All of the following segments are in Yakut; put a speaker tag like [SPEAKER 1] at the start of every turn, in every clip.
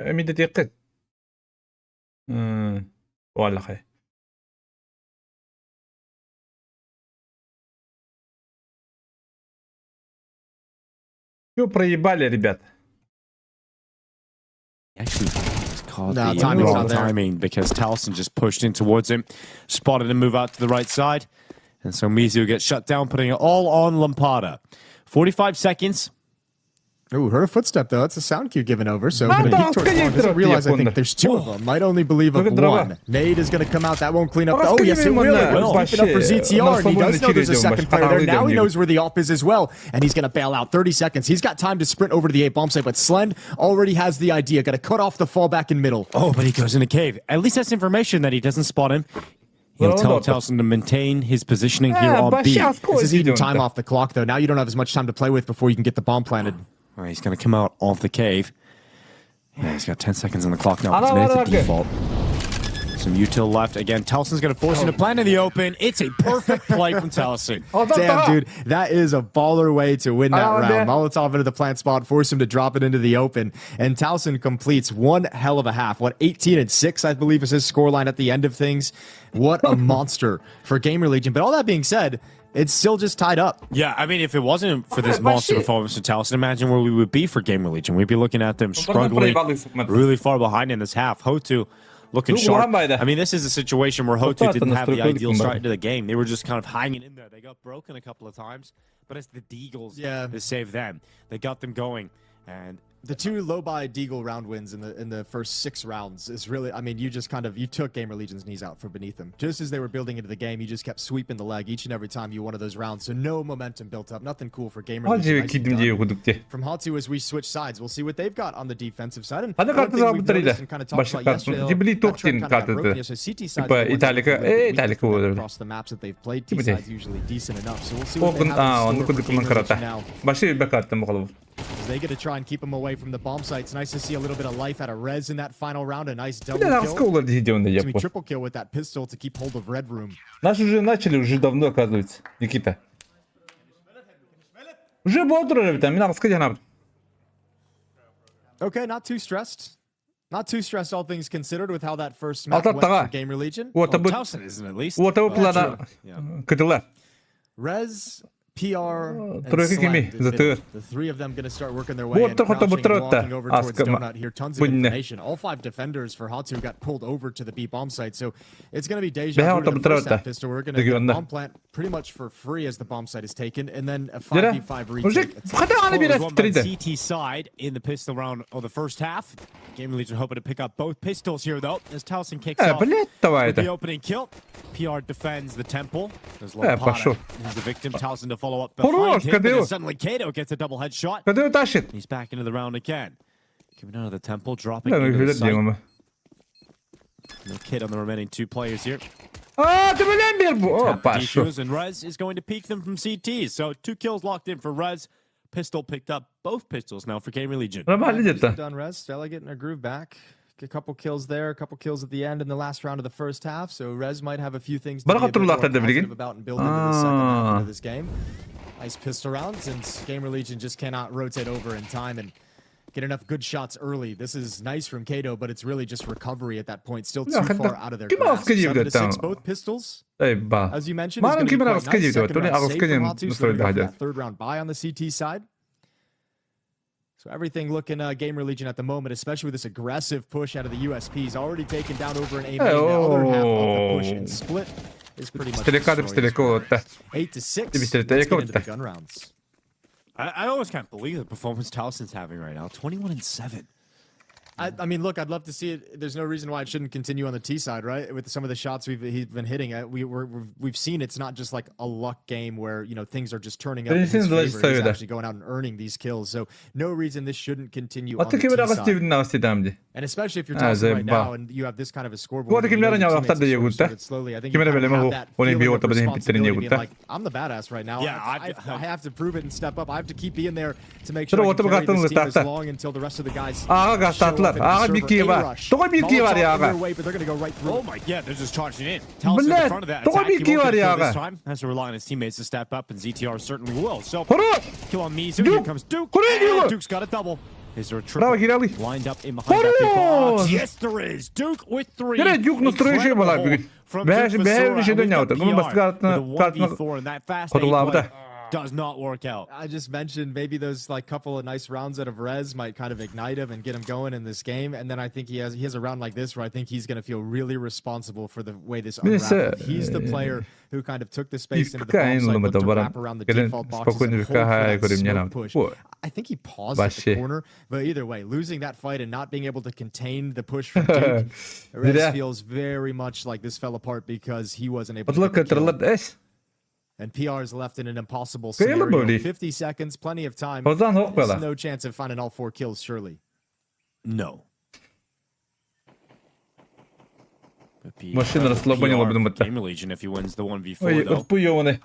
[SPEAKER 1] Эмидэтиэххит. Уоллахай. Все проебали, ребят.
[SPEAKER 2] Actually, it's caught
[SPEAKER 3] No,
[SPEAKER 2] the
[SPEAKER 3] timing's
[SPEAKER 2] wrong
[SPEAKER 3] not there.
[SPEAKER 2] timing because Towson just pushed in towards him, spotted him move out to the right side. And so Mizu gets shut down, putting it all on Lampada. 45 seconds.
[SPEAKER 3] Ooh, heard a footstep though. That's a sound cue given over. So
[SPEAKER 1] Ah,
[SPEAKER 3] gonna
[SPEAKER 1] да,
[SPEAKER 3] peek towards
[SPEAKER 1] скорее
[SPEAKER 3] long. Doesn't realize I think
[SPEAKER 1] секунда.
[SPEAKER 3] there's two of them. Might only believe of
[SPEAKER 1] Только дрова.
[SPEAKER 3] one. Nade is gonna come out. That won't clean up. The, oh yes, it will. It was deep enough for
[SPEAKER 1] Вообще,
[SPEAKER 3] ZTR, and he
[SPEAKER 1] на
[SPEAKER 3] does know there's a
[SPEAKER 1] свободной
[SPEAKER 3] second player there.
[SPEAKER 1] череде,
[SPEAKER 3] Now he
[SPEAKER 1] вообще,
[SPEAKER 3] knows where the op is as well, and he's gonna bail out. 30 seconds. He's got time to sprint over to the A bomb site, but Slend already has the idea. Got to cut off the fallback in middle.
[SPEAKER 2] Oh, but he goes in a cave. At least that's information that he doesn't spot him. He'll tell Towson to maintain his positioning here
[SPEAKER 1] Э,
[SPEAKER 2] on B.
[SPEAKER 1] вообще,
[SPEAKER 3] This is eating time
[SPEAKER 1] сколько
[SPEAKER 3] off the clock though. Now you don't have as much time to play with before you can get the bomb planted.
[SPEAKER 2] All right, he's going to come out of the cave. Yeah, he's got 10 seconds on the clock now. He's
[SPEAKER 1] Ана,
[SPEAKER 2] made it
[SPEAKER 1] ана,
[SPEAKER 2] to default. Some util left. Again, Telson's going to force him to plant in the open. It's a perfect play from Telson.
[SPEAKER 3] Damn, dude, that is a baller way to win that
[SPEAKER 1] Oh,
[SPEAKER 3] round.
[SPEAKER 1] man.
[SPEAKER 3] Molotov into the plant spot, force him to drop it into the open, and Towson completes one hell of a half. What 18-6, I believe, is his scoreline at the end of things. What a monster for Gamer Legion. But all that being said, it's still just tied up.
[SPEAKER 2] Yeah, I mean, if it wasn't for this monster
[SPEAKER 1] Вообще.
[SPEAKER 2] performance from Towson, imagine where we would be for Gamer Legion. We'd be looking at them struggling really far behind in this half. Hotu looking
[SPEAKER 1] Ну,
[SPEAKER 2] sharp.
[SPEAKER 1] Muhammad.
[SPEAKER 2] I mean, this is a situation where Hotu
[SPEAKER 1] Хото
[SPEAKER 2] didn't have the
[SPEAKER 1] настройка
[SPEAKER 2] ideal
[SPEAKER 1] Кумбара.
[SPEAKER 2] start into the game. They were just kind of hanging in there. They got broken a couple of times, but it's the Deagles
[SPEAKER 3] Yeah.
[SPEAKER 2] that saved them. They got them going. And
[SPEAKER 3] The two low by Deagle round wins in the first six rounds is really, I mean, you just kind of you took Gamer Legion's knees out from beneath them. Just as they were building into the game, you just kept sweeping the leg each and every time you won one of those rounds. So no momentum built up, nothing cool for Gamer Legion. Nicely done. From Hatsu as we switch sides, we'll see what they've got on the defensive side. And
[SPEAKER 1] Ханна
[SPEAKER 3] one
[SPEAKER 1] карта
[SPEAKER 3] thing we've
[SPEAKER 1] заработали.
[SPEAKER 3] noticed and kind of talked
[SPEAKER 1] Башка
[SPEAKER 3] about
[SPEAKER 1] карту.
[SPEAKER 3] yesterday,
[SPEAKER 1] Дебли
[SPEAKER 3] that trend
[SPEAKER 1] тухтин
[SPEAKER 3] kind of got
[SPEAKER 1] карты.
[SPEAKER 3] broken. Yeah, so CT side's
[SPEAKER 1] Типа
[SPEAKER 3] the ones that
[SPEAKER 1] Италика.
[SPEAKER 3] look a little
[SPEAKER 1] Э,
[SPEAKER 3] bit weaker
[SPEAKER 1] Италика
[SPEAKER 3] from them
[SPEAKER 1] вот.
[SPEAKER 3] across the maps that they've played. T
[SPEAKER 1] Типа
[SPEAKER 3] side's usually decent enough. So we'll see what they
[SPEAKER 1] Огын
[SPEAKER 3] have
[SPEAKER 1] аа,
[SPEAKER 3] in
[SPEAKER 1] оннук
[SPEAKER 3] store for
[SPEAKER 1] курдук
[SPEAKER 3] Gamer
[SPEAKER 1] карата.
[SPEAKER 3] Legion now.
[SPEAKER 1] Баши бе карта мохолов.
[SPEAKER 3] As they get to try and keep him away from the bomb sites. Nice to see a little bit of life out of Rez in that final round. A nice double
[SPEAKER 1] Бля,
[SPEAKER 3] kill.
[SPEAKER 1] сколько видео на
[SPEAKER 3] Excuse me,
[SPEAKER 1] япо.
[SPEAKER 3] triple kill with that pistol to keep hold of Red Room.
[SPEAKER 1] Нас уже начали уже давно, оказывается, Никита. Уже бодро, ребята, мин аҕыска диэн
[SPEAKER 3] Okay, not too stressed. Not too stressed, all things considered, with how that first map
[SPEAKER 1] Ата
[SPEAKER 3] went
[SPEAKER 1] таға.
[SPEAKER 3] for Gamer Legion.
[SPEAKER 1] Уота
[SPEAKER 2] well,
[SPEAKER 1] бу
[SPEAKER 2] Towson isn't at least.
[SPEAKER 1] уота бу
[SPEAKER 2] But-
[SPEAKER 1] плана
[SPEAKER 2] Yeah.
[SPEAKER 1] кытыла.
[SPEAKER 3] Rez, PR, and
[SPEAKER 1] Тройка кими,
[SPEAKER 3] Slend in
[SPEAKER 1] затыр.
[SPEAKER 3] middle. The three of them going to start working their way in,
[SPEAKER 1] Уота хото
[SPEAKER 3] crouching and
[SPEAKER 1] бутыротта.
[SPEAKER 3] walking over towards
[SPEAKER 1] Аска
[SPEAKER 3] Donut here. Tons of
[SPEAKER 1] бунне.
[SPEAKER 3] information. All five defenders for Hatsu got pulled over to the B bomb site, so it's going to be deja
[SPEAKER 1] Бэһэ
[SPEAKER 3] vu to
[SPEAKER 1] хото
[SPEAKER 3] the first
[SPEAKER 1] бутыротта.
[SPEAKER 3] half pistol. We're going to get
[SPEAKER 1] Дегенде.
[SPEAKER 3] bomb plant pretty much for free as the bomb site is taken, and then a
[SPEAKER 1] Дера.
[SPEAKER 3] 5v5
[SPEAKER 1] Уже
[SPEAKER 3] retake. It's
[SPEAKER 1] хата аны
[SPEAKER 2] Well,
[SPEAKER 1] бирэ
[SPEAKER 2] there's one by
[SPEAKER 1] тридэ.
[SPEAKER 2] CT side in the pistol round of the first half. Gamer Legion hoping to pick up both pistols here, though, as Towson kicks
[SPEAKER 1] Э,
[SPEAKER 2] off
[SPEAKER 1] блядь, давай
[SPEAKER 2] with the
[SPEAKER 1] это.
[SPEAKER 2] opening kill. PR defends the temple. There's
[SPEAKER 1] Э, пошел.
[SPEAKER 2] Lampada, who's the victim. Towson to follow up behind
[SPEAKER 1] Хорош,
[SPEAKER 2] him, but then
[SPEAKER 1] КДО.
[SPEAKER 2] suddenly Kato gets a double headshot.
[SPEAKER 1] КДО тащит.
[SPEAKER 2] He's back into the round again. Coming out of the temple, dropping
[SPEAKER 1] Бля, ну
[SPEAKER 2] into the
[SPEAKER 1] хүлэт
[SPEAKER 2] site.
[SPEAKER 1] диэн
[SPEAKER 2] No kid on the remaining two players here.
[SPEAKER 1] Аа, ты блин бер бу. О,
[SPEAKER 2] Tap
[SPEAKER 1] пошел.
[SPEAKER 2] defuse, and Rez is going to peek them from CT. So two kills locked in for Rez. Pistol picked up. Both pistols now for Gamer Legion.
[SPEAKER 1] Нормально
[SPEAKER 3] Nicely
[SPEAKER 1] где-то.
[SPEAKER 3] done, Rez. Stella getting her groove back. A couple kills there, a couple kills at the end in the last round of the first half. So Rez might have a few things to be a
[SPEAKER 1] Барахат
[SPEAKER 3] bit more
[SPEAKER 1] турлаахтар да билигин.
[SPEAKER 3] positive about and build into the second half
[SPEAKER 1] Аа.
[SPEAKER 3] into this game. Nice pistol rounds, and Gamer Legion just cannot rotate over in time and get enough good shots early. This is nice from Kato, but it's really just recovery at that point. Still too
[SPEAKER 1] Бля,
[SPEAKER 3] far
[SPEAKER 1] хата
[SPEAKER 3] out of their
[SPEAKER 1] ким
[SPEAKER 3] grasp.
[SPEAKER 1] аҕыска
[SPEAKER 3] 7 to
[SPEAKER 1] диэбит
[SPEAKER 3] 6,
[SPEAKER 1] там.
[SPEAKER 3] both pistols.
[SPEAKER 1] Эй, ба.
[SPEAKER 3] As you mentioned, is
[SPEAKER 1] Маан
[SPEAKER 3] going to be
[SPEAKER 1] ким
[SPEAKER 3] quite
[SPEAKER 1] аҕыска
[SPEAKER 3] nice.
[SPEAKER 1] диэбит.
[SPEAKER 3] Second
[SPEAKER 1] Туни
[SPEAKER 3] round
[SPEAKER 1] аҕыска
[SPEAKER 3] save from
[SPEAKER 1] диэн
[SPEAKER 3] Hatsu, so they're
[SPEAKER 1] настроить
[SPEAKER 3] gonna go for
[SPEAKER 1] хаджат.
[SPEAKER 3] that third round buy on the CT side. So everything looking Gamer Legion at the moment, especially with this aggressive push out of the USPs, already taken down over an A main. The other half of the push and split is pretty much
[SPEAKER 1] Пистолека
[SPEAKER 3] destroyed.
[SPEAKER 1] пистолека уотта.
[SPEAKER 3] 8-6.
[SPEAKER 1] Пистолет
[SPEAKER 3] Let's get into the
[SPEAKER 1] уотта.
[SPEAKER 3] gun rounds.
[SPEAKER 2] I almost can't believe the performance Towson's having right now. 21-7.
[SPEAKER 3] I mean, look, I'd love to see it. There's no reason why it shouldn't continue on the T side, right? With some of the shots we've he's been hitting, we we're, we've seen it's not just like a luck game where you know things are just turning up in his
[SPEAKER 1] Принесен
[SPEAKER 3] favor.
[SPEAKER 1] двадцать
[SPEAKER 3] He's
[SPEAKER 1] совета.
[SPEAKER 3] actually going out and earning these kills. So no reason this shouldn't continue on
[SPEAKER 1] Ата
[SPEAKER 3] the
[SPEAKER 1] ким
[SPEAKER 3] T
[SPEAKER 1] аҕыс
[SPEAKER 3] side.
[SPEAKER 1] диэбит аҕыс диэм дии.
[SPEAKER 3] And especially if you're
[SPEAKER 1] Ah,
[SPEAKER 3] Towson right
[SPEAKER 1] заебал.
[SPEAKER 3] now and you have this kind of a scoreboard,
[SPEAKER 1] Уота
[SPEAKER 3] and you know
[SPEAKER 1] кимнэр
[SPEAKER 3] your
[SPEAKER 1] ньалахтар
[SPEAKER 3] teammates
[SPEAKER 1] да
[SPEAKER 3] have sort of
[SPEAKER 1] егутта.
[SPEAKER 3] started slowly. I think you
[SPEAKER 1] Кимэрэ
[SPEAKER 3] kind of
[SPEAKER 1] бэлэмэ
[SPEAKER 3] have
[SPEAKER 1] ху.
[SPEAKER 3] that
[SPEAKER 1] Оны
[SPEAKER 3] feeling
[SPEAKER 1] би
[SPEAKER 3] of
[SPEAKER 1] уота бэлэм питтерин
[SPEAKER 3] responsibility, being
[SPEAKER 1] егутта.
[SPEAKER 3] like, I'm the badass right now.
[SPEAKER 2] Yeah,
[SPEAKER 3] I have to prove it and step up. I have to keep being there to make
[SPEAKER 1] Тура
[SPEAKER 3] sure I
[SPEAKER 1] уота
[SPEAKER 3] can carry
[SPEAKER 1] бакатын
[SPEAKER 3] this team as
[SPEAKER 1] лытаахта.
[SPEAKER 3] long until the rest of the guys
[SPEAKER 1] Ааҕа
[SPEAKER 3] show up
[SPEAKER 1] гастаатылар.
[SPEAKER 3] and
[SPEAKER 1] Ааҕа
[SPEAKER 3] deserve
[SPEAKER 1] биир киһи
[SPEAKER 3] a
[SPEAKER 1] бар.
[SPEAKER 3] rush.
[SPEAKER 1] Тоҕо биир киһи бар
[SPEAKER 3] Molotov in
[SPEAKER 1] ааҕа.
[SPEAKER 3] their way, but they're gonna go right through
[SPEAKER 2] Oh
[SPEAKER 3] it.
[SPEAKER 2] my, yeah, they're just charging in. Towson in the
[SPEAKER 1] Блядь,
[SPEAKER 2] front of that
[SPEAKER 1] тоҕо
[SPEAKER 2] attack.
[SPEAKER 1] биир
[SPEAKER 2] He
[SPEAKER 1] киһи
[SPEAKER 2] won't
[SPEAKER 1] бар
[SPEAKER 2] get a kill this
[SPEAKER 1] ааҕа.
[SPEAKER 2] time. Has to rely on his teammates to step up, and ZTR certainly will. So,
[SPEAKER 1] Хорош!
[SPEAKER 2] kill on Mizu.
[SPEAKER 1] Duke!
[SPEAKER 2] Here comes Duke.
[SPEAKER 1] Курей
[SPEAKER 2] And
[SPEAKER 1] Duke!
[SPEAKER 2] Duke's got a double. Is there a
[SPEAKER 1] Браво,
[SPEAKER 2] triple
[SPEAKER 1] Кирилл.
[SPEAKER 2] lined up in behind that big box?
[SPEAKER 1] Хорош!
[SPEAKER 2] Yes, there is. Duke with three.
[SPEAKER 1] Yine Duke настроение
[SPEAKER 2] Incredible
[SPEAKER 1] была
[SPEAKER 2] haul
[SPEAKER 1] бүгүн.
[SPEAKER 2] from
[SPEAKER 1] Бэш
[SPEAKER 2] Duke
[SPEAKER 1] бэш
[SPEAKER 2] Vasura,
[SPEAKER 1] шеден
[SPEAKER 2] and we've got
[SPEAKER 1] яута. Гүн
[SPEAKER 2] PR
[SPEAKER 1] баскатна
[SPEAKER 2] with a
[SPEAKER 1] картна
[SPEAKER 2] 1v4 and that fast A
[SPEAKER 1] Хотулаабыта.
[SPEAKER 2] play does not work out.
[SPEAKER 3] I just mentioned maybe those like couple of nice rounds out of Rez might kind of ignite him and get him going in this game. And then I think he has a round like this where I think he's going to feel really responsible for the way this
[SPEAKER 1] Neyse,
[SPEAKER 3] unraveled. He's the player who kind of took the space into the
[SPEAKER 1] İlk
[SPEAKER 3] bomb site, looked to
[SPEAKER 1] baran.
[SPEAKER 3] wrap around the
[SPEAKER 1] Gelin
[SPEAKER 3] default boxes
[SPEAKER 1] spokojno
[SPEAKER 3] and hold for
[SPEAKER 1] VKH
[SPEAKER 3] that
[SPEAKER 1] korim
[SPEAKER 3] smoke
[SPEAKER 1] njenam.
[SPEAKER 3] push.
[SPEAKER 1] Bu.
[SPEAKER 3] I think he paused at the
[SPEAKER 1] Başı.
[SPEAKER 3] corner, but either way, losing that fight and not being able to contain the push from Duke, Rez
[SPEAKER 1] Dire.
[SPEAKER 3] feels very much like this fell apart because he wasn't able to
[SPEAKER 1] Отла
[SPEAKER 3] get the kill.
[SPEAKER 1] кытырлат эс.
[SPEAKER 3] And PR is left in an impossible
[SPEAKER 1] Kıyılı
[SPEAKER 3] scenario.
[SPEAKER 1] böyle.
[SPEAKER 3] 50 seconds, plenty of time.
[SPEAKER 1] Ozan hok
[SPEAKER 3] There's
[SPEAKER 1] bela.
[SPEAKER 3] no chance of finding all four kills, surely.
[SPEAKER 2] No. Would be
[SPEAKER 1] Машина
[SPEAKER 2] incredible
[SPEAKER 1] расслабонила
[SPEAKER 2] PR
[SPEAKER 1] бы
[SPEAKER 2] for
[SPEAKER 1] думать-то.
[SPEAKER 2] Gamer Legion if he wins the 1v4
[SPEAKER 1] Ой,
[SPEAKER 2] though.
[SPEAKER 1] отпу йоны.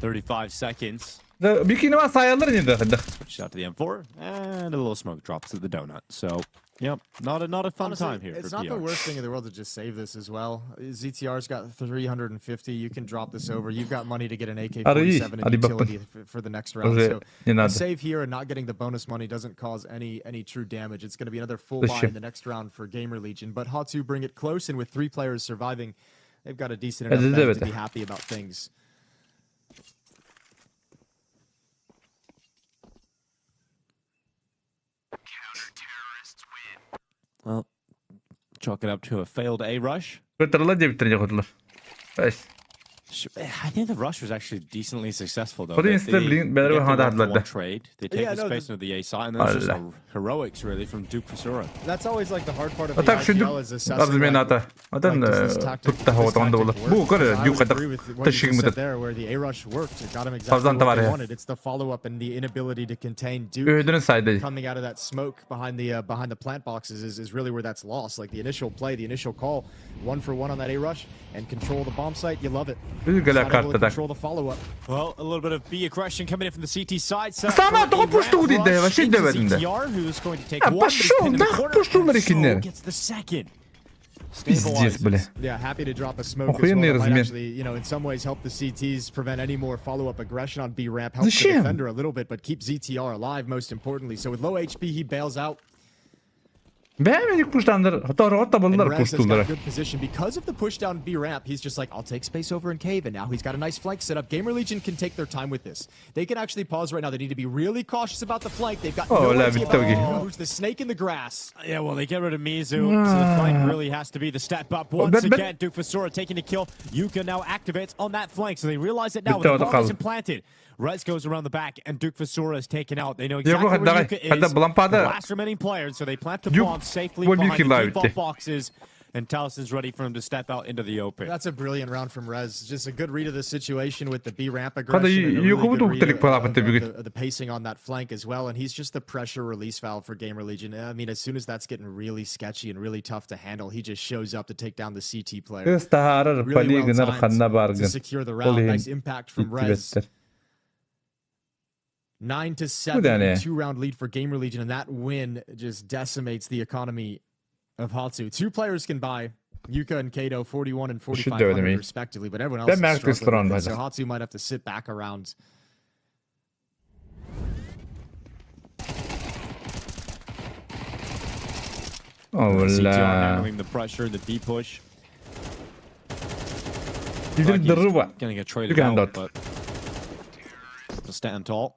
[SPEAKER 2] 35 seconds.
[SPEAKER 1] Bikini var sayılır indi.
[SPEAKER 2] Switches out to the M4 and a little smoke drops at the donut. So, yep, not a fun
[SPEAKER 3] Honestly,
[SPEAKER 2] time here
[SPEAKER 3] it's
[SPEAKER 2] for
[SPEAKER 3] not
[SPEAKER 2] PR.
[SPEAKER 3] the worst thing in the world to just save this as well. ZTR's got 350. You can drop this over. You've got money to get an AK-47 and
[SPEAKER 1] Hadi bakın.
[SPEAKER 3] utility for the next round.
[SPEAKER 1] Уже
[SPEAKER 3] So
[SPEAKER 1] не
[SPEAKER 3] a
[SPEAKER 1] надо.
[SPEAKER 3] save here and not getting the bonus money doesn't cause any true damage. It's going to be another full buy
[SPEAKER 1] Зачем?
[SPEAKER 3] in the next round for Gamer Legion. But Hatsu bring it close, and with three players surviving, they've got a decent enough
[SPEAKER 1] Это
[SPEAKER 3] bank to
[SPEAKER 1] это.
[SPEAKER 3] be happy about things.
[SPEAKER 2] Well, chalk it up to a failed A rush.
[SPEAKER 1] Кытырлат деп битирне хотулар. Эс.
[SPEAKER 2] I think the rush was actually decently successful though.
[SPEAKER 1] But
[SPEAKER 2] They,
[SPEAKER 1] instead,
[SPEAKER 2] they
[SPEAKER 1] блин, better
[SPEAKER 2] get the
[SPEAKER 1] hada
[SPEAKER 2] one for one
[SPEAKER 1] hatladı.
[SPEAKER 2] trade. They take
[SPEAKER 3] Yeah,
[SPEAKER 2] the
[SPEAKER 3] no,
[SPEAKER 2] space
[SPEAKER 3] the-
[SPEAKER 2] into the A side, and that's just
[SPEAKER 1] Allah.
[SPEAKER 2] a heroics really from Duke Fasura.
[SPEAKER 3] That's always like the hard part of the
[SPEAKER 1] Atak
[SPEAKER 3] IGL
[SPEAKER 1] шүндүк
[SPEAKER 3] is assessing
[SPEAKER 1] азмен
[SPEAKER 3] like,
[SPEAKER 1] ата. Атан
[SPEAKER 3] like, does this tactic,
[SPEAKER 1] тутта
[SPEAKER 3] this
[SPEAKER 1] хават онда
[SPEAKER 3] tactic
[SPEAKER 1] болар.
[SPEAKER 3] work?
[SPEAKER 1] Бу
[SPEAKER 3] Because
[SPEAKER 1] көр
[SPEAKER 3] I would
[SPEAKER 1] юката
[SPEAKER 3] agree with what you just said
[SPEAKER 1] ташигмыт.
[SPEAKER 3] there, where the A rush worked. It got him exactly
[SPEAKER 1] Fazlan
[SPEAKER 3] what they
[SPEAKER 1] tavare.
[SPEAKER 3] wanted. It's the follow up and the inability to contain Duke
[SPEAKER 1] Ödünün saydı.
[SPEAKER 3] coming out of that smoke behind the plant boxes is really where that's lost. Like the initial play, the initial call, one for one on that A rush and control the bomb site. You love it.
[SPEAKER 1] Bir
[SPEAKER 3] Just
[SPEAKER 1] gele
[SPEAKER 3] not able to
[SPEAKER 1] kartta
[SPEAKER 3] control the follow up.
[SPEAKER 2] Well, a little bit of B aggression coming in from the CT side. Set
[SPEAKER 1] Sama
[SPEAKER 2] for a
[SPEAKER 1] topu
[SPEAKER 2] ramp
[SPEAKER 1] puştu
[SPEAKER 2] rush
[SPEAKER 1] dedi, вообще
[SPEAKER 2] into
[SPEAKER 1] demedim de.
[SPEAKER 2] ZTR, who's going to take
[SPEAKER 1] Ya
[SPEAKER 2] one, but he's
[SPEAKER 1] пошел,
[SPEAKER 2] pinned in the
[SPEAKER 1] нахуй
[SPEAKER 2] corner,
[SPEAKER 1] пошел
[SPEAKER 2] and
[SPEAKER 1] на рекинер.
[SPEAKER 2] so gets the second.
[SPEAKER 1] Пиздец, бля.
[SPEAKER 2] Stabilizes.
[SPEAKER 3] Yeah, happy to drop a smoke as well.
[SPEAKER 1] Охуенный
[SPEAKER 3] That might
[SPEAKER 1] размер.
[SPEAKER 3] actually, in some ways help the CTs prevent any more follow-up aggression on B ramp. Helps the
[SPEAKER 1] Зачем?
[SPEAKER 3] defender a little bit, but keep ZTR alive most importantly. So with low HP, he bails out.
[SPEAKER 1] Beğenmedik puştandır. Hatta hatta
[SPEAKER 3] And
[SPEAKER 1] bunlar
[SPEAKER 3] Rez has
[SPEAKER 1] puştular.
[SPEAKER 3] got good position because of the push down B ramp. He's just like, I'll take space over in cave, and now he's got a nice flank set up. Gamer Legion can take their time with this. They can actually pause right now. They need to be really cautious about the flank. They've got
[SPEAKER 1] Oh,
[SPEAKER 3] no
[SPEAKER 1] la
[SPEAKER 3] idea
[SPEAKER 1] bitti
[SPEAKER 3] about
[SPEAKER 1] bugün.
[SPEAKER 3] who's the snake in the grass.
[SPEAKER 2] Yeah, well, they get rid of Mizu, so the flank really has to be the step up. Once again, Duke Fasura taking the kill. Yuka now activates on that flank, so they realize it now.
[SPEAKER 1] Bitti
[SPEAKER 2] The
[SPEAKER 1] orada
[SPEAKER 2] bomb
[SPEAKER 1] kaldı.
[SPEAKER 2] isn't planted. Rez goes around the back, and Duke Fasura is taken out. They know exactly
[SPEAKER 1] Yok,
[SPEAKER 2] where
[SPEAKER 1] hatta-
[SPEAKER 2] Yuka
[SPEAKER 1] hatta
[SPEAKER 2] is.
[SPEAKER 1] Blampada-
[SPEAKER 2] The last remaining player, so they plant the
[SPEAKER 1] Duke
[SPEAKER 2] bomb safely
[SPEAKER 1] bu bir
[SPEAKER 2] behind
[SPEAKER 1] kill
[SPEAKER 2] the
[SPEAKER 1] daha
[SPEAKER 2] default
[SPEAKER 1] bitti.
[SPEAKER 2] boxes, and Towson's ready for him to step out into the open.
[SPEAKER 3] That's a brilliant round from Rez. Just a good read of the situation with the B ramp
[SPEAKER 1] Hadi
[SPEAKER 3] aggression and a really
[SPEAKER 1] Yokubu
[SPEAKER 3] good
[SPEAKER 1] da
[SPEAKER 3] read
[SPEAKER 1] uktelik
[SPEAKER 3] of,
[SPEAKER 1] palapıttı
[SPEAKER 3] of
[SPEAKER 1] bugün.
[SPEAKER 3] the pacing on that flank as well. And he's just the pressure release valve for Gamer Legion. I mean, as soon as that's getting really sketchy and really tough to handle, he just shows up to take down the CT player.
[SPEAKER 1] Kız taharır
[SPEAKER 3] Really well
[SPEAKER 1] paligınar
[SPEAKER 3] timed
[SPEAKER 1] kanna
[SPEAKER 3] to
[SPEAKER 1] bargın.
[SPEAKER 3] secure the round.
[SPEAKER 1] Olayım.
[SPEAKER 3] Nice impact from Rez.
[SPEAKER 1] Bitti.
[SPEAKER 3] 9-7,
[SPEAKER 1] ne?
[SPEAKER 3] 2 round lead for Gamer Legion, and that win just decimates the economy of Hatsu. Two players can buy Yuka and Kato, 41 and
[SPEAKER 1] Should do it, I
[SPEAKER 3] 4,500
[SPEAKER 1] mean.
[SPEAKER 3] respectively, but everyone
[SPEAKER 1] Ben
[SPEAKER 3] else is
[SPEAKER 1] Merkles
[SPEAKER 3] struggling with it, so
[SPEAKER 1] round
[SPEAKER 3] Hatsu might have to sit back around.
[SPEAKER 2] CTR
[SPEAKER 1] Allah.
[SPEAKER 2] handling the pressure, the B push.
[SPEAKER 1] Bir dırı var.
[SPEAKER 2] Gonna get traded
[SPEAKER 1] You can
[SPEAKER 2] out,
[SPEAKER 1] dot.
[SPEAKER 2] but to stand tall.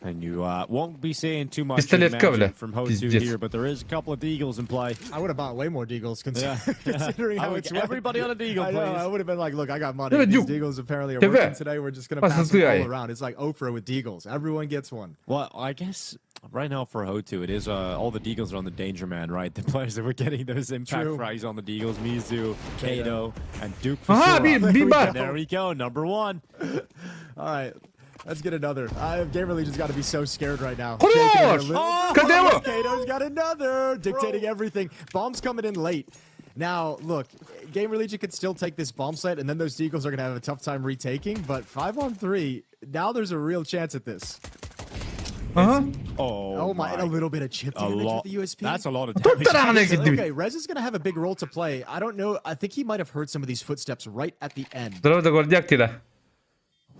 [SPEAKER 2] And you won't be seeing too much
[SPEAKER 1] Pistolet
[SPEAKER 2] you'd imagine,
[SPEAKER 1] bile.
[SPEAKER 2] from Hotu
[SPEAKER 1] Пиздец.
[SPEAKER 2] here, but there is a couple of Deagles in play.
[SPEAKER 3] I would have bought way more Deagles
[SPEAKER 2] Yeah.
[SPEAKER 3] considering
[SPEAKER 2] I
[SPEAKER 3] how
[SPEAKER 2] would
[SPEAKER 3] it's
[SPEAKER 2] get
[SPEAKER 3] went.
[SPEAKER 2] everybody on a Deagle,
[SPEAKER 3] I know,
[SPEAKER 2] please.
[SPEAKER 3] I would have been like, look, I got money.
[SPEAKER 1] Yeah,
[SPEAKER 3] These
[SPEAKER 1] you-
[SPEAKER 3] Deagles apparently are
[SPEAKER 1] Teve.
[SPEAKER 3] working today. We're just gonna
[SPEAKER 1] Basın
[SPEAKER 3] pass them all
[SPEAKER 1] duyayı.
[SPEAKER 3] around. It's like Oprah with Deagles. Everyone gets one.
[SPEAKER 2] Well, I guess right now for Hotu, it is all the Deagles are on the Danger Man, right? The players that were getting those impact
[SPEAKER 3] True.
[SPEAKER 2] frags on the Deagles, Mizu, Kato, and Duke
[SPEAKER 1] Aha
[SPEAKER 2] Fasura.
[SPEAKER 1] bir bir bar.
[SPEAKER 2] There we go, number one.
[SPEAKER 3] All right. Let's get another. Gamer Legion's got to be so scared right now.
[SPEAKER 1] Хорош!
[SPEAKER 3] Shaking their little-
[SPEAKER 1] Oh! Kademo!
[SPEAKER 3] Kato's got another, dictating everything. Bomb's coming in late. Now, look, Gamer Legion could still take this bomb site, and then those Deagles are going to have a tough time retaking, but 5 on 3, now there's a real chance at this.
[SPEAKER 1] Aha.
[SPEAKER 2] Oh,
[SPEAKER 3] Oh, my, and a little bit of chip
[SPEAKER 2] A
[SPEAKER 3] damage
[SPEAKER 2] lot.
[SPEAKER 3] with the USP.
[SPEAKER 2] That's a lot of damage.
[SPEAKER 1] Tutturana gitti.
[SPEAKER 3] Okay, Rez is going to have a big role to play. I don't know. I think he might have heard some of these footsteps right at the end.
[SPEAKER 1] Здорово, да гордяк tila.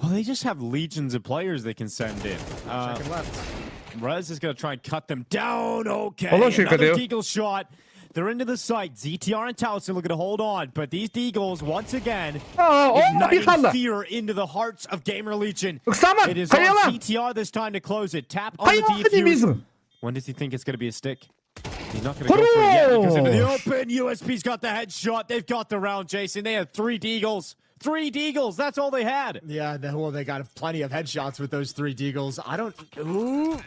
[SPEAKER 2] Well, they just have legions of players they can send in.
[SPEAKER 3] Checking left.
[SPEAKER 2] Rez is going to try and cut them down. Okay.
[SPEAKER 1] Hello,
[SPEAKER 2] Another
[SPEAKER 1] Shikadeo.
[SPEAKER 2] Deagle shot. They're into the site. ZTR and Towson looking to hold on, but these Deagles, once again,
[SPEAKER 1] Aa, oh, bir
[SPEAKER 2] igniting
[SPEAKER 1] kaldı.
[SPEAKER 2] fear into the hearts of Gamer Legion.
[SPEAKER 1] Ыксама,
[SPEAKER 2] It is on
[SPEAKER 1] хайала.
[SPEAKER 2] ZTR this time to close it. Tap on the
[SPEAKER 1] Хайа
[SPEAKER 2] defuse.
[SPEAKER 1] Мизу.
[SPEAKER 2] When does he think it's going to be a stick? He's not going to go for it yet because into the
[SPEAKER 1] Хорош.
[SPEAKER 2] open, USP's got the headshot. They've got the round, Jason. They had three Deagles. Three Deagles. That's all they had.
[SPEAKER 3] Yeah, well, they got plenty of headshots with those three deagles. I don't. Ooh.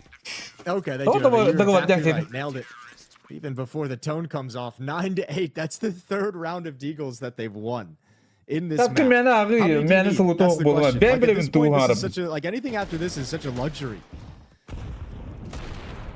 [SPEAKER 3] Okay, they do.
[SPEAKER 1] Oh,
[SPEAKER 3] You're
[SPEAKER 1] the-
[SPEAKER 3] exactly
[SPEAKER 1] the-
[SPEAKER 3] right. Nailed it. Even before the tone comes off, 9-8. That's the third round of deagles that they've won in this
[SPEAKER 1] Таптым
[SPEAKER 3] map.
[SPEAKER 1] мени
[SPEAKER 3] How many
[SPEAKER 1] агы,
[SPEAKER 3] do you
[SPEAKER 1] мени
[SPEAKER 3] need?
[SPEAKER 1] сылытоо
[SPEAKER 3] That's the
[SPEAKER 1] болма.
[SPEAKER 3] question.
[SPEAKER 1] Бен
[SPEAKER 3] Like, at
[SPEAKER 1] билебин
[SPEAKER 3] this point, this is
[SPEAKER 1] туухарым.
[SPEAKER 3] such a, like anything after this is such a luxury.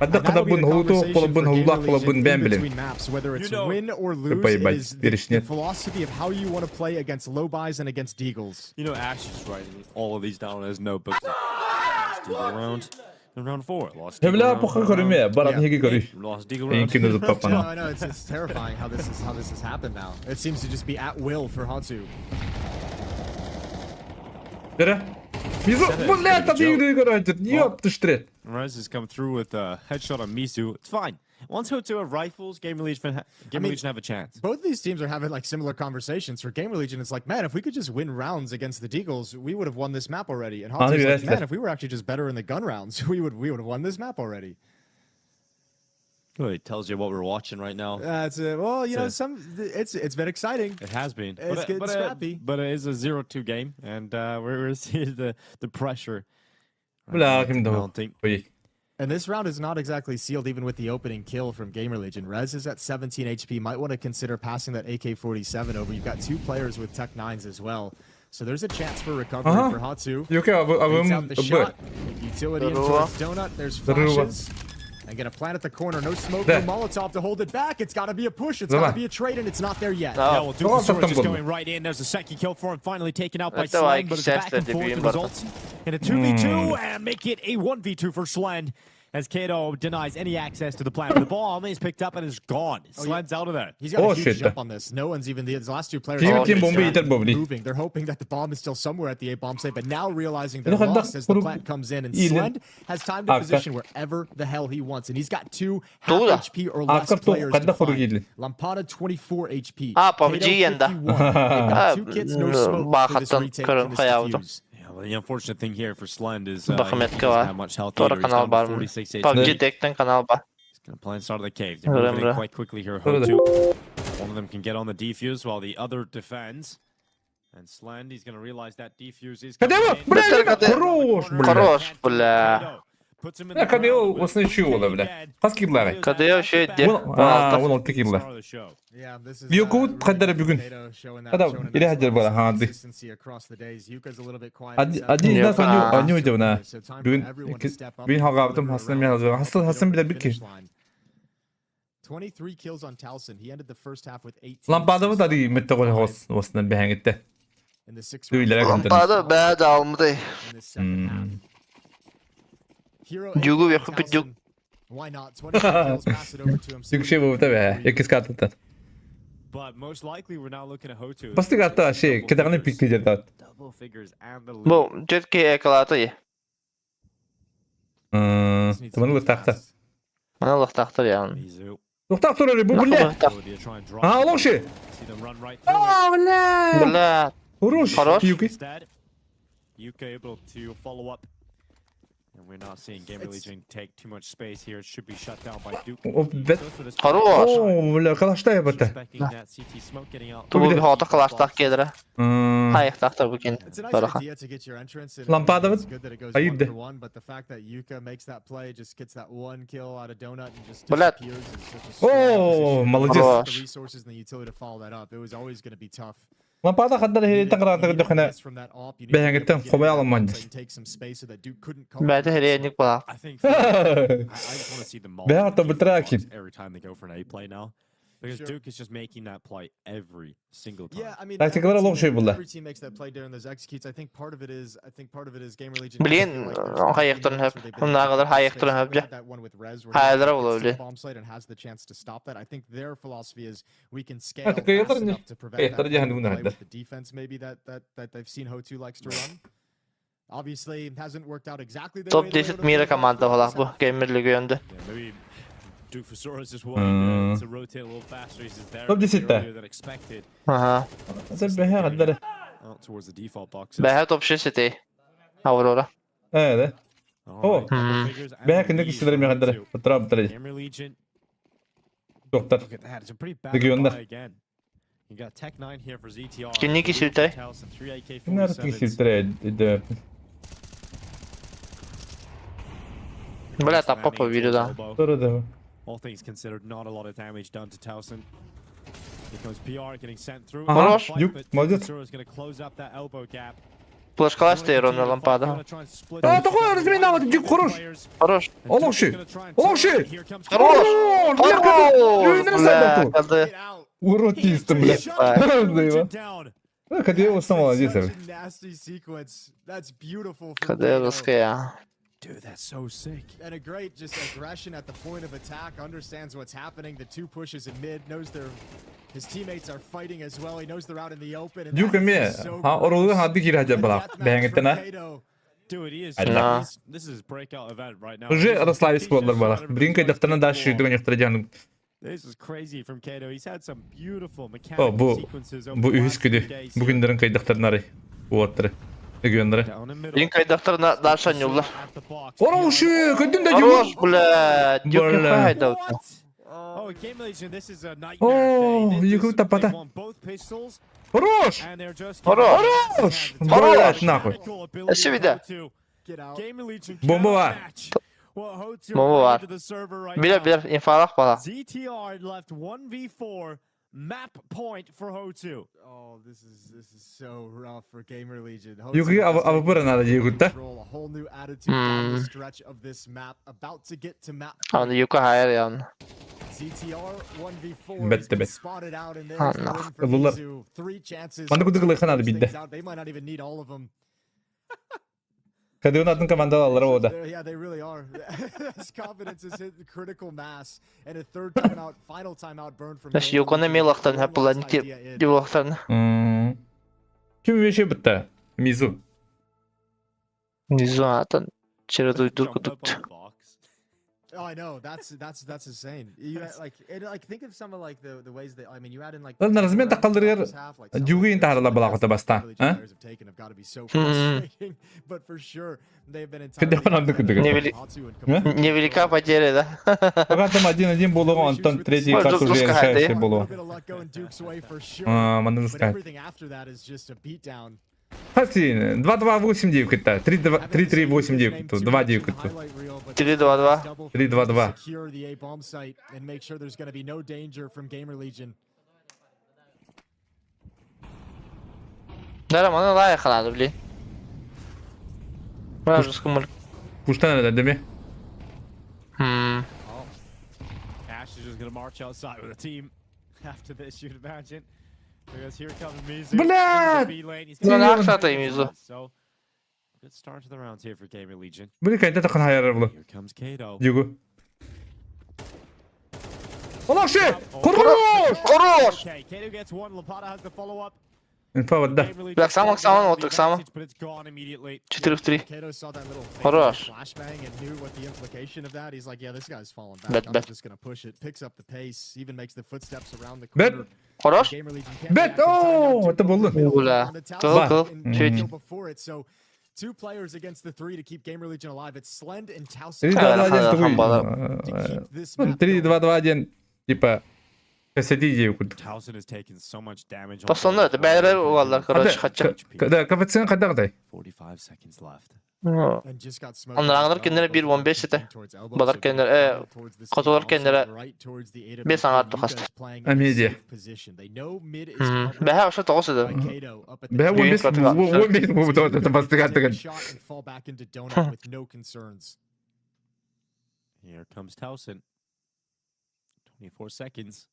[SPEAKER 1] Адда
[SPEAKER 3] And that'll be
[SPEAKER 1] кадабын
[SPEAKER 3] the
[SPEAKER 1] хулутуу
[SPEAKER 3] conversation
[SPEAKER 1] болобун
[SPEAKER 3] for
[SPEAKER 1] хуллах
[SPEAKER 3] Gamer Legion
[SPEAKER 1] болобун
[SPEAKER 3] in
[SPEAKER 1] бен билем.
[SPEAKER 3] between maps, whether it's
[SPEAKER 2] You know-
[SPEAKER 3] win or lose,
[SPEAKER 1] Goodbye,
[SPEAKER 3] it
[SPEAKER 1] bye.
[SPEAKER 3] is the
[SPEAKER 1] Беришнет.
[SPEAKER 3] philosophy of how you want to play against low buys and against deagles.
[SPEAKER 2] You know, Ash is writing all of these down in his notebook. Lost Deagle round in round four. Lost Deagle
[SPEAKER 1] Хевлээ
[SPEAKER 2] round,
[SPEAKER 1] похын
[SPEAKER 2] round.
[SPEAKER 1] көрүмэ, баран
[SPEAKER 3] Yeah.
[SPEAKER 1] хиги көрүй.
[SPEAKER 2] Lost Deagle round.
[SPEAKER 1] Эйнкин
[SPEAKER 3] No,
[SPEAKER 1] папана.
[SPEAKER 3] I know it's terrifying how this has happened now. It seems to just be at will for Hatsu.
[SPEAKER 1] Бэрэ. Мизу, бля, тады көрөйт. Ёп, тыштрет.
[SPEAKER 2] Rez has come through with a headshot on Misu. It's fine. Once Hotu have rifles, Gamer Legion, Gamer
[SPEAKER 3] mean-
[SPEAKER 2] Legion have a chance.
[SPEAKER 3] Both of these teams are having like similar conversations. For Gamer Legion, it's like, man, if we could just win rounds against the Deagles, we would have won this map already. And
[SPEAKER 1] Honestly,
[SPEAKER 3] Hatsu's like,
[SPEAKER 1] that's the-
[SPEAKER 3] man, if we were actually just better in the gun rounds, we would have won this map already.
[SPEAKER 2] Really tells you what we're watching right now.
[SPEAKER 3] That's it. Well, you know,
[SPEAKER 2] It's a-
[SPEAKER 3] some it's been exciting.
[SPEAKER 2] It has been.
[SPEAKER 3] It's getting
[SPEAKER 2] but,
[SPEAKER 3] scrappy.
[SPEAKER 2] But it is a 0-2 game, and we're seeing the pressure.
[SPEAKER 1] Бля, ким дөө.
[SPEAKER 2] Mounting.
[SPEAKER 1] Ой.
[SPEAKER 3] And this round is not exactly sealed, even with the opening kill from Gamer Legion. Rez is at 17 HP. Might want to consider passing that AK 47 over. You've got two players with Tech 9s as well. So there's a chance for recovery for Hatsu.
[SPEAKER 1] Юка
[SPEAKER 3] Baits out
[SPEAKER 1] авым
[SPEAKER 3] the
[SPEAKER 1] б.
[SPEAKER 3] shot. Utility in
[SPEAKER 4] Здорово.
[SPEAKER 3] towards Donut. There's
[SPEAKER 1] Здорово.
[SPEAKER 3] flashes. And gonna plant at the corner. No smoke,
[SPEAKER 1] Да.
[SPEAKER 3] no Molotov to hold it back. It's got to be a push. It's
[SPEAKER 1] Давай.
[SPEAKER 3] got to be a trade, and it's not there yet.
[SPEAKER 2] Yeah,
[SPEAKER 4] Да.
[SPEAKER 2] well,
[SPEAKER 1] Go on,
[SPEAKER 2] Doofus just
[SPEAKER 1] September.
[SPEAKER 2] going right in. There's a second kill for him, finally taken out by
[SPEAKER 4] Это лайк
[SPEAKER 2] Slen, but it's back
[SPEAKER 4] счастья
[SPEAKER 2] and forth.
[SPEAKER 4] тебе,
[SPEAKER 2] The
[SPEAKER 4] Барта.
[SPEAKER 2] results in a 2v2 and make it a 1v2 for Slen as Kato denies any access to the plant. But the bomb is picked up and is gone. Slen's out of there.
[SPEAKER 3] He's got
[SPEAKER 1] Oh,
[SPEAKER 3] a huge
[SPEAKER 1] shit.
[SPEAKER 3] jump on this. No one's even the last two players.
[SPEAKER 1] Team
[SPEAKER 3] are
[SPEAKER 1] team
[SPEAKER 3] even
[SPEAKER 1] bomba
[SPEAKER 3] not
[SPEAKER 1] yeter bobli.
[SPEAKER 3] Moving. They're hoping that the bomb is still somewhere at the A bomb site, but now realizing they're
[SPEAKER 1] Look at
[SPEAKER 3] lost
[SPEAKER 1] that.
[SPEAKER 3] as the plant comes in, and
[SPEAKER 1] Или-
[SPEAKER 3] Slend has time to
[SPEAKER 1] Арка.
[SPEAKER 3] position wherever the hell he wants, and he's got two half
[SPEAKER 4] Туда.
[SPEAKER 3] HP or less
[SPEAKER 1] Арка ту-
[SPEAKER 3] players to
[SPEAKER 1] кадда
[SPEAKER 3] find.
[SPEAKER 1] хуругили.
[SPEAKER 3] Lampada 24 HP.
[SPEAKER 4] А,
[SPEAKER 3] Kato
[SPEAKER 4] PUBG янда.
[SPEAKER 3] 51. They've got two kits, no
[SPEAKER 4] А,
[SPEAKER 3] smoke for this
[SPEAKER 4] бахаттан
[SPEAKER 3] retake
[SPEAKER 4] көрөн
[SPEAKER 3] and this
[SPEAKER 4] хаябытым.
[SPEAKER 3] defuse.
[SPEAKER 2] Yeah, well, the unfortunate thing here for Slend is he
[SPEAKER 4] Бахметка
[SPEAKER 2] doesn't
[SPEAKER 4] бар.
[SPEAKER 2] have much health
[SPEAKER 4] Тора
[SPEAKER 2] either. He's
[SPEAKER 4] канал
[SPEAKER 2] down to
[SPEAKER 4] бар.
[SPEAKER 2] 46 HP.
[SPEAKER 4] PUBG тектен канал бар.
[SPEAKER 2] He's gonna play inside of the cave. They're moving in
[SPEAKER 4] Remember.
[SPEAKER 2] quite quickly here.
[SPEAKER 1] Remember.
[SPEAKER 2] Hotu. One of them can get on the defuse while the other defends. And Slend, he's gonna realize that defuse is coming
[SPEAKER 1] Кадево,
[SPEAKER 2] in.
[SPEAKER 1] бля,
[SPEAKER 4] Бля,
[SPEAKER 1] хорош, бля.
[SPEAKER 4] Хорош, бля.
[SPEAKER 1] Бля, Кадео оснащил, бля. Хас кирлары.
[SPEAKER 4] Кадео еще де.
[SPEAKER 1] Вон, а, вон алты кирлар.
[SPEAKER 3] Yeah, this is
[SPEAKER 1] Юку
[SPEAKER 3] really
[SPEAKER 1] каддара бүгүн.
[SPEAKER 3] Kato showing that-
[SPEAKER 1] Када
[SPEAKER 3] showing a
[SPEAKER 1] иле
[SPEAKER 3] nice
[SPEAKER 1] хаджар
[SPEAKER 3] level
[SPEAKER 1] бара
[SPEAKER 3] of
[SPEAKER 1] хаанды.
[SPEAKER 3] consistency across the days. Yuka's a little bit quiet
[SPEAKER 1] Один
[SPEAKER 3] himself.
[SPEAKER 1] один из нас
[SPEAKER 4] Юка.
[SPEAKER 1] они они на.
[SPEAKER 3] So time for
[SPEAKER 1] Бүгүн
[SPEAKER 3] everyone to step up
[SPEAKER 1] бүгүн
[SPEAKER 3] and
[SPEAKER 1] хагаабытым
[SPEAKER 3] deliver a
[SPEAKER 1] Хасан
[SPEAKER 3] round.
[SPEAKER 1] мен азыр. Хасан Хасан
[SPEAKER 3] Get
[SPEAKER 1] биле
[SPEAKER 3] over the
[SPEAKER 1] бик.
[SPEAKER 3] finish line. 23 kills on Towson. He ended the first half with 18.
[SPEAKER 1] Лампада да метте гол хос осна бэхэнгитте.
[SPEAKER 3] In the sixth
[SPEAKER 1] Düğülere
[SPEAKER 3] round.
[SPEAKER 1] gönderiyor.
[SPEAKER 4] Лампада бәд алмды.
[SPEAKER 3] In the second half. Hero
[SPEAKER 4] Дюгу
[SPEAKER 3] AK
[SPEAKER 4] яхы
[SPEAKER 3] on
[SPEAKER 4] бит дюг.
[SPEAKER 3] Towson. Why not? 23 kills, pass it over to him.
[SPEAKER 1] Жүкше болуп бэ. Экис каттан.
[SPEAKER 2] But most likely we're now looking at Hotu.
[SPEAKER 1] Басты катта ши кетаганы пикти жердат.
[SPEAKER 2] Double figures and the lead.
[SPEAKER 4] Бу жетки экалаты.
[SPEAKER 3] Just needs to
[SPEAKER 1] Таманы
[SPEAKER 3] move
[SPEAKER 1] лытакта.
[SPEAKER 3] fast.
[SPEAKER 4] Мана лахтахтар ян.
[SPEAKER 2] Mizu.
[SPEAKER 1] Токтап турар бу бля.
[SPEAKER 2] Ability to try and drop.
[SPEAKER 1] А, олоңши.
[SPEAKER 2] See them run right through it.
[SPEAKER 1] А, бля.
[SPEAKER 4] Бля.
[SPEAKER 1] Хорош.
[SPEAKER 4] Хорош.
[SPEAKER 1] Юки.
[SPEAKER 2] Instead, UK able to follow up. And we're not seeing Gamer
[SPEAKER 3] It's-
[SPEAKER 2] Legion take too much space here. It should be shut down by Duke.
[SPEAKER 1] О, бет.
[SPEAKER 2] Goes for this
[SPEAKER 4] Хорош.
[SPEAKER 1] О, бля, калаштай бата.
[SPEAKER 2] Expecting that CT smoke getting out.
[SPEAKER 4] Тубу хота калаштах кедре. Хайхтахтар букин.
[SPEAKER 3] It's a nice
[SPEAKER 4] Бараха.
[SPEAKER 3] idea to get your entrance. And
[SPEAKER 1] Лампада
[SPEAKER 3] it's
[SPEAKER 1] вот
[SPEAKER 3] good that it goes
[SPEAKER 1] Аида.
[SPEAKER 3] one for one, but the fact that Yuka makes that play, just gets that one kill out of Donut and just
[SPEAKER 4] Блядь.
[SPEAKER 3] disappears is such a strong
[SPEAKER 1] О,
[SPEAKER 3] position.
[SPEAKER 1] молодец.
[SPEAKER 4] Хорош.
[SPEAKER 3] The resources and the utility to follow that up. It was always going to be tough.
[SPEAKER 1] Лампада хаддар хери таграатаг дөхнө. Бэхэнгиттэн хобай аламан.
[SPEAKER 4] Бәді херенник бала.
[SPEAKER 2] I think for, I just want to see them
[SPEAKER 1] Бэ ата бутраки.
[SPEAKER 2] every time they go for an A play now. Because
[SPEAKER 3] Sure.
[SPEAKER 2] Duke is just making that play every single time.
[SPEAKER 3] Yeah, I mean,
[SPEAKER 1] Тактикалар
[SPEAKER 3] every
[SPEAKER 1] олох
[SPEAKER 3] team-
[SPEAKER 1] шей булла.
[SPEAKER 3] Every team makes that play during those executes. I think part of it is, I think part of it is Gamer Legion.
[SPEAKER 4] Блин, хайыктырын хөп. Мынагылар хайыктырын хөп же.
[SPEAKER 3] That one with Rez where he
[SPEAKER 4] Хайдара
[SPEAKER 3] gets to
[SPEAKER 4] боло
[SPEAKER 3] the
[SPEAKER 4] биле.
[SPEAKER 3] bomb site and has the chance to stop that. I think their philosophy is we can scale
[SPEAKER 1] А, так я
[SPEAKER 3] fast
[SPEAKER 1] тоже не-
[SPEAKER 3] enough to prevent
[SPEAKER 1] я
[SPEAKER 3] that
[SPEAKER 1] тоже не
[SPEAKER 3] kind of
[SPEAKER 1] думаю,
[SPEAKER 3] play
[SPEAKER 1] да.
[SPEAKER 3] with the defense maybe that they've seen Hotu likes to run. Obviously, hasn't worked out exactly the
[SPEAKER 4] Топ
[SPEAKER 3] way they
[SPEAKER 4] 10
[SPEAKER 3] would have
[SPEAKER 4] мира
[SPEAKER 3] liked
[SPEAKER 4] команда
[SPEAKER 3] for
[SPEAKER 4] буолах
[SPEAKER 3] this
[SPEAKER 4] бу
[SPEAKER 3] half.
[SPEAKER 4] Gamer Legion'da.
[SPEAKER 2] Yeah, maybe Duke is just wanting to rotate a little faster. He's just there
[SPEAKER 1] Топ 10
[SPEAKER 2] earlier than expected.
[SPEAKER 4] Аха.
[SPEAKER 1] Бэһэ хаддары.
[SPEAKER 2] Out towards the default boxes.
[SPEAKER 4] Бэһэ топ 6 этей. Аврора.
[SPEAKER 1] Ээ,
[SPEAKER 2] All
[SPEAKER 1] О.
[SPEAKER 2] right, double figures and
[SPEAKER 1] Бэһэ
[SPEAKER 2] the
[SPEAKER 1] күндү
[SPEAKER 2] lead
[SPEAKER 1] кистэлэр
[SPEAKER 2] for
[SPEAKER 1] миэхэндэрэ.
[SPEAKER 2] two.
[SPEAKER 1] Утра бутары.
[SPEAKER 2] Gamer Legion.
[SPEAKER 1] Доктор.
[SPEAKER 2] Look at that. It's a pretty bad
[SPEAKER 1] Легиондар.
[SPEAKER 2] buy again. You got Tech 9 here for ZTR.
[SPEAKER 4] Киники сюртэй.
[SPEAKER 2] Towson, 3
[SPEAKER 1] Кинер
[SPEAKER 2] AK-47s.
[SPEAKER 1] кистэлэр өйдөө.
[SPEAKER 4] Бля, таппа по виду, да.
[SPEAKER 2] Elbow.
[SPEAKER 1] Тура да.
[SPEAKER 2] All things considered, not a lot of damage done to Towson. Here comes PR getting sent through.
[SPEAKER 1] Ага,
[SPEAKER 4] Хорош.
[SPEAKER 2] Fight,
[SPEAKER 1] Дюк,
[SPEAKER 2] but
[SPEAKER 1] молодец.
[SPEAKER 2] Sura's gonna close up that elbow gap.
[SPEAKER 4] Флешкалаш Рона Лампада.
[SPEAKER 1] А, такой разминал, Дюк, хорош.
[SPEAKER 4] Хорош.
[SPEAKER 1] Олохши! Олохши!
[SPEAKER 4] Хорош!
[SPEAKER 1] Бля,
[SPEAKER 4] Хорош!
[SPEAKER 1] Бля,
[SPEAKER 4] Бля, когда...
[SPEAKER 3] Get out.
[SPEAKER 1] Уродистым, бля.
[SPEAKER 4] Ебать.
[SPEAKER 1] Кадеева сама молодец.
[SPEAKER 3] Such a nasty sequence. That's beautiful from
[SPEAKER 4] Когда
[SPEAKER 3] Kato.
[SPEAKER 4] русская.
[SPEAKER 2] Dude, that's so sick.
[SPEAKER 3] And a great just aggression at the point of attack, understands what's happening. The two pushes in mid, knows their his teammates are fighting as well. He knows they're out in the open. And
[SPEAKER 1] Дюк
[SPEAKER 3] that is
[SPEAKER 1] эмиэ
[SPEAKER 3] just so
[SPEAKER 1] ха орулу
[SPEAKER 3] gross.
[SPEAKER 1] хадды киирэ
[SPEAKER 3] And a
[SPEAKER 1] хадья
[SPEAKER 3] deathmatch
[SPEAKER 1] бэһэҥиттэн
[SPEAKER 3] from
[SPEAKER 1] а.
[SPEAKER 3] Kato.
[SPEAKER 2] Dude, he is.
[SPEAKER 1] Айда.
[SPEAKER 2] he's- This is his breakout event right now.
[SPEAKER 1] Уже
[SPEAKER 2] He's-
[SPEAKER 1] расслабились
[SPEAKER 2] he's
[SPEAKER 1] буоллар
[SPEAKER 2] just
[SPEAKER 1] бала.
[SPEAKER 2] shot everybody
[SPEAKER 1] Бринка
[SPEAKER 2] twice
[SPEAKER 1] дактана да
[SPEAKER 2] before.
[SPEAKER 1] шүйдүгэн юхтара
[SPEAKER 2] This is crazy from Kato. He's had some beautiful
[SPEAKER 1] О,
[SPEAKER 2] mechanical
[SPEAKER 1] бу
[SPEAKER 2] sequences over
[SPEAKER 1] бу
[SPEAKER 2] the
[SPEAKER 1] үһүс
[SPEAKER 2] last few
[SPEAKER 1] күнү.
[SPEAKER 2] days
[SPEAKER 1] Бу
[SPEAKER 2] here.
[SPEAKER 1] күннэрин кайдахтарнары. Уоттары. Регионнары.
[SPEAKER 2] Down the middle.
[SPEAKER 4] Дин кайдахтарына дальше нюлла.
[SPEAKER 2] At the box.
[SPEAKER 1] Хороший! Көдүн да
[SPEAKER 4] Хорош, бля! Дюк
[SPEAKER 1] Бля.
[SPEAKER 4] хайда.
[SPEAKER 2] What? Oh, Game Legion, this is a nightmare
[SPEAKER 1] О,
[SPEAKER 2] day. This
[SPEAKER 1] Якуб
[SPEAKER 2] is-
[SPEAKER 1] тапата.
[SPEAKER 2] they won both pistols,
[SPEAKER 1] Хорош!
[SPEAKER 2] and they're just
[SPEAKER 4] Хорош!
[SPEAKER 1] Хорош!
[SPEAKER 4] Хорош!
[SPEAKER 1] Блять, нахуй.
[SPEAKER 4] Спасибо, да.
[SPEAKER 3] Get out.
[SPEAKER 2] Game Legion
[SPEAKER 1] Бомба
[SPEAKER 2] cannot
[SPEAKER 1] бар.
[SPEAKER 2] match what Ho2
[SPEAKER 4] Бомба бар.
[SPEAKER 2] bring to the server right
[SPEAKER 4] Билер,
[SPEAKER 2] now.
[SPEAKER 4] билер, инфарах бала.
[SPEAKER 2] ZTR left 1v4 map point for Ho2.
[SPEAKER 3] Oh, this is so rough for Gamer Legion.
[SPEAKER 1] Юги абы надо Якутта.
[SPEAKER 3] Control, a whole new attitude down the stretch of this map. About to get to map
[SPEAKER 4] Аны юка хайр ян.
[SPEAKER 3] ZTR 1v4.
[SPEAKER 1] Бет
[SPEAKER 3] He's been
[SPEAKER 1] бет.
[SPEAKER 3] spotted out and there's
[SPEAKER 4] Ah,
[SPEAKER 3] the
[SPEAKER 4] no.
[SPEAKER 3] win for
[SPEAKER 1] Ыллылар.
[SPEAKER 3] Mizu. Three chances.
[SPEAKER 1] Манна кудук ылыхан ады
[SPEAKER 3] Close
[SPEAKER 1] бидде.
[SPEAKER 3] things out. They might not even need all of them.
[SPEAKER 1] Кадыын атын командалары ода.
[SPEAKER 3] They're- Yeah, they really are. This confidence has hit the critical mass, and a third timeout, final timeout burn from.
[SPEAKER 4] Знаешь,
[SPEAKER 3] Gamer
[SPEAKER 4] юканы
[SPEAKER 3] Legion.
[SPEAKER 4] мелахтан
[SPEAKER 3] One
[SPEAKER 4] хаппылан
[SPEAKER 3] last idea in.
[SPEAKER 4] дивахтан.
[SPEAKER 1] Ким веше бітті? Мизу.
[SPEAKER 4] Низу атын. Через
[SPEAKER 2] Jump
[SPEAKER 4] дурку
[SPEAKER 2] up on
[SPEAKER 4] тут.
[SPEAKER 2] the box.
[SPEAKER 3] Oh, I know. That's insane. You had, like and like think of some of like the ways that I mean you add in like
[SPEAKER 1] Ыл размен таққалдыргар
[SPEAKER 3] first half, like some of the
[SPEAKER 1] дюгин
[SPEAKER 3] risks
[SPEAKER 1] таарла
[SPEAKER 3] that
[SPEAKER 1] балаҕыта баста.
[SPEAKER 3] Legion
[SPEAKER 1] А?
[SPEAKER 3] players have taken have got to be so
[SPEAKER 4] Мгм.
[SPEAKER 3] frustrating, but for sure they've been
[SPEAKER 1] Кыдыхан
[SPEAKER 3] entirely
[SPEAKER 1] анды кыдыгы.
[SPEAKER 4] Не
[SPEAKER 3] Hatsu and
[SPEAKER 1] Э?
[SPEAKER 3] completely
[SPEAKER 4] Невелика потеря, да?
[SPEAKER 1] Пока там один-один болуға, онтон третий
[SPEAKER 4] Ой,
[SPEAKER 1] карту
[SPEAKER 4] тут
[SPEAKER 1] уже
[SPEAKER 4] пускай,
[SPEAKER 1] решающий
[SPEAKER 4] да?
[SPEAKER 1] болуға.
[SPEAKER 3] A little bit of luck going Duke's way for sure.
[SPEAKER 1] А, манна
[SPEAKER 3] But
[SPEAKER 1] скай.
[SPEAKER 3] everything after that is just a beatdown.
[SPEAKER 1] Хаси, 2-2-8-9 кытта. 3-3-8-9 кытта. 2-9 кытта.
[SPEAKER 4] 3-2-2.
[SPEAKER 1] 3-2-2.
[SPEAKER 3] Secure the A bomb site and make sure there's going to be no danger from Gamer Legion.
[SPEAKER 4] Да, маны лайық надо, блин. Вражескую муль.
[SPEAKER 1] Куштан эдэ деме.
[SPEAKER 4] М.
[SPEAKER 2] Oh. Ash is just gonna march outside with a team after this, you'd imagine. Because here comes Mizu.
[SPEAKER 1] Блядь!
[SPEAKER 2] into the B lane. He's
[SPEAKER 4] Ну,
[SPEAKER 2] gonna
[SPEAKER 4] нахса ты, Мизу.
[SPEAKER 2] So, good start to the rounds here for Gamer Legion.
[SPEAKER 1] Били кайда тақын хайрар бұлы.
[SPEAKER 2] Here comes Kato.
[SPEAKER 1] Югу. Олақшы! Хорош!
[SPEAKER 4] Хорош!
[SPEAKER 2] Okay, Kato gets one. Lapata has the follow-up.
[SPEAKER 1] Инфа вот да.
[SPEAKER 2] Gamer Legion
[SPEAKER 4] Бля, сам
[SPEAKER 2] still
[SPEAKER 4] Оксана,
[SPEAKER 2] got
[SPEAKER 4] вот
[SPEAKER 2] the
[SPEAKER 4] Оксана.
[SPEAKER 2] advantage, but it's gone immediately.
[SPEAKER 4] 4 в 3.
[SPEAKER 3] Kato saw that little fake
[SPEAKER 4] Хорош.
[SPEAKER 3] flashbang and knew what the implication of that. He's like, yeah, this guy's falling back.
[SPEAKER 4] Бет,
[SPEAKER 3] I'm
[SPEAKER 4] бет.
[SPEAKER 3] just going to push it. Picks up the pace, even makes the footsteps around the
[SPEAKER 1] Бет.
[SPEAKER 3] corner.
[SPEAKER 4] Хорош?
[SPEAKER 3] Gamer Legion can't
[SPEAKER 1] Бет!
[SPEAKER 3] react in time.
[SPEAKER 1] О,
[SPEAKER 3] Now
[SPEAKER 1] это
[SPEAKER 3] Duke
[SPEAKER 1] болды.
[SPEAKER 3] over the middle
[SPEAKER 4] Бля.
[SPEAKER 3] on the
[SPEAKER 4] Кыл,
[SPEAKER 3] tower
[SPEAKER 4] кыл.
[SPEAKER 3] and
[SPEAKER 4] Чуть.
[SPEAKER 3] kill before it. So two players against the three to keep Gamer Legion alive. It's Slend and Towson
[SPEAKER 1] 3-2-2-1
[SPEAKER 3] to
[SPEAKER 1] тугуй.
[SPEAKER 3] keep this map
[SPEAKER 1] 3-2-2-1. Типа, кассети идею курдук.
[SPEAKER 2] Towson has taken so much damage. on
[SPEAKER 4] Пацаны,
[SPEAKER 2] both
[SPEAKER 4] это бәрі олар, короче,
[SPEAKER 1] Хада,
[SPEAKER 4] хочу.
[SPEAKER 1] Да, КФЦ қайда
[SPEAKER 2] 45 seconds left.
[SPEAKER 4] Ну,
[SPEAKER 3] And just got smoked
[SPEAKER 4] Оннааҕар
[SPEAKER 3] as well.
[SPEAKER 4] кинилэр
[SPEAKER 3] Both
[SPEAKER 4] биир
[SPEAKER 3] of
[SPEAKER 4] он
[SPEAKER 3] them
[SPEAKER 4] бес этэ.
[SPEAKER 3] pushing towards elbow,
[SPEAKER 4] Балар
[SPEAKER 3] so
[SPEAKER 4] кинилэр,
[SPEAKER 3] they're
[SPEAKER 4] э,
[SPEAKER 3] towards the
[SPEAKER 4] хотулар
[SPEAKER 3] bomb site,
[SPEAKER 4] кинилэр
[SPEAKER 3] right towards the AWP.
[SPEAKER 4] бес аҥаар
[SPEAKER 3] Yuka
[SPEAKER 4] тухаста.
[SPEAKER 3] is playing in a
[SPEAKER 1] Амедиа.
[SPEAKER 3] safe position. They know mid is
[SPEAKER 4] М,
[SPEAKER 3] covered
[SPEAKER 4] Бэһэ ошо тоҕус
[SPEAKER 3] by
[SPEAKER 4] этэ.
[SPEAKER 3] Kato up at the
[SPEAKER 1] Бэ
[SPEAKER 3] top.
[SPEAKER 1] он бес, он бес,
[SPEAKER 3] He's
[SPEAKER 1] это
[SPEAKER 3] gonna
[SPEAKER 1] бастыгат
[SPEAKER 3] take a
[SPEAKER 1] деген.
[SPEAKER 3] shot and fall back into donut with no concerns.
[SPEAKER 2] Here comes Towson. 24 seconds.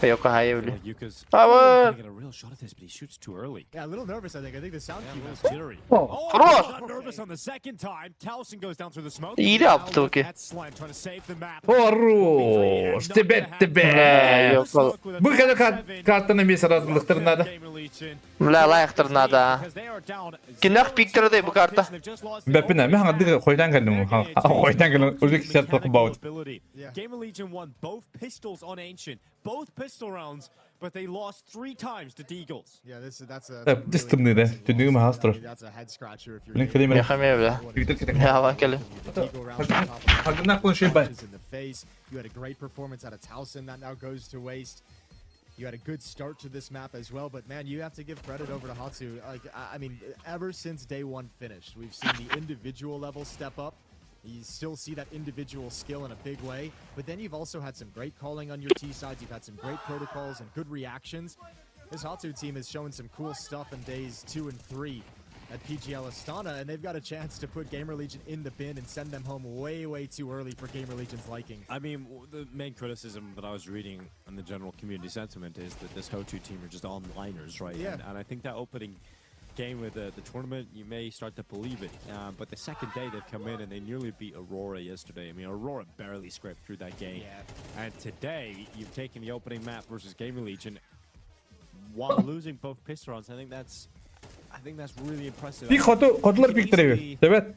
[SPEAKER 4] Yok hayır
[SPEAKER 2] Like Yuka's
[SPEAKER 4] Ama-
[SPEAKER 2] gonna get a real shot at this, but he shoots too early.
[SPEAKER 3] Yeah, a little nervous, I think. I think the sound
[SPEAKER 2] Yeah,
[SPEAKER 3] cue
[SPEAKER 2] a
[SPEAKER 3] was
[SPEAKER 2] little jittery.
[SPEAKER 1] Oh.
[SPEAKER 2] Oh,
[SPEAKER 4] Хорош!
[SPEAKER 2] he got nervous on the second time. Towson goes down through the smoke.
[SPEAKER 4] İyi de yaptı
[SPEAKER 2] Now
[SPEAKER 4] okey.
[SPEAKER 2] at Slime trying to save the map.
[SPEAKER 1] Хорош! Тебе, тебе!
[SPEAKER 4] Бля, yok oğlum.
[SPEAKER 1] Бу кэлэ картаны эмиэ саратылыктарын наада.
[SPEAKER 4] Бля, лайықтыр надо. Кинах пиктерде бу карта.
[SPEAKER 1] Бэппин эмэ хаҥардык хойутаан кэллим. Хойутаан кэлэн үлүк сэрт баут.
[SPEAKER 2] Gamer Legion won both pistols on Ancient, both pistol rounds, but they lost three times to Deagles.
[SPEAKER 3] Yeah, this is that's a
[SPEAKER 1] Э, дис тымныйда. Түнүгүм аһаас турар.
[SPEAKER 3] That's a head scratcher if you're
[SPEAKER 1] Блин, кэлим эрэ.
[SPEAKER 4] Яхамия бля. Ya bak hele.
[SPEAKER 1] Хагынак конши бай.
[SPEAKER 3] in the face. You had a great performance out of Towson that now goes to waste. You had a good start to this map as well, but man, you have to give credit over to Hatsu. Like, I mean, ever since day one finished, we've seen the individual level step up. You still see that individual skill in a big way, but then you've also had some great calling on your T sides. You've had some great protocols and good reactions. This Hatsu team has shown some cool stuff in days 2 and 3 at PGL Astana, and they've got a chance to put Gamer Legion in the bin and send them home way, way too early for Gamer Legion's liking.
[SPEAKER 2] I mean, the main criticism that I was reading in the general community sentiment is that this Hotu team are just onliners, right?
[SPEAKER 3] Yeah.
[SPEAKER 2] And I think that opening game of the tournament, you may start to believe it. But the second day they've come in and they nearly beat Aurora yesterday. I mean, Aurora barely scraped through that game.
[SPEAKER 3] Yeah.
[SPEAKER 2] And today, you've taken the opening map versus Gamer Legion while losing both pistol rounds. I think that's really impressive.
[SPEAKER 1] Пик хоту хотулар пик тэрэ. Тэбэт.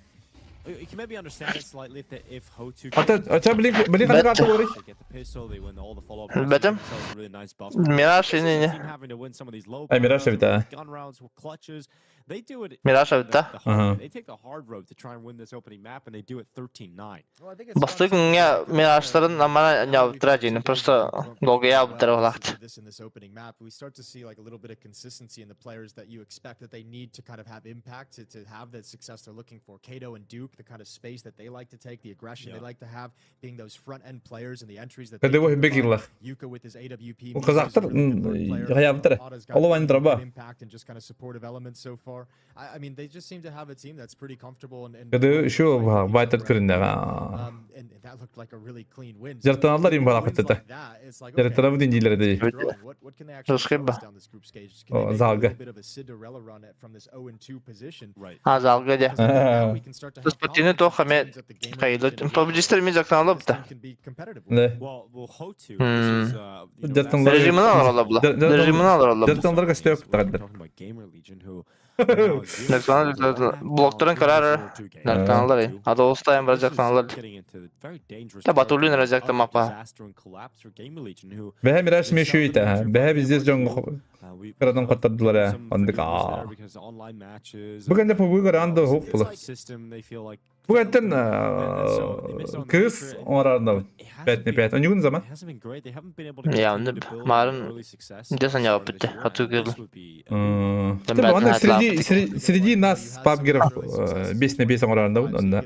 [SPEAKER 2] You can maybe understand it slightly if, the, if Hotu
[SPEAKER 1] Ата ача блин блин ханна карта буолуой.
[SPEAKER 2] They get the pistol, they win all the follow-up.
[SPEAKER 4] Бэтим.
[SPEAKER 2] rounds, really nice buff.
[SPEAKER 4] Мираж
[SPEAKER 2] This is a
[SPEAKER 4] не
[SPEAKER 2] team having to win some of these low
[SPEAKER 1] Ай, Мираж
[SPEAKER 2] rounds,
[SPEAKER 1] эбит, аа.
[SPEAKER 2] gun rounds, clutches. They do it
[SPEAKER 4] Мираж
[SPEAKER 2] the,
[SPEAKER 4] эбит да.
[SPEAKER 2] the hard
[SPEAKER 1] Ага.
[SPEAKER 2] way. They take the hard road to try and win this opening map, and they do it 13-9.
[SPEAKER 4] Бастык күҥҥэ Миражтарын намана ньаабыттара дьиҥин просто долгуйаабыттара буолаахт.
[SPEAKER 3] This in this opening map, we start to see like a little bit of consistency in the players that you expect that they need to kind of have impact to have that success they're looking for. Kato and Duke, the kind of space that they like to take, the aggression they
[SPEAKER 2] Yeah.
[SPEAKER 3] like to have, being those front end players and the entries that
[SPEAKER 1] Кэдэ
[SPEAKER 3] they
[SPEAKER 1] бу
[SPEAKER 3] can
[SPEAKER 1] бик
[SPEAKER 3] provide.
[SPEAKER 1] иллах.
[SPEAKER 3] Yuka with his AWP.
[SPEAKER 1] Казахтар, хайаабыттара. Олох андраба.
[SPEAKER 3] Impact and just kind of supportive elements so far. I mean, they just seem to have a team that's pretty comfortable and, and
[SPEAKER 1] Кэдэ шу байтат көрүннэ.
[SPEAKER 3] and that looked like a really clean win.
[SPEAKER 1] Жартаналар им бала
[SPEAKER 3] Wins
[SPEAKER 1] кытта.
[SPEAKER 3] like that, it's like, okay,
[SPEAKER 1] Жартанабыт индилер дии.
[SPEAKER 3] What, what can they actually show
[SPEAKER 4] Русская
[SPEAKER 3] us down this group stage? Can
[SPEAKER 1] О,
[SPEAKER 3] they make a
[SPEAKER 1] залга.
[SPEAKER 3] little bit of a Cinderella run at, from this 0-2 position?
[SPEAKER 2] Right.
[SPEAKER 4] А залга дьэ.
[SPEAKER 3] Because I think now we can start to have
[SPEAKER 4] Спортивный
[SPEAKER 3] confidence
[SPEAKER 4] туох
[SPEAKER 3] in
[SPEAKER 4] эмэ
[SPEAKER 3] teams that the Gamer
[SPEAKER 4] хайылы
[SPEAKER 3] Legion
[SPEAKER 4] PUBG-стер эмиэ
[SPEAKER 3] this
[SPEAKER 4] дьактаналар
[SPEAKER 3] team
[SPEAKER 4] да.
[SPEAKER 3] can be competitive with.
[SPEAKER 1] Да.
[SPEAKER 2] Well, Hotu,
[SPEAKER 4] Hmm.
[SPEAKER 2] this is, you know,
[SPEAKER 1] Жартаналар.
[SPEAKER 4] Режимин алар була. Режимин алар була.
[SPEAKER 1] Жартаналарга сөп тагындар.
[SPEAKER 2] Talking about Gamer Legion, who
[SPEAKER 4] Блоктарын карар дьактаналар. Ада олустайын бар дьактаналар. Та Батулин разякта мапа.
[SPEAKER 1] Бэһэ Мираж мешүйт аа. Бэһэ биздес дьон кырадан коттардылар ээ. Ондук аа. Бу кэннэ PUBG ранда хук була. Бу кэнтэн кыыс оҥорарында 5 на 5. Онньугун заман.
[SPEAKER 4] Я, онно марын дьэ санаабыт хатыы кыыл.
[SPEAKER 1] Типа, онно среди среди нас пабгеров 5 на 5 оҥорарында онно.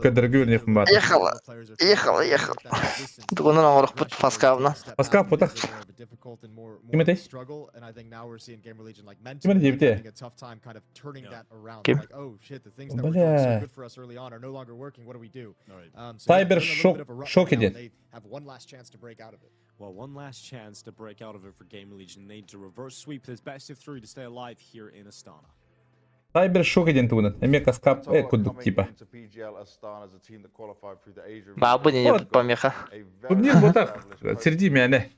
[SPEAKER 1] Кадыргы өлнөх бар.
[SPEAKER 4] Ехала, ехала, ехала. Тугунан оҥорохпут Паскавна.
[SPEAKER 1] Паскав путах. Ким этэй?
[SPEAKER 3] Struggle, and I think now we're seeing Gamer Legion like
[SPEAKER 1] Ким
[SPEAKER 3] mentally
[SPEAKER 1] этэй диэбитэ?
[SPEAKER 3] having a tough time kind of turning that around.
[SPEAKER 4] Ким?
[SPEAKER 3] Like, oh shit, the things that were going so
[SPEAKER 1] Бля.
[SPEAKER 3] good for us early on are no longer working. What do we do? So yeah,
[SPEAKER 1] Cyber
[SPEAKER 3] they're in a little
[SPEAKER 1] шок
[SPEAKER 3] bit of a rut
[SPEAKER 1] шок
[SPEAKER 3] right now,
[SPEAKER 1] диэн.
[SPEAKER 3] and They have one last chance to break out of it.
[SPEAKER 2] Well, one last chance to break out of it for Gamer Legion. They need to reverse sweep this best of three to stay alive here in Astana.
[SPEAKER 1] Cyber шок диэн тугунан. Эмиэ каскап э курдук типа.
[SPEAKER 4] Баабын ини
[SPEAKER 1] Вот.
[SPEAKER 4] помеха.
[SPEAKER 1] Турнир ботах. Среди мээнэ.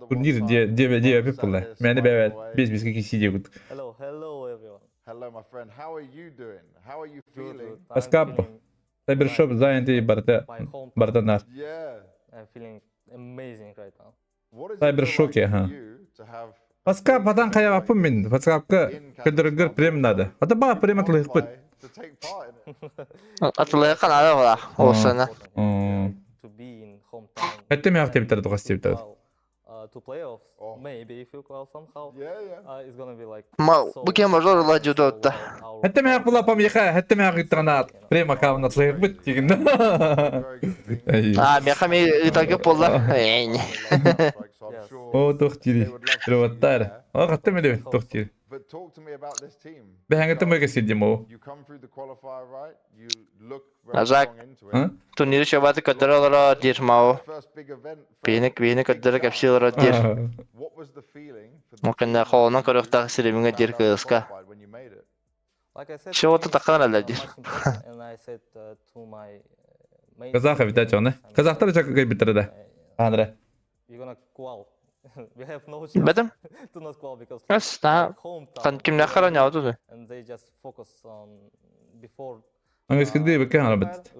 [SPEAKER 1] Турнир де де де people. Мээнэ бэбэт. Бес беске киси кут.
[SPEAKER 5] Hello, hello everyone.
[SPEAKER 6] Hello, my friend. How are you doing? How are you
[SPEAKER 5] Good,
[SPEAKER 6] feeling?
[SPEAKER 5] good. I'm
[SPEAKER 1] Паскап.
[SPEAKER 5] feeling
[SPEAKER 1] Cyber shop занятый барта
[SPEAKER 5] my hometown.
[SPEAKER 1] бартанар.
[SPEAKER 6] Yeah.
[SPEAKER 5] I'm feeling amazing right now.
[SPEAKER 6] What does
[SPEAKER 1] Cyber
[SPEAKER 6] it feel like
[SPEAKER 1] шоке,
[SPEAKER 6] for
[SPEAKER 1] ага.
[SPEAKER 6] you to have a
[SPEAKER 1] Паскап атан
[SPEAKER 6] team
[SPEAKER 1] хайабаппын мин. Паскапка көдөргөр прем надо. Ата ба прем атлыхпыт.
[SPEAKER 6] qualify to take part in it?
[SPEAKER 4] Атылыйхан ара була. Олсана.
[SPEAKER 5] To be in hometown.
[SPEAKER 1] Хэттэм
[SPEAKER 5] and
[SPEAKER 1] яах тебитэр
[SPEAKER 5] to
[SPEAKER 1] тухас тебитэр.
[SPEAKER 5] qual, to playoffs,
[SPEAKER 6] Oh.
[SPEAKER 5] maybe if you qual somehow,
[SPEAKER 6] Yeah, yeah.
[SPEAKER 5] it's gonna be like
[SPEAKER 4] Ма
[SPEAKER 5] so
[SPEAKER 4] бу кем мажор ла
[SPEAKER 5] so
[SPEAKER 4] жудотта.
[SPEAKER 5] well, our
[SPEAKER 1] Хэттэм яах була памиха хэттэм яах иттагана прем аккаунт атлыхпыт деген.
[SPEAKER 6] Very good thing.
[SPEAKER 1] Эй.
[SPEAKER 4] А меха ми итаге болла. Эйни.
[SPEAKER 6] Like, so I'm
[SPEAKER 5] Yes.
[SPEAKER 6] sure
[SPEAKER 1] О тух тири.
[SPEAKER 6] they would love to see you
[SPEAKER 1] Треваттар.
[SPEAKER 6] there.
[SPEAKER 1] О хаттам эле тух тири.
[SPEAKER 6] But
[SPEAKER 1] Бэһэҥҥиттэн бу кэсиирдим ол.
[SPEAKER 4] Азак турниры шабаты көрдөрө олорор диир Мао. Биһини биһини көрдөрө кэпсии олорор диир. Ол кэннэ холонон көрүөхтээх сиримиҥэ диир кыыска. Чего-то такая эрэллэр диир.
[SPEAKER 1] Казах эбит дьоно. Казахтар чак кыйбыттара да. Аанра.
[SPEAKER 4] Бэтим. Эс, та кимнээх хараньаабыт үһү.
[SPEAKER 1] Аңгыскыды бэккэ хаҥарабыт.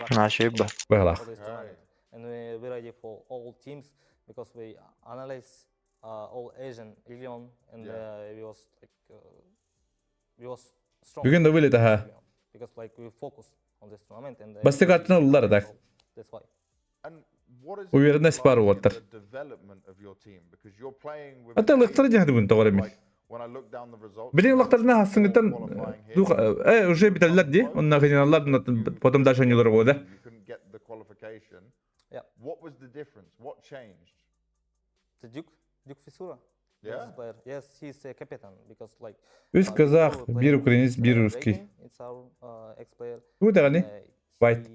[SPEAKER 4] Наша ба.
[SPEAKER 1] Быһалаах. Бүгүн да вылет аха. Бастык аттын ыллар так. Уверенность бар уоттар. Ата ылыктар дьаһды бүгүн тоҕор эми. Билин ылыктарына хассыҥыттан уже битэллэр ди. Онна финаллар потом дальше ойнуулар буода. Үс казах, биир украинец, биир русский. Тугу даҕаны? White.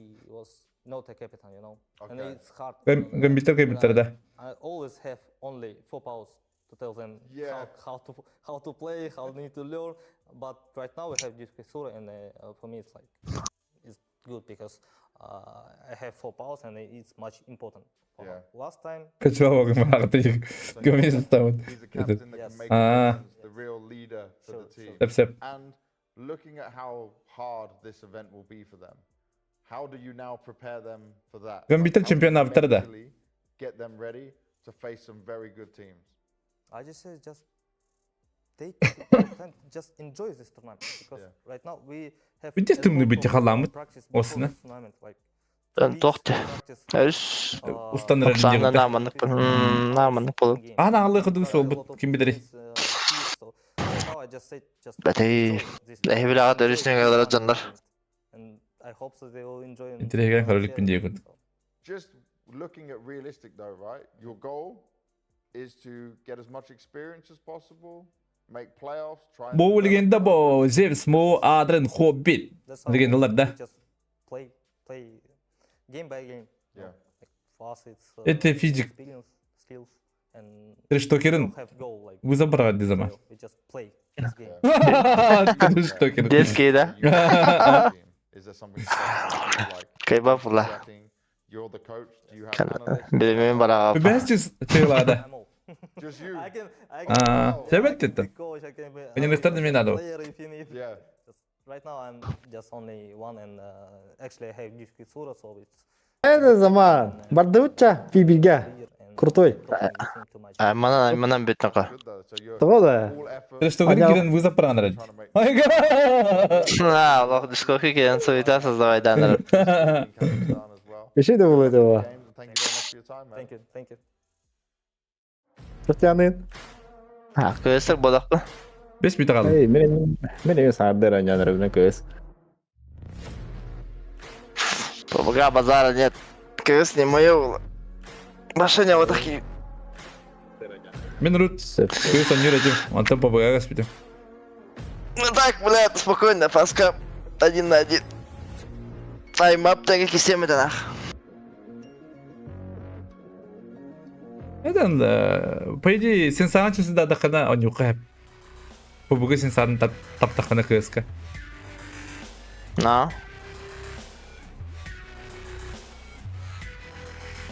[SPEAKER 1] Гамбиттар кайбыттар да. Аа. Сөп-сөп. Гамбиттар чемпионаттара да. Бүттэ тымныы халааммыт осына.
[SPEAKER 4] Туох те. Өрүс
[SPEAKER 1] Устан эрэр
[SPEAKER 4] Оксана
[SPEAKER 1] диэбитэ.
[SPEAKER 4] нааманнык нааманнык болу.
[SPEAKER 1] Аан аҕалыы кудук суолбут ким билэрий?
[SPEAKER 4] Бэтэй. Эһи билэҕит өрүс нөҥүөлэрэ дьоннор.
[SPEAKER 1] Интириэһигэн көрөлүкпүн диэ курдук. Бу легенда бо Зевс мо Адрен Хоббит легендалар да. Это физик. Трештокерин вызов брать дизама. Трештокер.
[SPEAKER 4] Детский, да? Кайбап була. Билимин бараҕа.
[SPEAKER 1] Бэс чыйлаада. Аа, себет теттен. Өнеместер мен надо.
[SPEAKER 7] Это заман. Бардыбытча пибирге. Крутой.
[SPEAKER 4] Манан манан бүттүн
[SPEAKER 7] Того да.
[SPEAKER 1] Трештокер кирен вызов пранарад.
[SPEAKER 4] А, лох дискоки кирен суета создавай даннар.
[SPEAKER 7] Еще да было этого. Татьяны.
[SPEAKER 4] А, көстөр бодақпы.
[SPEAKER 1] Бес бүйтэ қалды.
[SPEAKER 7] Эй, мен мен ең сардыр аняныр мен көз.
[SPEAKER 4] Помогай базара нет. Көс не мое. Машине вот такие.
[SPEAKER 1] Мен рут көз анюр этим. Антон побогай господи.
[SPEAKER 4] Ну так, блядь, спокойно, фаска один на один. Таймап так и это нах.
[SPEAKER 1] Это, по идее, сен саған чысы да дақына онюқа Побугы сен сарын таптақына кыска.
[SPEAKER 4] На.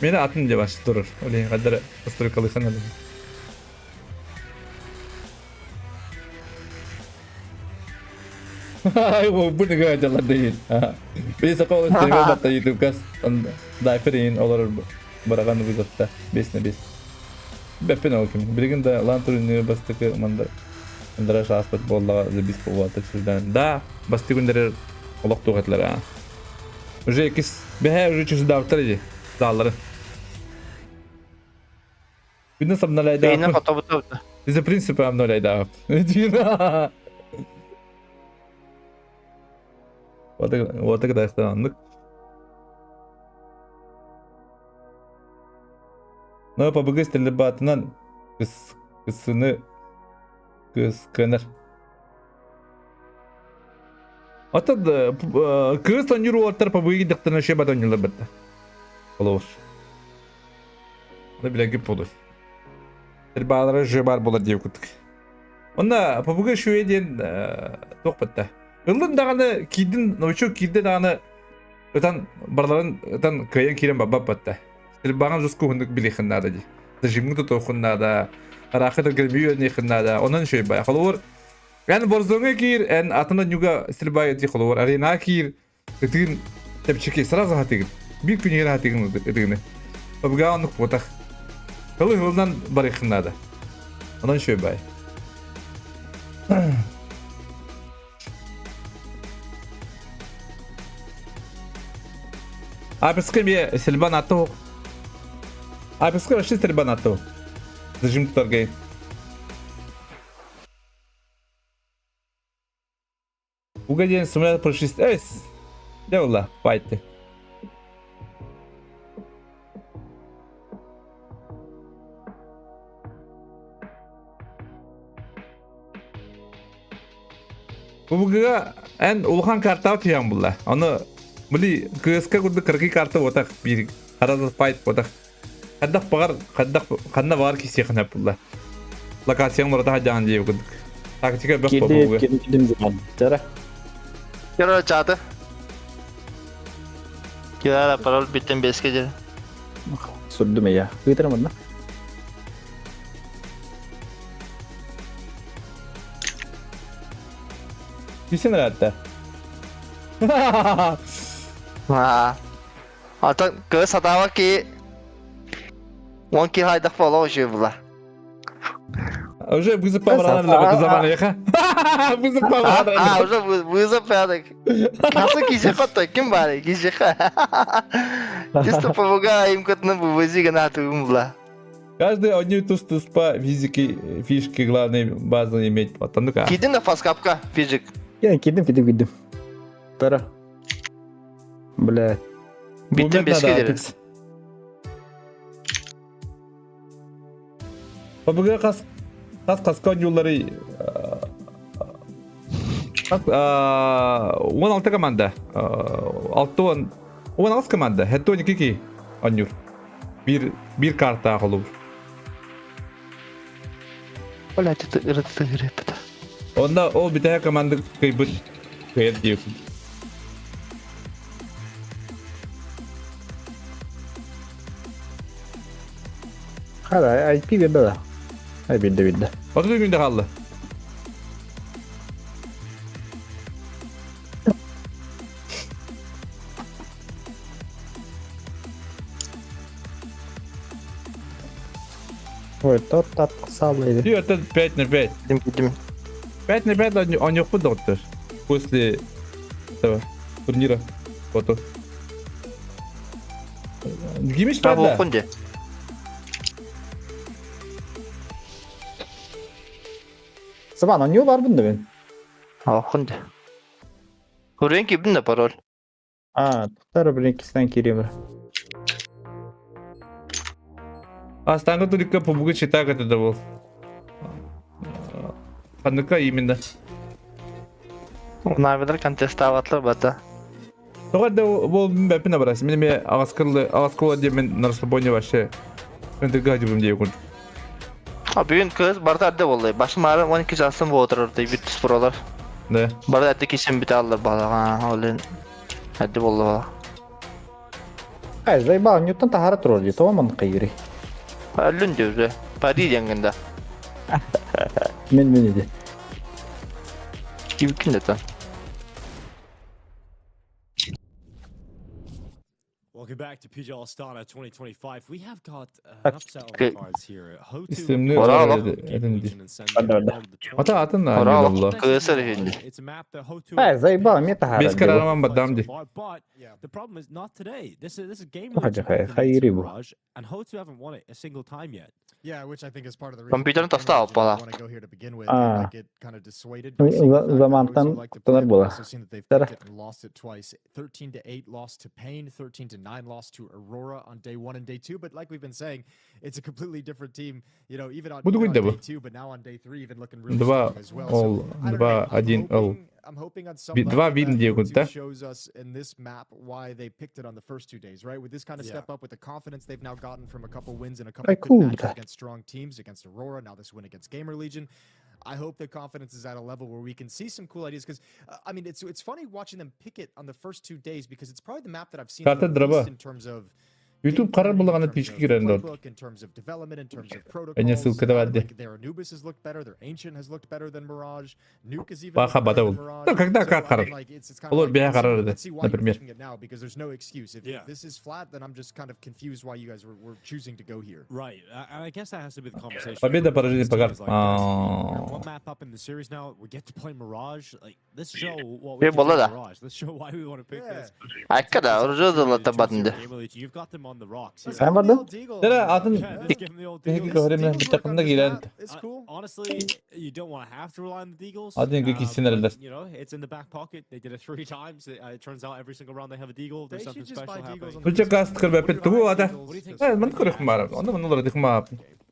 [SPEAKER 1] Мені атын деп ашып тұрыр. Олейін қадар настройкалыхан алым. Ай, бу неге дьаллар дейин. Бейсе қол стриме батта ютубкас. Дайфер олар бараган вызовта. 5 на 5. Бэппен ол ким. Билигин да лан турнир бастыкы мандар. Мандара шааспат буоллаҕа забис буолуата сүрдэн. Да, басты күндер олох туох этилэр а. Уже иккис бэһэ уже чусудаабыттар иди зааллары. Күнү
[SPEAKER 4] Бейне
[SPEAKER 1] обновляйдааппын.
[SPEAKER 4] хотобут.
[SPEAKER 1] Из-за принципа обновляйдаап. Вот тогда оннук. Но ПБГ стрельбатынан кысыны Кыыс кыанар. Оттон кыыс оонньуур уолаттар побыйы дьахтарына үчүгэй бат оонньуулар бытта. Олоҕус. Оны билэргит буолуо. Баалара же баар буолар диэбит курдук. Онно побуга үчүгэй диэн туох бытта. Ыллын даҕаны киирдин, новичок киирдэ даҕаны ытан барыларын ытан кыайан киирэн барбат батта. Стрельбаҕын жестко уһуннук билиэххин наада дии. Зажимҥы тутуоххун наада, араахы тыргырбыы үөрэниэххин наада. Онон үчүгэй бай. Холобур, эн Warzone-ҥа киир, эн атын онньуга стрельба дии холобур, аренаҕа киир, ытыын чэпчэки, сразу хатыгын. Биир күнүгэр хатыгын ытыгыны. Побуга оннук буотах. Хылы хылынан барыаххын наада. Онон үчүгэй бай. Аписка эмиэ стрельба атту. Аписка вообще стрельба атту. Зажим тутаргай. Уга диэн сымыйа прочист. Эй, дьэ буолла, байтты. УВГ-га эн улахан картаҕа түһэн булла. Ону били КСК курдук кыракый карта буотах биир харас пайт буотах. Хайдах баҕар хайдах ханна баҕар кисиэхин сөп булла. Локацияң барыта хадьаан диэбит курдук. Тактика бөх
[SPEAKER 7] Киирди киирдим заман. Чара.
[SPEAKER 4] Кера чаты. Кира пароль биттен беске жер.
[SPEAKER 7] Сурдум я. Ыытарым онно.
[SPEAKER 1] Кисен ыраатта.
[SPEAKER 4] Аа. Ата кыз сатаабат ки он ки хайдах боло уже була.
[SPEAKER 1] Уже вызов поворот заман Вызов поворот.
[SPEAKER 4] А, уже вызов порядок. Касы кисе хатта ким бар кисе. Чисто помогай им кытны бу вызига на тум була.
[SPEAKER 1] Каждый одни тус-туспа физики, фишки, главные базы иметь. Потом ну-ка.
[SPEAKER 4] Кидин да фаскапка физик.
[SPEAKER 7] Я кидим, кидим, кидим. Тара. Блядь.
[SPEAKER 4] Биттен беске дери.
[SPEAKER 1] Бабыга хас хас хаска ойуулары хас 16 команда. 6 16 команда. Хэтто 12 оонньуур. Биир биир картаах холобур.
[SPEAKER 4] Блядь, это ырыты
[SPEAKER 1] Онно ол бүтэһик команда кыайбыт кыайар диэбит.
[SPEAKER 7] Хара, IP берді да. Ай берді берді.
[SPEAKER 1] 30 күндө хаалла.
[SPEAKER 7] Ой, тот тат саллайды.
[SPEAKER 1] И это 5 на 5.
[SPEAKER 4] Кидим кидим.
[SPEAKER 1] 5 на 5 оонньуохпут доҕоттор. После этого турнира. Фото. Гимиш
[SPEAKER 4] Та
[SPEAKER 1] баар да?
[SPEAKER 4] буохун де.
[SPEAKER 7] Сыбан, оонньуу барбын да мен.
[SPEAKER 4] Оохун де. Көрен кибин да пароль.
[SPEAKER 7] А, тохтар бір иккистен киириэм.
[SPEAKER 1] Астаңғы турикка PUBG читак это был. Ханныка именно.
[SPEAKER 4] Навидар контестоватлар бата.
[SPEAKER 1] Тоҕо да ол бэппин абарас. Мин эмиэ аҕаскылы аҕаскыла диэммин на расслабоне вообще ынтырга дьыбым диэ курдук.
[SPEAKER 4] А бүгүн кыз барда эрдэ буолла. Башым аарын 12 часын буотурар бүт туспуралар.
[SPEAKER 1] Да.
[SPEAKER 4] Барда эрдэ кисен бүтэ аллар балаҕа. Ол эрдэ буолла бала.
[SPEAKER 7] Ай, заебал, Ньютон таһара турар дии, тоҕо маннык хайыырый?
[SPEAKER 4] Өллүн дии уже. Пари диэҥҥин да.
[SPEAKER 7] Мен мен иди.
[SPEAKER 4] Кибиккин да тан.
[SPEAKER 2] Welcome back to PGL Astana 2025. We have got an upset on the cards here. Hotu
[SPEAKER 1] Истемни
[SPEAKER 4] Ора
[SPEAKER 1] этин дии.
[SPEAKER 7] Ада, ада.
[SPEAKER 1] Ата атын
[SPEAKER 4] Ора
[SPEAKER 1] оонньуулаллар.
[SPEAKER 4] кыысар иһинди.
[SPEAKER 2] It's a map that Hotu
[SPEAKER 7] Ай, заебал, мне таһара
[SPEAKER 1] Бес
[SPEAKER 7] дии.
[SPEAKER 1] карараман бадам дии.
[SPEAKER 2] But the problem is not today. This is game
[SPEAKER 7] Хай, хай, хайырый бу.
[SPEAKER 2] and Hotu haven't won it a single time yet.
[SPEAKER 4] Компьютерин таста алпалаах.
[SPEAKER 7] Аа. Замантан куттанар буола. Тара.
[SPEAKER 3] 13-8 loss to Pain, 13-9 loss to Aurora on day 1 and day 2, but like we've been saying, it's a completely different team,
[SPEAKER 1] Бу
[SPEAKER 3] even
[SPEAKER 1] тугуй
[SPEAKER 3] on
[SPEAKER 1] да бу?
[SPEAKER 3] day 2, but now on day 3 even looking really
[SPEAKER 1] 2
[SPEAKER 3] strong as well. So,
[SPEAKER 1] ол
[SPEAKER 3] I don't know,
[SPEAKER 1] 2 1 Л.
[SPEAKER 3] I'm hoping on some
[SPEAKER 1] 2
[SPEAKER 3] level
[SPEAKER 1] 1
[SPEAKER 3] that
[SPEAKER 1] диye
[SPEAKER 3] Virtu
[SPEAKER 1] кутта.
[SPEAKER 3] shows us in this map why they picked it on the first 2 days, right? With this kind of step up, with the confidence they've now gotten from a couple wins and a couple
[SPEAKER 7] Ай,
[SPEAKER 3] good matches
[SPEAKER 7] круто.
[SPEAKER 3] against strong teams, against Aurora, now this win against Gamer Legion. I hope the confidence is at a level where we can see some cool ideas. Because I mean, it's funny watching them pick it on the first 2 days because it's probably the map that I've seen
[SPEAKER 1] Карта
[SPEAKER 3] the
[SPEAKER 1] дроба.
[SPEAKER 3] least in terms of
[SPEAKER 1] YouTube карар буллагана пички кирен дот.
[SPEAKER 3] playbook, in terms of development, in terms of
[SPEAKER 1] Эне
[SPEAKER 3] protocols.
[SPEAKER 1] ссылка да барды.
[SPEAKER 3] Like their Anubis has looked better, their Ancient has looked better than Mirage. Nuke has even
[SPEAKER 1] Баха
[SPEAKER 3] looked better
[SPEAKER 1] бата
[SPEAKER 3] than
[SPEAKER 1] ол.
[SPEAKER 3] Mirage.
[SPEAKER 1] Ну, когда
[SPEAKER 3] So,
[SPEAKER 1] как
[SPEAKER 3] I mean,
[SPEAKER 1] харар.
[SPEAKER 3] like, it's kind of
[SPEAKER 1] Олор
[SPEAKER 3] like,
[SPEAKER 1] бэйэ
[SPEAKER 3] let's see,
[SPEAKER 1] харар
[SPEAKER 3] let's see why you're
[SPEAKER 1] например.
[SPEAKER 3] picking it now because there's no excuse. If this is flat, then I'm just kind of confused why you guys were choosing to go here.
[SPEAKER 2] Right, and I guess that has to be the conversation.
[SPEAKER 1] Победа,
[SPEAKER 2] for
[SPEAKER 1] поражение,
[SPEAKER 2] this team
[SPEAKER 1] погар.
[SPEAKER 2] is like, guys, we're
[SPEAKER 1] Аа.
[SPEAKER 2] one map up in the series now. We get to play Mirage. Like, let's show what
[SPEAKER 4] Be
[SPEAKER 2] we can do
[SPEAKER 4] буолла
[SPEAKER 2] with
[SPEAKER 4] да.
[SPEAKER 2] Mirage. Let's show why we want to pick this.
[SPEAKER 4] Айка да, уже да табатын да.
[SPEAKER 2] You've got them on the rocks. here.
[SPEAKER 7] Sen vardın?
[SPEAKER 1] Дere атын
[SPEAKER 2] Yeah, let's give them the old
[SPEAKER 1] Биһиги
[SPEAKER 2] deagles.
[SPEAKER 1] көрүмэ битакында киирэн.
[SPEAKER 3] It's cool.
[SPEAKER 2] Honestly, you don't want to have to rely on the Deagles.
[SPEAKER 1] Один кiki
[SPEAKER 2] but,
[SPEAKER 1] синерелер.
[SPEAKER 2] It's in the back pocket. They did it three times. It turns out every single round they have a Deagle. There's
[SPEAKER 3] They should
[SPEAKER 2] something
[SPEAKER 3] just buy
[SPEAKER 2] special
[SPEAKER 3] Deagles
[SPEAKER 2] happening.
[SPEAKER 3] on the
[SPEAKER 1] Бу каст кырбапет тугу ата.
[SPEAKER 2] What do you think?
[SPEAKER 1] Э, ман көрөх маар. Онда ман олор дих маа.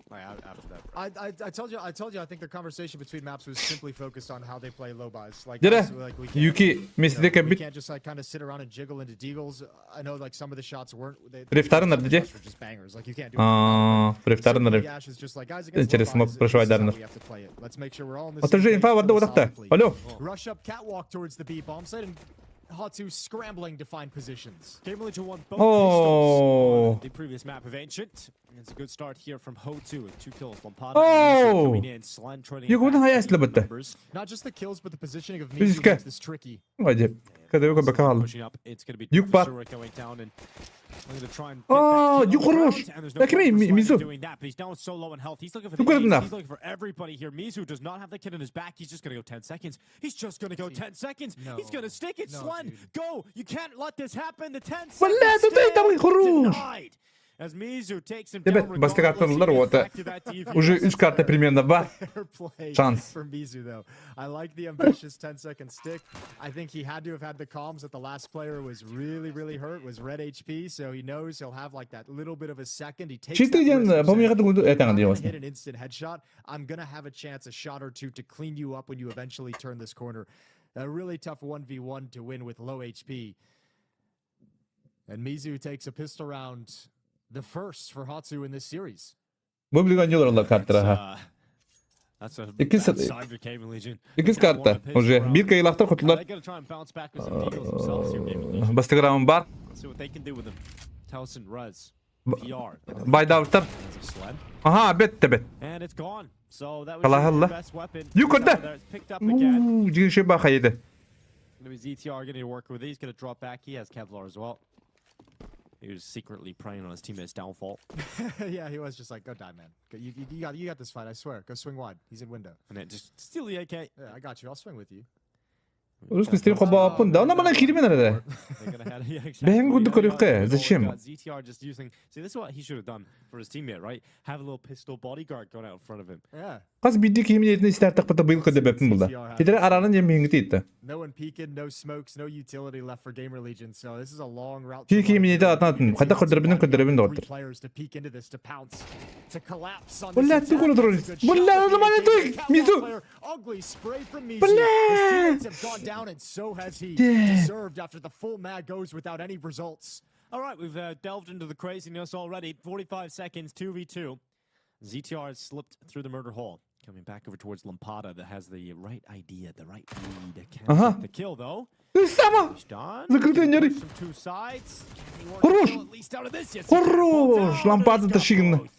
[SPEAKER 2] Like, after that.
[SPEAKER 3] I told you, I told you, I think the conversation between maps was simply focused on how they play low buys. Like,
[SPEAKER 1] Дere
[SPEAKER 3] like we can't,
[SPEAKER 1] Юки месиде
[SPEAKER 3] we
[SPEAKER 1] кэбит.
[SPEAKER 3] can't just like kind of sit around and jiggle into deagles. I know like some of the shots weren't. They,
[SPEAKER 1] Рефтарын
[SPEAKER 3] some of the
[SPEAKER 1] нарды
[SPEAKER 3] shots were just bangers. Like you can't do. anything
[SPEAKER 1] Аа,
[SPEAKER 3] about it.
[SPEAKER 1] рефтарын
[SPEAKER 3] Certainly
[SPEAKER 1] нары.
[SPEAKER 3] Ash is just like, guys, against
[SPEAKER 1] Интересно,
[SPEAKER 3] low buys, this is
[SPEAKER 1] прошвайдарнар.
[SPEAKER 3] how we have to play it. Let's make sure we're all on the
[SPEAKER 1] Ото
[SPEAKER 3] same
[SPEAKER 1] же
[SPEAKER 3] page
[SPEAKER 1] инфа барды удакта.
[SPEAKER 3] philosophically.
[SPEAKER 1] Алло.
[SPEAKER 3] Rush up catwalk towards the B bomb site and Hatsu scrambling to find positions.
[SPEAKER 2] Gamer Legion won both
[SPEAKER 1] Oh.
[SPEAKER 2] pistols on the previous map of Ancient. It's a good start here from Hotu with two kills. Lampada
[SPEAKER 1] Oh.
[SPEAKER 2] coming in, Slen trading
[SPEAKER 1] Юг
[SPEAKER 2] it back
[SPEAKER 1] хаяа
[SPEAKER 2] to
[SPEAKER 1] эслэ
[SPEAKER 2] even
[SPEAKER 1] бэтэ.
[SPEAKER 2] numbers.
[SPEAKER 3] Not just the kills, but the positioning of Mizu
[SPEAKER 1] Физика.
[SPEAKER 3] makes this tricky.
[SPEAKER 1] Вадя. Когда юга бакал.
[SPEAKER 2] Pushing up, it's going to be
[SPEAKER 1] Юг бар.
[SPEAKER 2] Zurich going down and looking to try and get
[SPEAKER 1] Oh,
[SPEAKER 2] that kill
[SPEAKER 1] Юг
[SPEAKER 2] on the
[SPEAKER 1] хорош.
[SPEAKER 2] ground, and there's no
[SPEAKER 1] Лакми,
[SPEAKER 2] problem for Slen
[SPEAKER 1] Мизу.
[SPEAKER 2] doing that, but he's down so low in health. He's looking for the
[SPEAKER 1] Юг
[SPEAKER 2] ace.
[SPEAKER 1] көрдүн
[SPEAKER 2] He's looking for everybody here. Mizu does not have the kid in his back. He's just going to go 10 seconds. He's just going to go 10 seconds. He's going to stick it.
[SPEAKER 3] No,
[SPEAKER 2] Slen,
[SPEAKER 3] dude.
[SPEAKER 2] go. You can't let this happen. The 10
[SPEAKER 1] Бля,
[SPEAKER 2] seconds
[SPEAKER 1] да ты там
[SPEAKER 2] still
[SPEAKER 1] хорош.
[SPEAKER 2] denied. As Mizu takes him
[SPEAKER 1] Ребят,
[SPEAKER 2] down
[SPEAKER 1] бастык
[SPEAKER 2] regardless, he
[SPEAKER 1] аттанулар
[SPEAKER 2] gets
[SPEAKER 1] вот.
[SPEAKER 2] back to that DVS.
[SPEAKER 1] Уже үс карта примерно бар.
[SPEAKER 3] Fair play
[SPEAKER 1] Шанс.
[SPEAKER 3] for Mizu though. I like the ambitious 10-second stick. I think he had to have had the comms that the last player was really, really hurt, was red HP, so he knows he'll have like that little bit of a second. He takes
[SPEAKER 1] Чити
[SPEAKER 3] that
[SPEAKER 1] диэн
[SPEAKER 3] risk of
[SPEAKER 1] помню
[SPEAKER 3] saying,
[SPEAKER 1] кадыгы
[SPEAKER 3] "I'm not
[SPEAKER 1] этаң
[SPEAKER 3] gonna
[SPEAKER 1] диэн
[SPEAKER 3] hit an instant headshot. I'm gonna have a chance, a shot or two to clean you up when you eventually turn this corner. A really tough 1v1 to win with low HP. And Mizu takes a pistol round, the first for Hatsu in this series.
[SPEAKER 1] Бу билген жолор картара.
[SPEAKER 2] That's a
[SPEAKER 1] Иккис
[SPEAKER 2] bad sign for Gamer Legion.
[SPEAKER 1] Иккис
[SPEAKER 2] They don't
[SPEAKER 1] карта
[SPEAKER 2] want a pistol
[SPEAKER 1] уже
[SPEAKER 2] round.
[SPEAKER 1] бир кыйлактар
[SPEAKER 2] Uh,
[SPEAKER 1] кутулар.
[SPEAKER 2] They gotta try and bounce back with some deagles themselves here, Gamer Legion.
[SPEAKER 1] Бастык раунд бар.
[SPEAKER 2] See what they can do with them. Towson Rez, PR.
[SPEAKER 1] Байдабыттар.
[SPEAKER 2] Hands of Slen.
[SPEAKER 1] Аха, бетте бет.
[SPEAKER 2] And it's gone. So that was
[SPEAKER 1] Allah
[SPEAKER 2] your
[SPEAKER 1] Allah.
[SPEAKER 2] best weapon.
[SPEAKER 1] You could
[SPEAKER 2] It's out
[SPEAKER 1] that.
[SPEAKER 2] there. It's picked up again.
[SPEAKER 1] Уу, жигше баха еді.
[SPEAKER 2] Gonna be ZTR getting to work with it. He's gonna drop back. He has Kevlar as well. He was secretly preying on his teammate's downfall.
[SPEAKER 3] Yeah, he was just like, "Go die, man. Go, you got this fight. I swear. Go swing wide. He's in window.
[SPEAKER 2] And then just steal the AK.
[SPEAKER 3] Yeah, I got you. I'll swing with you."
[SPEAKER 1] Русский стрим хобаапын да. Она мана киримен арада.
[SPEAKER 2] They're gonna have- yeah, exactly.
[SPEAKER 1] Бэхэн курдук
[SPEAKER 2] Yeah,
[SPEAKER 1] көрүөххэ.
[SPEAKER 2] yeah,
[SPEAKER 1] Зачем?
[SPEAKER 2] got ZTR just using. See, this is what he should have done for his teammate, right? Have a little pistol bodyguard going out in front of him.
[SPEAKER 3] Yeah.
[SPEAKER 1] Хас бидди кимин этин истартак бата быйыл көдөбөппүн булда. Хидре аранын жемиңити итте.
[SPEAKER 3] No one peeking, no smokes, no utility left for Gamer Legion. So this is a long route. to
[SPEAKER 1] Ki
[SPEAKER 3] run
[SPEAKER 1] кимин
[SPEAKER 3] here.
[SPEAKER 1] эти ататын.
[SPEAKER 3] You can
[SPEAKER 1] Хайда
[SPEAKER 3] see
[SPEAKER 1] көдөрбүнүн
[SPEAKER 3] lining up
[SPEAKER 1] көдөрбүн
[SPEAKER 3] three
[SPEAKER 1] доттор.
[SPEAKER 3] players to peek into this, to pounce, to collapse on this
[SPEAKER 1] Бля,
[SPEAKER 3] attack.
[SPEAKER 1] ты куда
[SPEAKER 3] That's a
[SPEAKER 1] дрожишь?
[SPEAKER 3] good shot,
[SPEAKER 1] Бля,
[SPEAKER 3] but the
[SPEAKER 1] нормально
[SPEAKER 3] AK
[SPEAKER 1] ты,
[SPEAKER 3] catwalk
[SPEAKER 1] Мизу.
[SPEAKER 3] player, ugly spray from Mizu.
[SPEAKER 1] Бля.
[SPEAKER 3] His teammates have gone down, and so has he.
[SPEAKER 1] Yeah.
[SPEAKER 3] Deserved after the full mag goes without any results.
[SPEAKER 2] All right, we've delved into the craziness already. 45 seconds, 2v2. ZTR has slipped through the murder hall. Coming back over towards Lampada that has the right idea, the right lead. Can't get the kill though.
[SPEAKER 1] Сама.
[SPEAKER 2] Done.
[SPEAKER 1] Закрытый неры.
[SPEAKER 2] From two sides. Can he work
[SPEAKER 1] Хорош.
[SPEAKER 2] a kill at least out of this? Yes, he can.
[SPEAKER 1] Хорош.
[SPEAKER 2] Down, and he's
[SPEAKER 1] Лампада
[SPEAKER 2] got
[SPEAKER 1] ташигна.
[SPEAKER 2] both.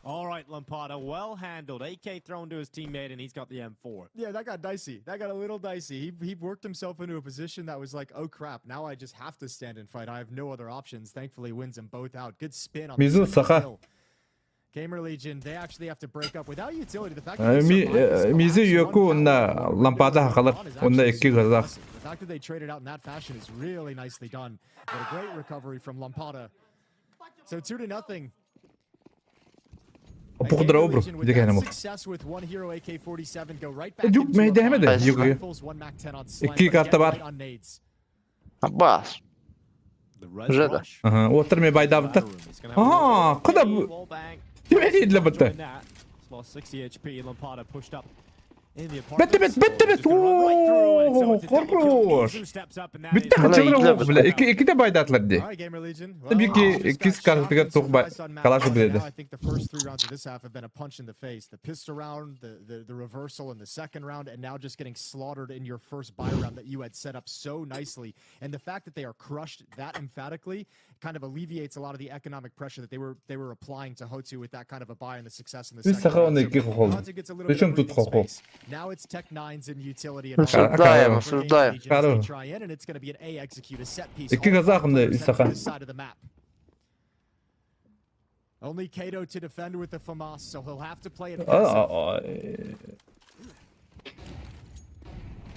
[SPEAKER 2] All right, Lampada, well handled. AK thrown to his teammate, and he's got the M4.
[SPEAKER 3] Yeah, that got dicey. That got a little dicey. He worked himself into a position that was like, oh crap, now I just have to stand and fight. I have no other options. Thankfully, wins them both out. Good spin on the
[SPEAKER 1] Mizu
[SPEAKER 3] second
[SPEAKER 1] Саха.
[SPEAKER 3] kill. Gamer Legion, they actually have to break up without utility. The fact that they
[SPEAKER 1] Ми
[SPEAKER 3] survived this
[SPEAKER 1] Мизи
[SPEAKER 3] collapse,
[SPEAKER 1] Йоку
[SPEAKER 3] one
[SPEAKER 1] онна
[SPEAKER 3] catwalk window
[SPEAKER 1] Лампада
[SPEAKER 3] on
[SPEAKER 1] хахалар.
[SPEAKER 3] is
[SPEAKER 1] Онна
[SPEAKER 3] actually
[SPEAKER 1] икки
[SPEAKER 3] super
[SPEAKER 1] казах.
[SPEAKER 3] impressive. The fact that they traded out in that fashion is really nicely done. But a great recovery from Lampada. So 2-0.
[SPEAKER 1] Поздравляю, дигэним. Дюк мэйдэһэмэ да, Дюк. Икки карта бар.
[SPEAKER 4] Аббас. Уже да.
[SPEAKER 1] Ага, уоттар ме байдаабыттар. Аа, куда Түмэри бытта. Бэтте бет, бэтте бет. Оо, хорош. Бүтте хачылар бля. Икки иккитэ байдаатылар дии. Бики иккис картыгар туох бай калаш биледи.
[SPEAKER 3] I think the first three rounds of this half have been a punch in the face. The pistol round, the reversal in the second round, and now just getting slaughtered in your first buy round that you had set up so nicely. And the fact that they are crushed that emphatically kind of alleviates a lot of the economic pressure that they were applying to Hotu with that kind of a buy and the success in the
[SPEAKER 1] Үс
[SPEAKER 3] second
[SPEAKER 1] саха
[SPEAKER 3] round.
[SPEAKER 1] оны икки хохол.
[SPEAKER 3] Hotu gets a little bit
[SPEAKER 1] Причем
[SPEAKER 3] of
[SPEAKER 1] тут
[SPEAKER 3] breathing
[SPEAKER 1] хохол?
[SPEAKER 3] space. Now it's Tech Nines and utility and all
[SPEAKER 4] Осуждаем,
[SPEAKER 3] that.
[SPEAKER 4] осуждаем.
[SPEAKER 1] Хорош.
[SPEAKER 3] Try in, and it's going to be an A execute, a set piece.
[SPEAKER 1] Икки
[SPEAKER 3] All
[SPEAKER 1] казах
[SPEAKER 3] five
[SPEAKER 1] мында
[SPEAKER 3] players
[SPEAKER 1] үс
[SPEAKER 3] head
[SPEAKER 1] саха.
[SPEAKER 3] to this side of the map. Only Kato to defend with the FAMAS, so he'll have to play it passive.
[SPEAKER 1] Аа,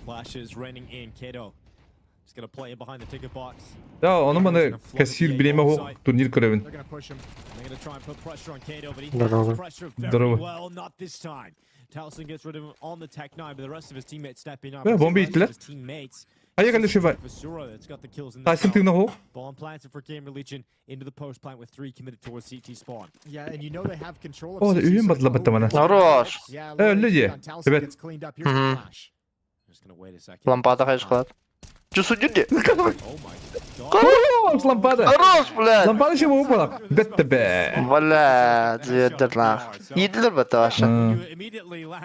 [SPEAKER 2] Flashes raining in. Kato just gonna play it behind the ticket box.
[SPEAKER 1] За ону маны кассир бириэмэ суох турнир көрөбүн.
[SPEAKER 3] They're gonna push him.
[SPEAKER 2] They're gonna try and put pressure on Kato, but he
[SPEAKER 8] Здорово.
[SPEAKER 2] handles pressure very
[SPEAKER 1] Здорово.
[SPEAKER 2] well. Not this time. Towson gets rid of him on the Tech 9, but the rest of his teammates stepping up.
[SPEAKER 1] Э,
[SPEAKER 2] It's
[SPEAKER 1] бомба
[SPEAKER 2] the rest of
[SPEAKER 1] иттилэр.
[SPEAKER 2] his teammates.
[SPEAKER 1] Хайа кэллэ шива.
[SPEAKER 2] Fasura that's got the kills in this
[SPEAKER 1] Тайсон
[SPEAKER 2] round.
[SPEAKER 1] тыына суох.
[SPEAKER 2] Bomb planted for Gamer Legion into the post plant with three committed towards CT spawn.
[SPEAKER 3] Yeah, and you know they have control of
[SPEAKER 1] О,
[SPEAKER 3] CT,
[SPEAKER 1] үһүн
[SPEAKER 3] so
[SPEAKER 1] батла баттамана.
[SPEAKER 4] Хорош.
[SPEAKER 3] Yeah,
[SPEAKER 1] Э,
[SPEAKER 3] low
[SPEAKER 1] люди.
[SPEAKER 3] HP on Towson
[SPEAKER 1] Ребят.
[SPEAKER 3] gets cleaned up. Here's the flash.
[SPEAKER 2] Just gonna wait a second.
[SPEAKER 4] Лампада хайысқалады. Жүсу жүрді.
[SPEAKER 2] Oh my god.
[SPEAKER 1] Хорош, лампада.
[SPEAKER 4] Хорош, блядь.
[SPEAKER 1] Лампада еще буолла. Бэтте бэ.
[SPEAKER 4] Бля, звездер нах. Идлер бата ваша.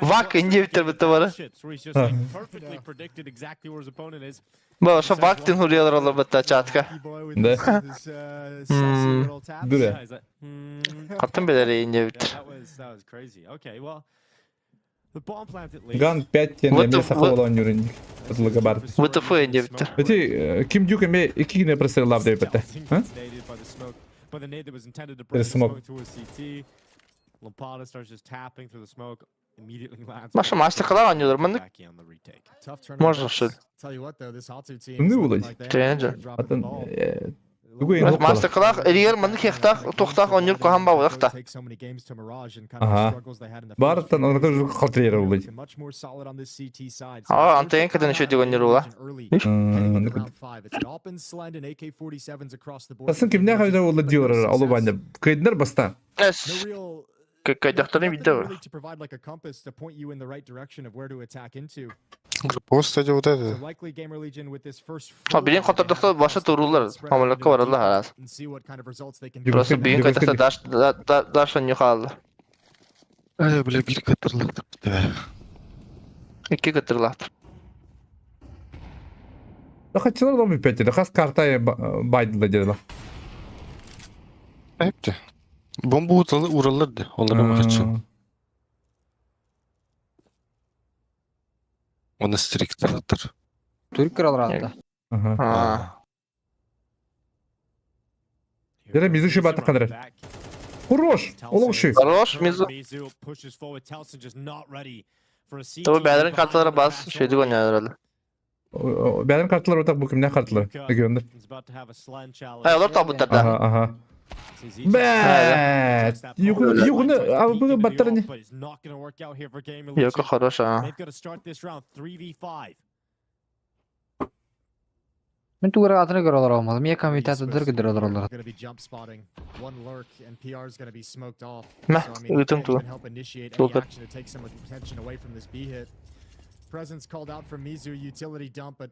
[SPEAKER 4] Вак индивитер бата бара.
[SPEAKER 2] Perfectly predicted exactly where his opponent is.
[SPEAKER 4] Ба, ошо вактин хулиялар олар бата чатка.
[SPEAKER 3] Lucky boy with
[SPEAKER 1] Да.
[SPEAKER 3] his sassy little taps.
[SPEAKER 1] Дүрэ.
[SPEAKER 2] Yeah, he's like,
[SPEAKER 4] Катын билер
[SPEAKER 2] Yeah,
[SPEAKER 4] индивитер.
[SPEAKER 2] that was crazy. Okay, well, the bomb plant at least.
[SPEAKER 1] Ган 5 тен
[SPEAKER 4] Вот
[SPEAKER 1] эме
[SPEAKER 4] the-
[SPEAKER 1] саха болон юрин. Батлыга бар.
[SPEAKER 4] WTF индивитер.
[SPEAKER 1] Эти Ким Дюк эме икки гине пресерлав деп бетте. А?
[SPEAKER 2] By the nade that was intended to
[SPEAKER 1] There's
[SPEAKER 2] break the
[SPEAKER 1] smoke.
[SPEAKER 2] smoke towards CT. Lampada starts just tapping through the smoke. Immediately lands.
[SPEAKER 4] Маша мастер кылар ойнуулар мындык.
[SPEAKER 2] Back on the retake.
[SPEAKER 3] Tough turn of
[SPEAKER 4] Можно,
[SPEAKER 3] events.
[SPEAKER 4] что ли?
[SPEAKER 3] Tell you what though, this Hatsu team
[SPEAKER 1] Ну,
[SPEAKER 3] is looking
[SPEAKER 1] Володь.
[SPEAKER 3] like they
[SPEAKER 4] Тренер.
[SPEAKER 3] are dropping
[SPEAKER 1] Атын
[SPEAKER 3] the ball.
[SPEAKER 1] тугу энэ
[SPEAKER 4] Мастер кылар эригер мындык хехтах тухтах ойнуур кухан бабылах та.
[SPEAKER 3] Take so many games to Mirage and kind of the
[SPEAKER 1] Ага.
[SPEAKER 3] struggles they had in the first
[SPEAKER 1] Бартан
[SPEAKER 3] few
[SPEAKER 1] оны
[SPEAKER 3] games.
[SPEAKER 1] калтырер болду.
[SPEAKER 3] Much more solid on this CT side.
[SPEAKER 4] Аа, антен каден еще деген ула.
[SPEAKER 3] Early, heading into round five. It's an Alpen Slend and AK-47s across the board.
[SPEAKER 1] Тасын кимне хайда болду диор алу банда. Кыйднер баста.
[SPEAKER 3] No
[SPEAKER 4] Эс.
[SPEAKER 3] real
[SPEAKER 4] Кайдахтарын
[SPEAKER 3] nothing
[SPEAKER 4] видео.
[SPEAKER 3] really to provide like a compass to point you in the right direction of where to attack into.
[SPEAKER 8] Группа, кстати, вот
[SPEAKER 3] So
[SPEAKER 8] это.
[SPEAKER 3] likely Gamer Legion with this first
[SPEAKER 4] А, билин котордохто баша турулар. Хамалакка баралар харас.
[SPEAKER 3] and see what kind of results they can
[SPEAKER 4] Просто
[SPEAKER 3] get.
[SPEAKER 4] бүгүн кайдахта даш даш ойнуу хаалла.
[SPEAKER 8] Ай, бля, бир катырлык.
[SPEAKER 4] Икки кытырлаат.
[SPEAKER 1] Да хачылар дом петте. Да хас карта байдылда дедилер.
[SPEAKER 8] Эпти. Бомба уралар да. Олар макачы. Оны стрикталатыр.
[SPEAKER 9] Түрк кыралар
[SPEAKER 1] Ага.
[SPEAKER 4] Аа.
[SPEAKER 1] Дere Mizu şu batı kadar. Хорош. Олоғшы.
[SPEAKER 4] Хорош, Мизу.
[SPEAKER 2] Mizu pushes forward. Telson just not ready for a CT.
[SPEAKER 4] Тобу бәдерин карталары бас шөйдүк ойнуулар.
[SPEAKER 1] Бәрін карталар отақ бұл кімне карталар? Региондар.
[SPEAKER 2] He's about to have a slant challenge.
[SPEAKER 4] Ай, олар табыттар да.
[SPEAKER 1] Ага, ага. Бә! Югыны, югыны, а бүгін баттар не?
[SPEAKER 2] But it's not gonna work out here for Gamer
[SPEAKER 4] Йоко
[SPEAKER 2] Legion.
[SPEAKER 4] хорош, а.
[SPEAKER 2] They've got to start this round 3v5.
[SPEAKER 9] Мен тугара атыны көрөлөр алмадым. Мен комитеті дыр көдөрөлөр олар.
[SPEAKER 3] Going to be jump spotting one lurk and PR is going to be smoked off.
[SPEAKER 4] Мә,
[SPEAKER 3] So, I mean, he
[SPEAKER 4] өтін
[SPEAKER 3] can't
[SPEAKER 4] тула.
[SPEAKER 3] even help initiate any
[SPEAKER 4] Супер.
[SPEAKER 3] action to take some of the attention away from this B hit. Presence called out from Mizu utility dump, but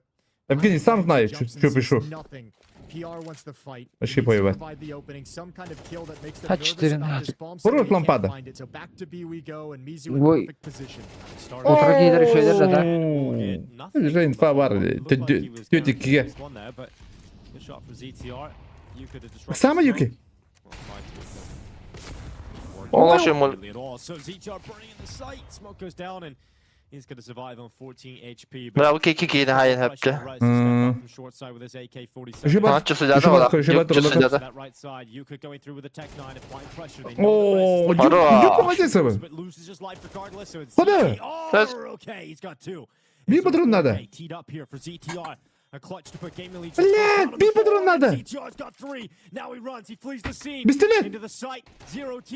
[SPEAKER 1] Евгений сам знает,
[SPEAKER 3] jumps and
[SPEAKER 1] что
[SPEAKER 3] sees
[SPEAKER 1] пишу.
[SPEAKER 3] Nothing. PR wants the fight.
[SPEAKER 1] Вообще
[SPEAKER 3] He needs to
[SPEAKER 1] поебать.
[SPEAKER 3] provide the opening, some kind of kill that makes them
[SPEAKER 9] А
[SPEAKER 3] nervous
[SPEAKER 9] четыре
[SPEAKER 3] about
[SPEAKER 9] на-
[SPEAKER 3] this bomb site,
[SPEAKER 1] Хорош
[SPEAKER 3] but he can't
[SPEAKER 1] лампада.
[SPEAKER 3] find it. So back to B we go, and Mizu in
[SPEAKER 9] Ой.
[SPEAKER 3] perfect position.
[SPEAKER 9] Отура кейдер шөйдер да.
[SPEAKER 1] Уже инфа бар. Тетикке. Сама Юки.
[SPEAKER 4] Ол ошо мол.
[SPEAKER 2] So ZTR burning in the sight. Smoke goes down and he's going to survive on 14 HP.
[SPEAKER 4] Бра, окей, кики хайын хэпти.
[SPEAKER 2] Short side with his AK-47.
[SPEAKER 1] Еще бар.
[SPEAKER 4] Ачы судьяда ола.
[SPEAKER 1] Еще бар,
[SPEAKER 4] Жүк судьяда.
[SPEAKER 2] That right side, Yuka going through with the Tech 9, applying pressure. They
[SPEAKER 1] О,
[SPEAKER 2] know the rest is
[SPEAKER 4] Хорош.
[SPEAKER 1] Юк молодец вы.
[SPEAKER 2] but loses his life regardless. So it's
[SPEAKER 1] Куда?
[SPEAKER 2] ZTR.
[SPEAKER 4] That's-
[SPEAKER 2] Okay, he's got two.
[SPEAKER 1] Мне
[SPEAKER 2] It's
[SPEAKER 1] патрон надо.
[SPEAKER 2] okay, Teed up here for ZTR.
[SPEAKER 1] Блядь, биир патрон надо. Пистолет!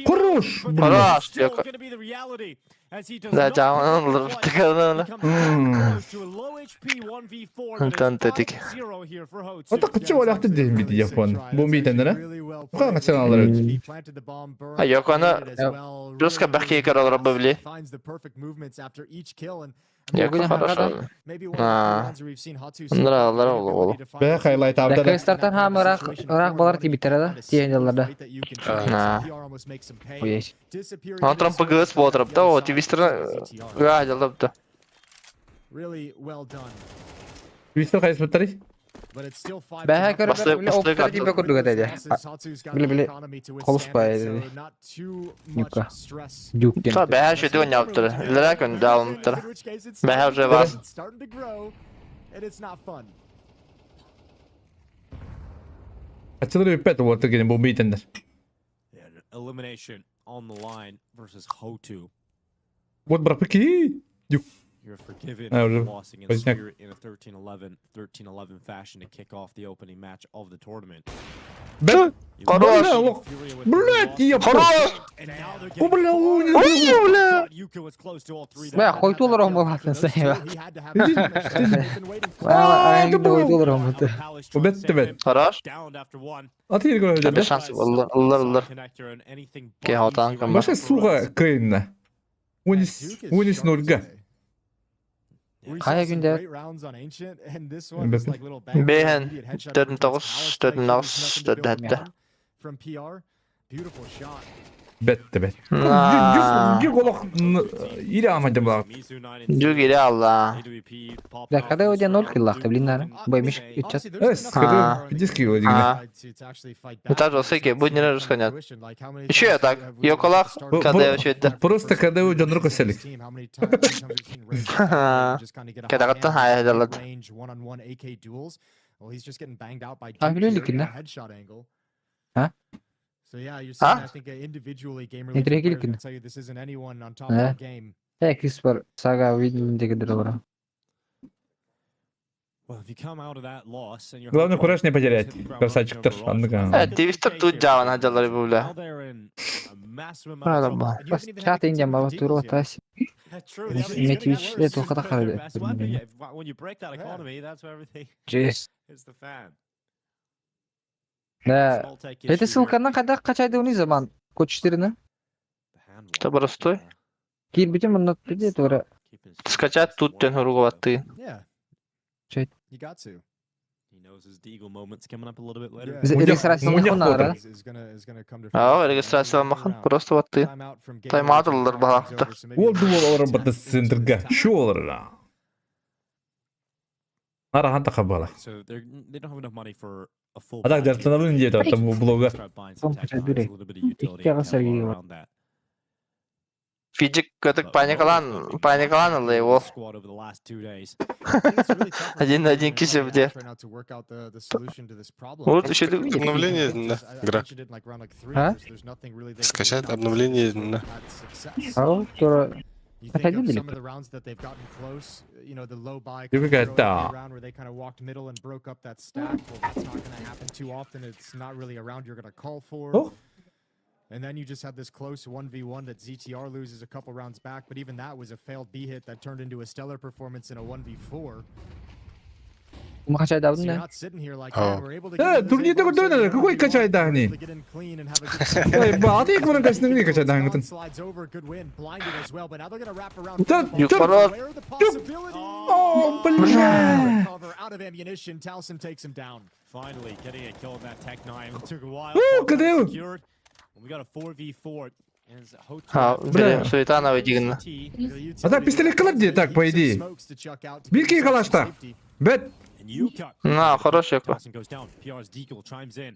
[SPEAKER 1] Хорош!
[SPEAKER 4] Хорош, Йоко. Да, жаман ылыр. Онтон тетик.
[SPEAKER 1] Ото кычы олақты дейін бит Япон. Бомбейтендер, а? Бұқа қачан алар өт.
[SPEAKER 4] А Йоконы жестко бәхке көрөлөр били. Йоко хорошо. А. Ныралар ол ол.
[SPEAKER 1] Бә хайлайт абдара.
[SPEAKER 9] Кыргызстартан хам ыраах ыраах балар тибиттер да тиэнделлер да.
[SPEAKER 4] На.
[SPEAKER 9] Уеш.
[SPEAKER 4] Онтон ПГС болотуруп да, о твистер га да.
[SPEAKER 1] Твистер қайсы бұттары?
[SPEAKER 9] Бәһә көрөр
[SPEAKER 4] Басты-
[SPEAKER 9] биле
[SPEAKER 4] басты
[SPEAKER 9] оптар
[SPEAKER 4] карта.
[SPEAKER 9] типе көрдүк эте. Биле биле холус бай. Нюка. Дюк
[SPEAKER 4] Та бәһә шөтү ойнаптыр. Лера күн даалымтыр. Бәһә уже вас.
[SPEAKER 1] Ачылыр үппәт оларды келен бомбейтендер.
[SPEAKER 2] Elimination on the line versus Hotu.
[SPEAKER 1] Вот брапыки. Дюк.
[SPEAKER 2] You're forgiven
[SPEAKER 1] А,
[SPEAKER 2] for
[SPEAKER 1] уже
[SPEAKER 2] loss against
[SPEAKER 1] поздняк.
[SPEAKER 2] Spirit in a 13-11, 13-11 fashion to kick off the opening match of the tournament.
[SPEAKER 1] Бә.
[SPEAKER 2] You
[SPEAKER 4] Хорош!
[SPEAKER 1] Бля, лох.
[SPEAKER 2] Furia with three
[SPEAKER 1] Блядь,
[SPEAKER 2] losses,
[SPEAKER 1] я
[SPEAKER 4] Хорош!
[SPEAKER 2] and now they're
[SPEAKER 1] О,
[SPEAKER 2] getting
[SPEAKER 1] бля,
[SPEAKER 2] far
[SPEAKER 1] ой,
[SPEAKER 4] Ой, бля!
[SPEAKER 2] Yuka was close to all three.
[SPEAKER 9] Бә хойтулар омулатын сайба.
[SPEAKER 1] А,
[SPEAKER 9] Ай, хойтулар омулты.
[SPEAKER 1] Бетті бет.
[SPEAKER 4] Хорош.
[SPEAKER 1] Аты ел көріп
[SPEAKER 4] Без
[SPEAKER 1] жүрді.
[SPEAKER 4] шанс ыллар ыллар. Ке хотан кам.
[SPEAKER 1] Баша суға кырынна. 13 нольга.
[SPEAKER 9] Кая күндө?
[SPEAKER 4] Бэхэн 49 49 4
[SPEAKER 1] Бетті бет.
[SPEAKER 4] На.
[SPEAKER 1] Дюк олақ ире амайды бұлақ.
[SPEAKER 4] Жүк ире алла.
[SPEAKER 9] Да, когда у тебя ноль киллах, блин, наверное. Бой, Миш, сейчас.
[SPEAKER 1] Эс,
[SPEAKER 4] А.
[SPEAKER 1] диски его дигне.
[SPEAKER 4] А. Это же всякие, будь не руссконят. Еще я так, Йоколах,
[SPEAKER 1] Бу-
[SPEAKER 4] когда я еще
[SPEAKER 1] Просто когда его жонру көселік.
[SPEAKER 4] Кадагаттан хая далат.
[SPEAKER 9] А, биле да? А?
[SPEAKER 4] А?
[SPEAKER 9] Не трекили? Да. Э, Криспер, сага видел дегендер бар.
[SPEAKER 1] Главное, кураж не потерять. Красавчиктар. Андыга.
[SPEAKER 4] Э, твистер тут жаван хаджалар бу бля. Правда ба.
[SPEAKER 9] Бас чат индиан баба туру атас. Метвич, это ухата харды. Жесть. Да. Это ссылканы кайда качайды уни заман? Код 4-ны?
[SPEAKER 4] Это простой.
[SPEAKER 9] Кир бүтүн мында биде тура.
[SPEAKER 4] Скачать тут тен хуругаватты.
[SPEAKER 9] Чет.
[SPEAKER 3] You got to.
[SPEAKER 2] He knows his Deagle moment's coming up a little bit later.
[SPEAKER 1] Муньяк-
[SPEAKER 9] Регистрация
[SPEAKER 1] муньяк
[SPEAKER 9] махын ара.
[SPEAKER 4] А, регистрация махан просто ватты. Тайм-аут ыллар баахта.
[SPEAKER 1] Ол дуол олар бата центрга. Шу олар. Ара ханта қабала.
[SPEAKER 2] So they don't have enough money for a full.
[SPEAKER 1] Адак
[SPEAKER 2] package.
[SPEAKER 1] жартанабын дейді там бу блога.
[SPEAKER 2] Start buying some
[SPEAKER 9] Том
[SPEAKER 2] tech
[SPEAKER 9] качать
[SPEAKER 2] knives,
[SPEAKER 9] бери.
[SPEAKER 2] a little bit of utility
[SPEAKER 9] Икки
[SPEAKER 2] and
[SPEAKER 9] ага Сергей
[SPEAKER 2] Kevlar
[SPEAKER 9] бар.
[SPEAKER 2] around that.
[SPEAKER 4] Фиджик көтөк
[SPEAKER 2] But
[SPEAKER 4] паникалан,
[SPEAKER 2] Rogue
[SPEAKER 4] паникалан ыллы ол.
[SPEAKER 2] squad over the last 2 days.
[SPEAKER 4] Один на один кисе где. Вот еще
[SPEAKER 8] Обновление, да, игра.
[SPEAKER 9] А?
[SPEAKER 8] Скачать обновление, да.
[SPEAKER 9] Ау, тура.
[SPEAKER 3] You think
[SPEAKER 9] Хотя
[SPEAKER 3] of
[SPEAKER 9] видели
[SPEAKER 3] some of the rounds that they've gotten close, the low buy
[SPEAKER 1] You got
[SPEAKER 3] Kuro
[SPEAKER 1] that.
[SPEAKER 3] round where they kind of walked middle and broke up that stack. Well, that's not going to happen too often. It's not really a round you're going to call for.
[SPEAKER 1] Oh.
[SPEAKER 3] And then you just had this close 1v1 that ZTR loses a couple rounds back, but even that was a failed B hit that turned into a stellar performance in a 1v4.
[SPEAKER 9] Кум качайды
[SPEAKER 3] So
[SPEAKER 9] абын
[SPEAKER 3] you're
[SPEAKER 9] да.
[SPEAKER 3] not sitting here like,
[SPEAKER 8] Oh.
[SPEAKER 3] "Man, we're able to
[SPEAKER 1] Э,
[SPEAKER 3] get into this
[SPEAKER 1] турнирде
[SPEAKER 3] A bomb
[SPEAKER 1] көрдөрөн
[SPEAKER 3] site,
[SPEAKER 1] эле, какой
[SPEAKER 3] 1v1,
[SPEAKER 1] качайды
[SPEAKER 3] we're
[SPEAKER 1] ани?
[SPEAKER 3] able to get in clean and have a good
[SPEAKER 1] Ой, ба, аты екі мұрын качны качайды аңытын.
[SPEAKER 3] Slides over, good win, blinded as well, but now they're gonna wrap around
[SPEAKER 1] Да,
[SPEAKER 3] from the
[SPEAKER 4] да,
[SPEAKER 3] bottom. Where are the possibilities?
[SPEAKER 1] О, бля.
[SPEAKER 3] Cover out of ammunition, Towson takes him down.
[SPEAKER 2] Finally getting a kill on that Tech 9. It took a while.
[SPEAKER 1] Ooh,
[SPEAKER 2] Fall
[SPEAKER 1] Kadeu.
[SPEAKER 2] Secured. And we got a 4v4. As Hotu
[SPEAKER 4] Ha,
[SPEAKER 1] Бля.
[SPEAKER 4] бля, суетана дигин.
[SPEAKER 2] T
[SPEAKER 1] А так пистолет кылар де, так, по идее. Бирки калашта. Бет.
[SPEAKER 2] and Yuka.
[SPEAKER 4] На, хорош Йоко.
[SPEAKER 2] Towson goes down. PR's Deagle chimes in.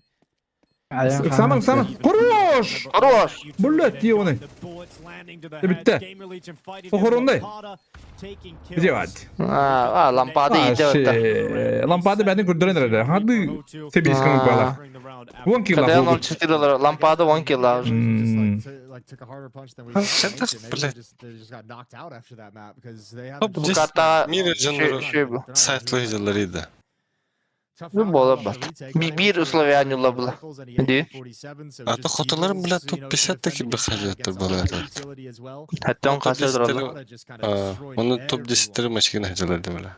[SPEAKER 1] Самым, самым. Хорош!
[SPEAKER 4] Хорош!
[SPEAKER 1] Блядь, ебаный. Бітті. Охорондай. Делать.
[SPEAKER 4] А, а, лампады
[SPEAKER 1] А,
[SPEAKER 4] идет.
[SPEAKER 1] ше, лампады бәрін көрдірен әрі. Хады себейскінің бала. Он килла
[SPEAKER 4] Когда
[SPEAKER 1] болды.
[SPEAKER 4] 0.4 олар, лампады 10 килла уже.
[SPEAKER 8] Блядь. Оп,
[SPEAKER 4] Бу
[SPEAKER 8] здесь
[SPEAKER 4] карта
[SPEAKER 8] мир жанры
[SPEAKER 4] шөй бу.
[SPEAKER 8] сайтлы жалар еді.
[SPEAKER 4] Бу буолар бат. Биир условия анньылла була. Дии.
[SPEAKER 8] А то хотолар, бля, топ-50 таки бы хажаттар была.
[SPEAKER 4] Хаттан хаса тураллар.
[SPEAKER 8] Оны топ-10 машина хажалар бля.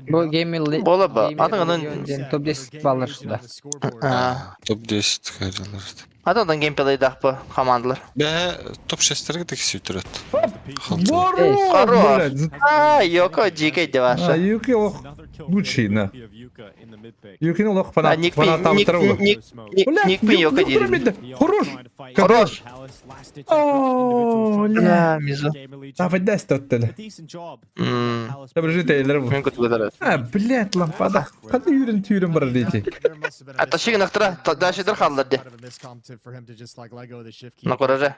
[SPEAKER 9] Бу Gamer
[SPEAKER 4] Буолар ба. Атын
[SPEAKER 9] диэн топ 10 баллар сюда.
[SPEAKER 8] Топ-10 хажалар.
[SPEAKER 4] Атын геймплейдах бу командалар.
[SPEAKER 8] Бә топ-6 таки сүтүрөт.
[SPEAKER 1] Хорош, блядь.
[SPEAKER 4] А, Йоко дикий
[SPEAKER 1] А,
[SPEAKER 4] деваша.
[SPEAKER 1] Юки лох лучший, на. Юкин лох
[SPEAKER 4] А,
[SPEAKER 1] фанат,
[SPEAKER 4] Ник
[SPEAKER 1] фанат
[SPEAKER 4] Пи- Ник-
[SPEAKER 1] Амтарова.
[SPEAKER 4] Ник- Ник Ник Пи Йоко диир.
[SPEAKER 1] Хорош!
[SPEAKER 4] Хорош!
[SPEAKER 1] О,
[SPEAKER 4] Бля, Мизу.
[SPEAKER 1] Давай дай стоттели. Доброжитель,
[SPEAKER 4] Мен күтіп
[SPEAKER 1] А, блядь, лампада. Қандай үйрен түйрен бар дейді.
[SPEAKER 4] А ташигин ақтыра, дашидыр қалдыр де. На кораже.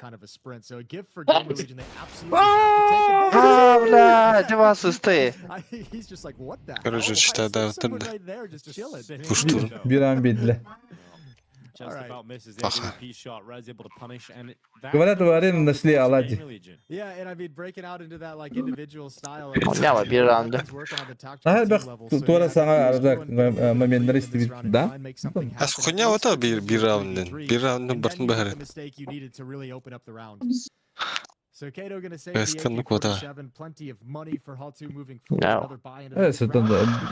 [SPEAKER 4] А, бля, девасы ты.
[SPEAKER 8] Короче, читай, да, Пуштур.
[SPEAKER 1] Bir an bildi.
[SPEAKER 8] Паха.
[SPEAKER 1] Говорят, в арену нашли оладьи.
[SPEAKER 4] Няма bir раунда.
[SPEAKER 1] А, бak тура саңа арада моменттер истебит, да?
[SPEAKER 8] Ас хуйня вот бир бир раундын. Бир раундын бартын бахары. Эскан куда?
[SPEAKER 4] No.
[SPEAKER 1] Evet,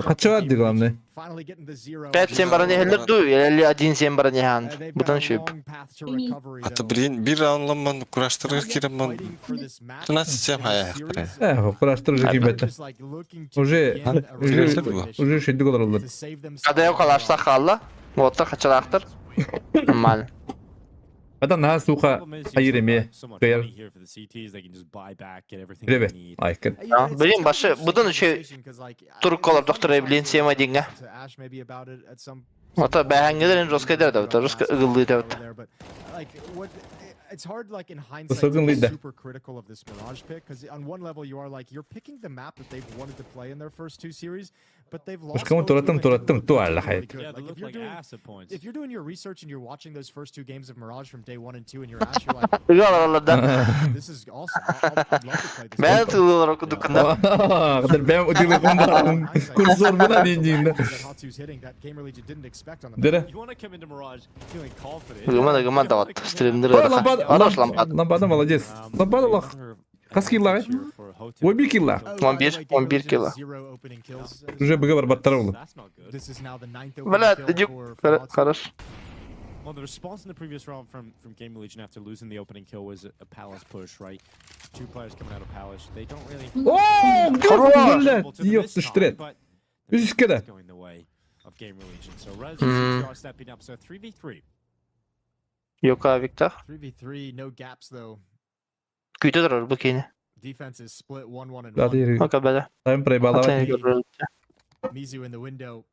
[SPEAKER 1] Кача главное.
[SPEAKER 4] 5-7 баран ехелер ду, или 1-7 баран еханд. Бұдан шөп.
[SPEAKER 8] А то блин бир раундлан кураштырыр киремман. 13 хая.
[SPEAKER 1] Э, кураштыр уже кийбетти. Уже уже уже шейди олар олар.
[SPEAKER 4] Када yok алашса қалла. Отта қачалақтыр. Нормально.
[SPEAKER 1] Адам наха суха хайыр эме. Кыйыр. Ребе. Айкын.
[SPEAKER 4] Блин, башы, бұдан еще турук колор доктор блин сема динга. Ата бәһәңгелер жестко дер да, жестко ыгылды да.
[SPEAKER 3] It's hard, like in hindsight, to
[SPEAKER 1] Высокий
[SPEAKER 3] be
[SPEAKER 1] лида.
[SPEAKER 3] super critical of this Mirage pick because on one level you are like you're picking the map that they've wanted to play in their first two series, but they've lost.
[SPEAKER 1] Ушкамы
[SPEAKER 3] both of
[SPEAKER 1] тураттым,
[SPEAKER 3] them and didn't
[SPEAKER 1] тураттым,
[SPEAKER 3] look
[SPEAKER 1] ту алла
[SPEAKER 3] particularly
[SPEAKER 1] хайт.
[SPEAKER 3] good. Like, if you're doing- If you're doing your research and you're watching those first two games of Mirage from day one and two, and you're Ash, you're like,
[SPEAKER 4] Ыгалар да.
[SPEAKER 3] this is awesome. I'd love to play this.
[SPEAKER 4] Бән
[SPEAKER 3] game.
[SPEAKER 4] тылылар окудукында.
[SPEAKER 1] Кадыр бәм удилы кумбарым. Курсор була диндин. Дере.
[SPEAKER 4] Ыгыман ыгыман да ват. Стримдер.
[SPEAKER 1] Ой, лампада,
[SPEAKER 4] Хорош лампада.
[SPEAKER 1] Лампада молодец. Лампада лох. Хас килла? 11 килла.
[SPEAKER 4] 11 11 кило.
[SPEAKER 1] Уже быга бар баттар oldu.
[SPEAKER 4] Бля, дюк, хорош.
[SPEAKER 2] Well, the response in the previous round from Game Legion after losing the opening kill was a palace push, right? Two players coming out of palace. They don't really.
[SPEAKER 1] О,
[SPEAKER 4] Хорош!
[SPEAKER 1] блядь, ёпта штрет. Үс кеде.
[SPEAKER 2] Going the way of Game Legion. So Rez and CTR stepping up. So 3v3.
[SPEAKER 4] Йока Виктор.
[SPEAKER 3] 3v3, no gaps though.
[SPEAKER 4] Күтө турар бу кийини.
[SPEAKER 3] Defense is split 1-1 and
[SPEAKER 1] Hadi
[SPEAKER 3] 1.
[SPEAKER 1] yürü.
[SPEAKER 4] Ока бәле.
[SPEAKER 1] Тайм проебала.
[SPEAKER 4] Атын көрөр.
[SPEAKER 3] Mizu in the window.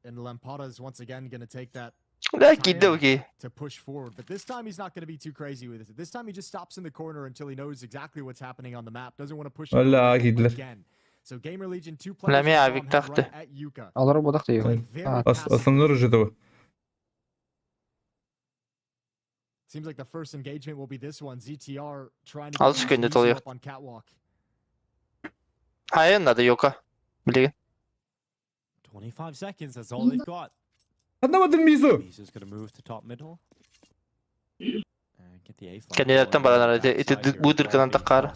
[SPEAKER 3] And Lampada's once again going to take that
[SPEAKER 4] Да, кийди бу кий.
[SPEAKER 3] to push forward. But this time he's not going to be too crazy with it. This time he just stops in the corner until he knows exactly what's happening on the map. Doesn't want to push it
[SPEAKER 1] Валла, кийдилер.
[SPEAKER 3] again. So Gamer Legion, two
[SPEAKER 4] Ля,
[SPEAKER 3] players
[SPEAKER 4] мя,
[SPEAKER 3] from
[SPEAKER 4] Виктор,
[SPEAKER 3] head
[SPEAKER 4] ты.
[SPEAKER 3] right at Yuka.
[SPEAKER 9] Алар бодак дейм.
[SPEAKER 3] Playing very
[SPEAKER 9] А.
[SPEAKER 3] passive.
[SPEAKER 1] Основной уже того.
[SPEAKER 3] Seems like the first engagement will be this one. ZTR trying to
[SPEAKER 4] Ал
[SPEAKER 3] get
[SPEAKER 4] түшкөндө
[SPEAKER 3] Mizu
[SPEAKER 4] толук.
[SPEAKER 3] up on catwalk.
[SPEAKER 4] Хайын надо Йока. Билеген.
[SPEAKER 2] 25 seconds. That's all they've got.
[SPEAKER 1] Anlamadım Mizu.
[SPEAKER 2] Mizu's going to move to top middle. And get the A flag.
[SPEAKER 4] Кандидаттан баранар эти эти бу дырканан таккар.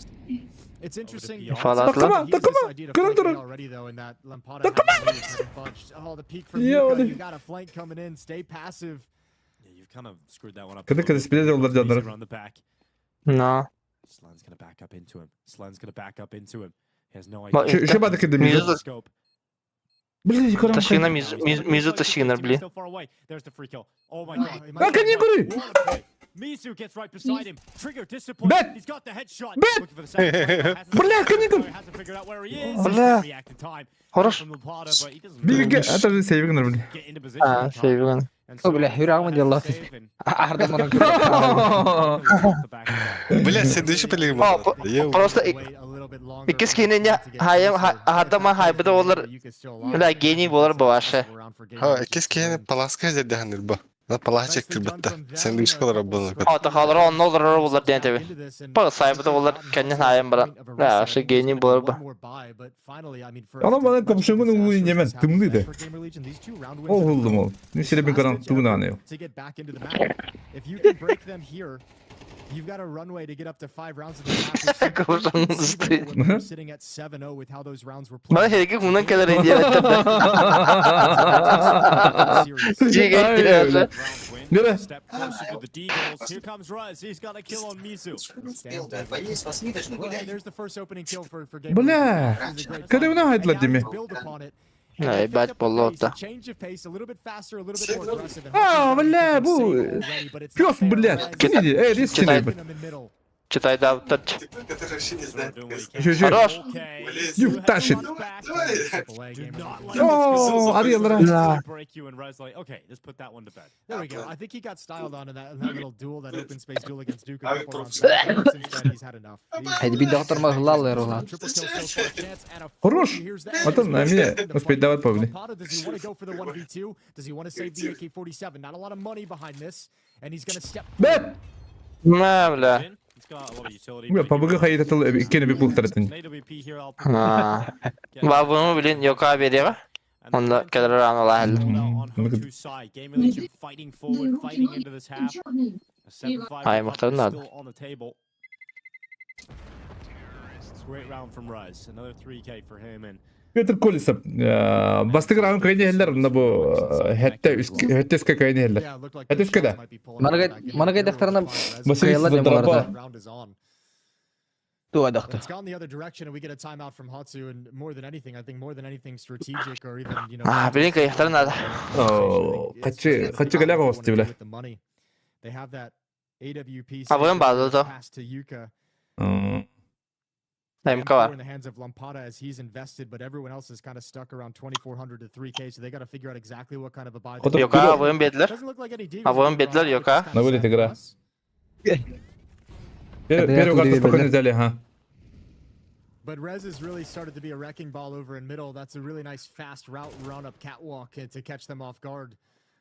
[SPEAKER 3] It's interesting.
[SPEAKER 4] Фалатлар.
[SPEAKER 1] Takıma,
[SPEAKER 3] He used this
[SPEAKER 1] takıma,
[SPEAKER 3] idea to
[SPEAKER 1] kırın
[SPEAKER 3] flank
[SPEAKER 1] durun.
[SPEAKER 3] me already though, and that Lampada hasn't really kind of budged. Oh, the peek from
[SPEAKER 1] Ya
[SPEAKER 3] Yuka.
[SPEAKER 1] oğlum.
[SPEAKER 3] You got a flank coming in. Stay passive.
[SPEAKER 2] Yeah, you've kind of screwed that one up.
[SPEAKER 1] Kıdı kıdı spilez oldular canları.
[SPEAKER 2] Around the back.
[SPEAKER 4] No.
[SPEAKER 2] Slen's gonna back up into him. Slen's gonna back up into him. He has no
[SPEAKER 4] Ма-
[SPEAKER 2] idea.
[SPEAKER 1] Şu, şu badı kıdı Mizu.
[SPEAKER 4] Mizu
[SPEAKER 2] Scope.
[SPEAKER 1] Блин, yukarı
[SPEAKER 4] Ташигина
[SPEAKER 1] mı?
[SPEAKER 4] Мизу Мизу ташигинер бли.
[SPEAKER 2] Still far away. There's the free kill. Oh my
[SPEAKER 3] Oh,
[SPEAKER 2] god.
[SPEAKER 3] he might
[SPEAKER 1] Lan kanı yukarı.
[SPEAKER 2] What a play. Mizu gets right beside him. Trigger disappointed.
[SPEAKER 1] Bet.
[SPEAKER 2] He's got the headshot.
[SPEAKER 1] Bet.
[SPEAKER 2] Looking for the second one. Hasn't-
[SPEAKER 1] Бля, kanı yukarı.
[SPEAKER 2] Hasn't figured out where he is.
[SPEAKER 4] Бля.
[SPEAKER 2] React in time.
[SPEAKER 4] Хорош.
[SPEAKER 2] From Lampada, but he doesn't
[SPEAKER 1] Bir
[SPEAKER 2] really
[SPEAKER 1] hatta bir sevgin bile.
[SPEAKER 2] get into position
[SPEAKER 4] А,
[SPEAKER 2] in time.
[SPEAKER 4] сейвген.
[SPEAKER 2] And
[SPEAKER 9] О, бля, хүрагым
[SPEAKER 2] has
[SPEAKER 9] делла.
[SPEAKER 2] to save and-
[SPEAKER 9] Ардаман.
[SPEAKER 8] Бля, сен еще билеген
[SPEAKER 4] А, Просто
[SPEAKER 3] Wait a little bit longer
[SPEAKER 4] иккис
[SPEAKER 3] for
[SPEAKER 4] кийине
[SPEAKER 3] to get
[SPEAKER 4] хайым
[SPEAKER 3] closer.
[SPEAKER 4] хадама хайбыда олар
[SPEAKER 3] Yuka's still alive.
[SPEAKER 4] бля гений болар бу ваше.
[SPEAKER 3] Round for Gamer
[SPEAKER 8] Ха,
[SPEAKER 3] Legion
[SPEAKER 8] кес
[SPEAKER 3] to
[SPEAKER 8] киһини
[SPEAKER 3] win.
[SPEAKER 8] паласка жердеһаныр ба. Палачек кирбитте. Сен лишка олорор
[SPEAKER 4] Ата халара онно олорор булар диэн этэбин. Пага сайбыта болар кэннин айан баран. Да, шы гений болар ба.
[SPEAKER 1] Ана бана капшымын угу немен тымны да. Ол hulдum ол. Не себебин каран тугунаны yok.
[SPEAKER 3] To get back into the map. If you can break them here, you've got a runway to get up to five rounds of the map.
[SPEAKER 4] Капшымын
[SPEAKER 3] which when we were sitting at 7-0 with how those rounds were
[SPEAKER 4] Мана
[SPEAKER 3] played.
[SPEAKER 4] хеги хунан келер индия бетте.
[SPEAKER 1] Бері.
[SPEAKER 2] Step closer to the Deagles. Here comes Rez. He's got a kill on Mizu.
[SPEAKER 3] Well, hey, there's the first opening kill for Gamer
[SPEAKER 1] Бля.
[SPEAKER 3] Legion. This is a great
[SPEAKER 1] Когда
[SPEAKER 3] fight.
[SPEAKER 1] вона
[SPEAKER 3] And
[SPEAKER 1] хайдла
[SPEAKER 3] now
[SPEAKER 1] деме.
[SPEAKER 3] you build upon it.
[SPEAKER 4] Ай,
[SPEAKER 3] And they picked
[SPEAKER 4] бать
[SPEAKER 3] up the pace,
[SPEAKER 4] болота.
[SPEAKER 3] change of pace, a little bit faster, a little bit more aggressive, and
[SPEAKER 1] А,
[SPEAKER 3] Hawkins
[SPEAKER 1] бля,
[SPEAKER 3] got
[SPEAKER 1] бу
[SPEAKER 3] everything safe already, but it's not
[SPEAKER 1] Пес,
[SPEAKER 3] fair.
[SPEAKER 1] бля.
[SPEAKER 3] Rez
[SPEAKER 1] Кини, эй, рис
[SPEAKER 4] Читай.
[SPEAKER 1] кини.
[SPEAKER 3] in the middle.
[SPEAKER 4] Читай да тач.
[SPEAKER 1] Еще, еще.
[SPEAKER 4] Хорош.
[SPEAKER 1] Юх, тащит.
[SPEAKER 3] Step away, Gamer Legion.
[SPEAKER 1] О, арыялара.
[SPEAKER 2] Break you and Rez like, okay, let's put that one to bed.
[SPEAKER 3] There we go. I think he got styled on in that little duel, that open space duel against Duke. A couple rounds back. But Since then, he's had enough. He's-
[SPEAKER 9] Хайди бит доктор махлал рула.
[SPEAKER 3] Triple kill so far, chance and a
[SPEAKER 1] Хорош.
[SPEAKER 3] Here's the
[SPEAKER 1] Потом на меня успеть давать побли.
[SPEAKER 3] Lampada, does he want to go for the 1v2? Does he want to save the AK-47? Not a lot of money behind this, and he's gonna step
[SPEAKER 1] Бет!
[SPEAKER 4] На, бля.
[SPEAKER 2] He's got a lot of utility.
[SPEAKER 1] Бля, пабыгы хайытатыл иккени бик бултаратын.
[SPEAKER 2] An AWP here, I'll
[SPEAKER 4] А. Бабыны билин yoka берега. Онда келер ран
[SPEAKER 2] Hold
[SPEAKER 4] алар.
[SPEAKER 2] out on Hotu side. Gamer Legion fighting forward, fighting into this half. A 7-5
[SPEAKER 4] Ай,
[SPEAKER 2] recovery
[SPEAKER 4] мактадын ады.
[SPEAKER 2] still on the table. Great round from Rez. Another 3K for him and
[SPEAKER 1] Петр Колесов. Бастыгыр ан кайны хеллер мына бу хәтта хәттеска кайны хеллер.
[SPEAKER 3] Yeah, it looked like
[SPEAKER 1] Это
[SPEAKER 3] those shots
[SPEAKER 1] скада?
[SPEAKER 3] might be pulling
[SPEAKER 9] Манага-
[SPEAKER 3] back in.
[SPEAKER 9] манага
[SPEAKER 3] Here with
[SPEAKER 9] докторына
[SPEAKER 3] the fire res.
[SPEAKER 1] Василий
[SPEAKER 9] Кыялар дем
[SPEAKER 1] Дроба.
[SPEAKER 9] оларда.
[SPEAKER 3] Round is on.
[SPEAKER 9] Туа доктор.
[SPEAKER 3] It's gone the other direction, and we get a timeout from Hatsu. And more than anything, I think more than anything strategic or even you know.
[SPEAKER 4] А, билин кайыктарын ады.
[SPEAKER 1] О, качы качы галяга осты бля.
[SPEAKER 3] With the money. They have that AWP.
[SPEAKER 4] А, бұның базы да.
[SPEAKER 3] Pass to Yuka.
[SPEAKER 4] МК
[SPEAKER 3] M4
[SPEAKER 4] бар.
[SPEAKER 3] in the hands of Lampada as he's invested, but everyone else is kind of stuck around 2400 to 3K, so they got to figure out exactly what kind of a buy. they
[SPEAKER 1] Котор
[SPEAKER 3] want.
[SPEAKER 4] Yoka абыйын бедлер.
[SPEAKER 3] Doesn't look like any deals
[SPEAKER 4] А вон
[SPEAKER 3] are
[SPEAKER 4] бедлер
[SPEAKER 3] brought, which is
[SPEAKER 4] yoka.
[SPEAKER 3] kinda
[SPEAKER 1] На вылет
[SPEAKER 3] sad for
[SPEAKER 1] игра.
[SPEAKER 3] us.
[SPEAKER 1] Первую карту спокойно взяли, ага.
[SPEAKER 3] But Rez has really started to be a wrecking ball over in middle. That's a really nice fast route run up catwalk to catch them off guard.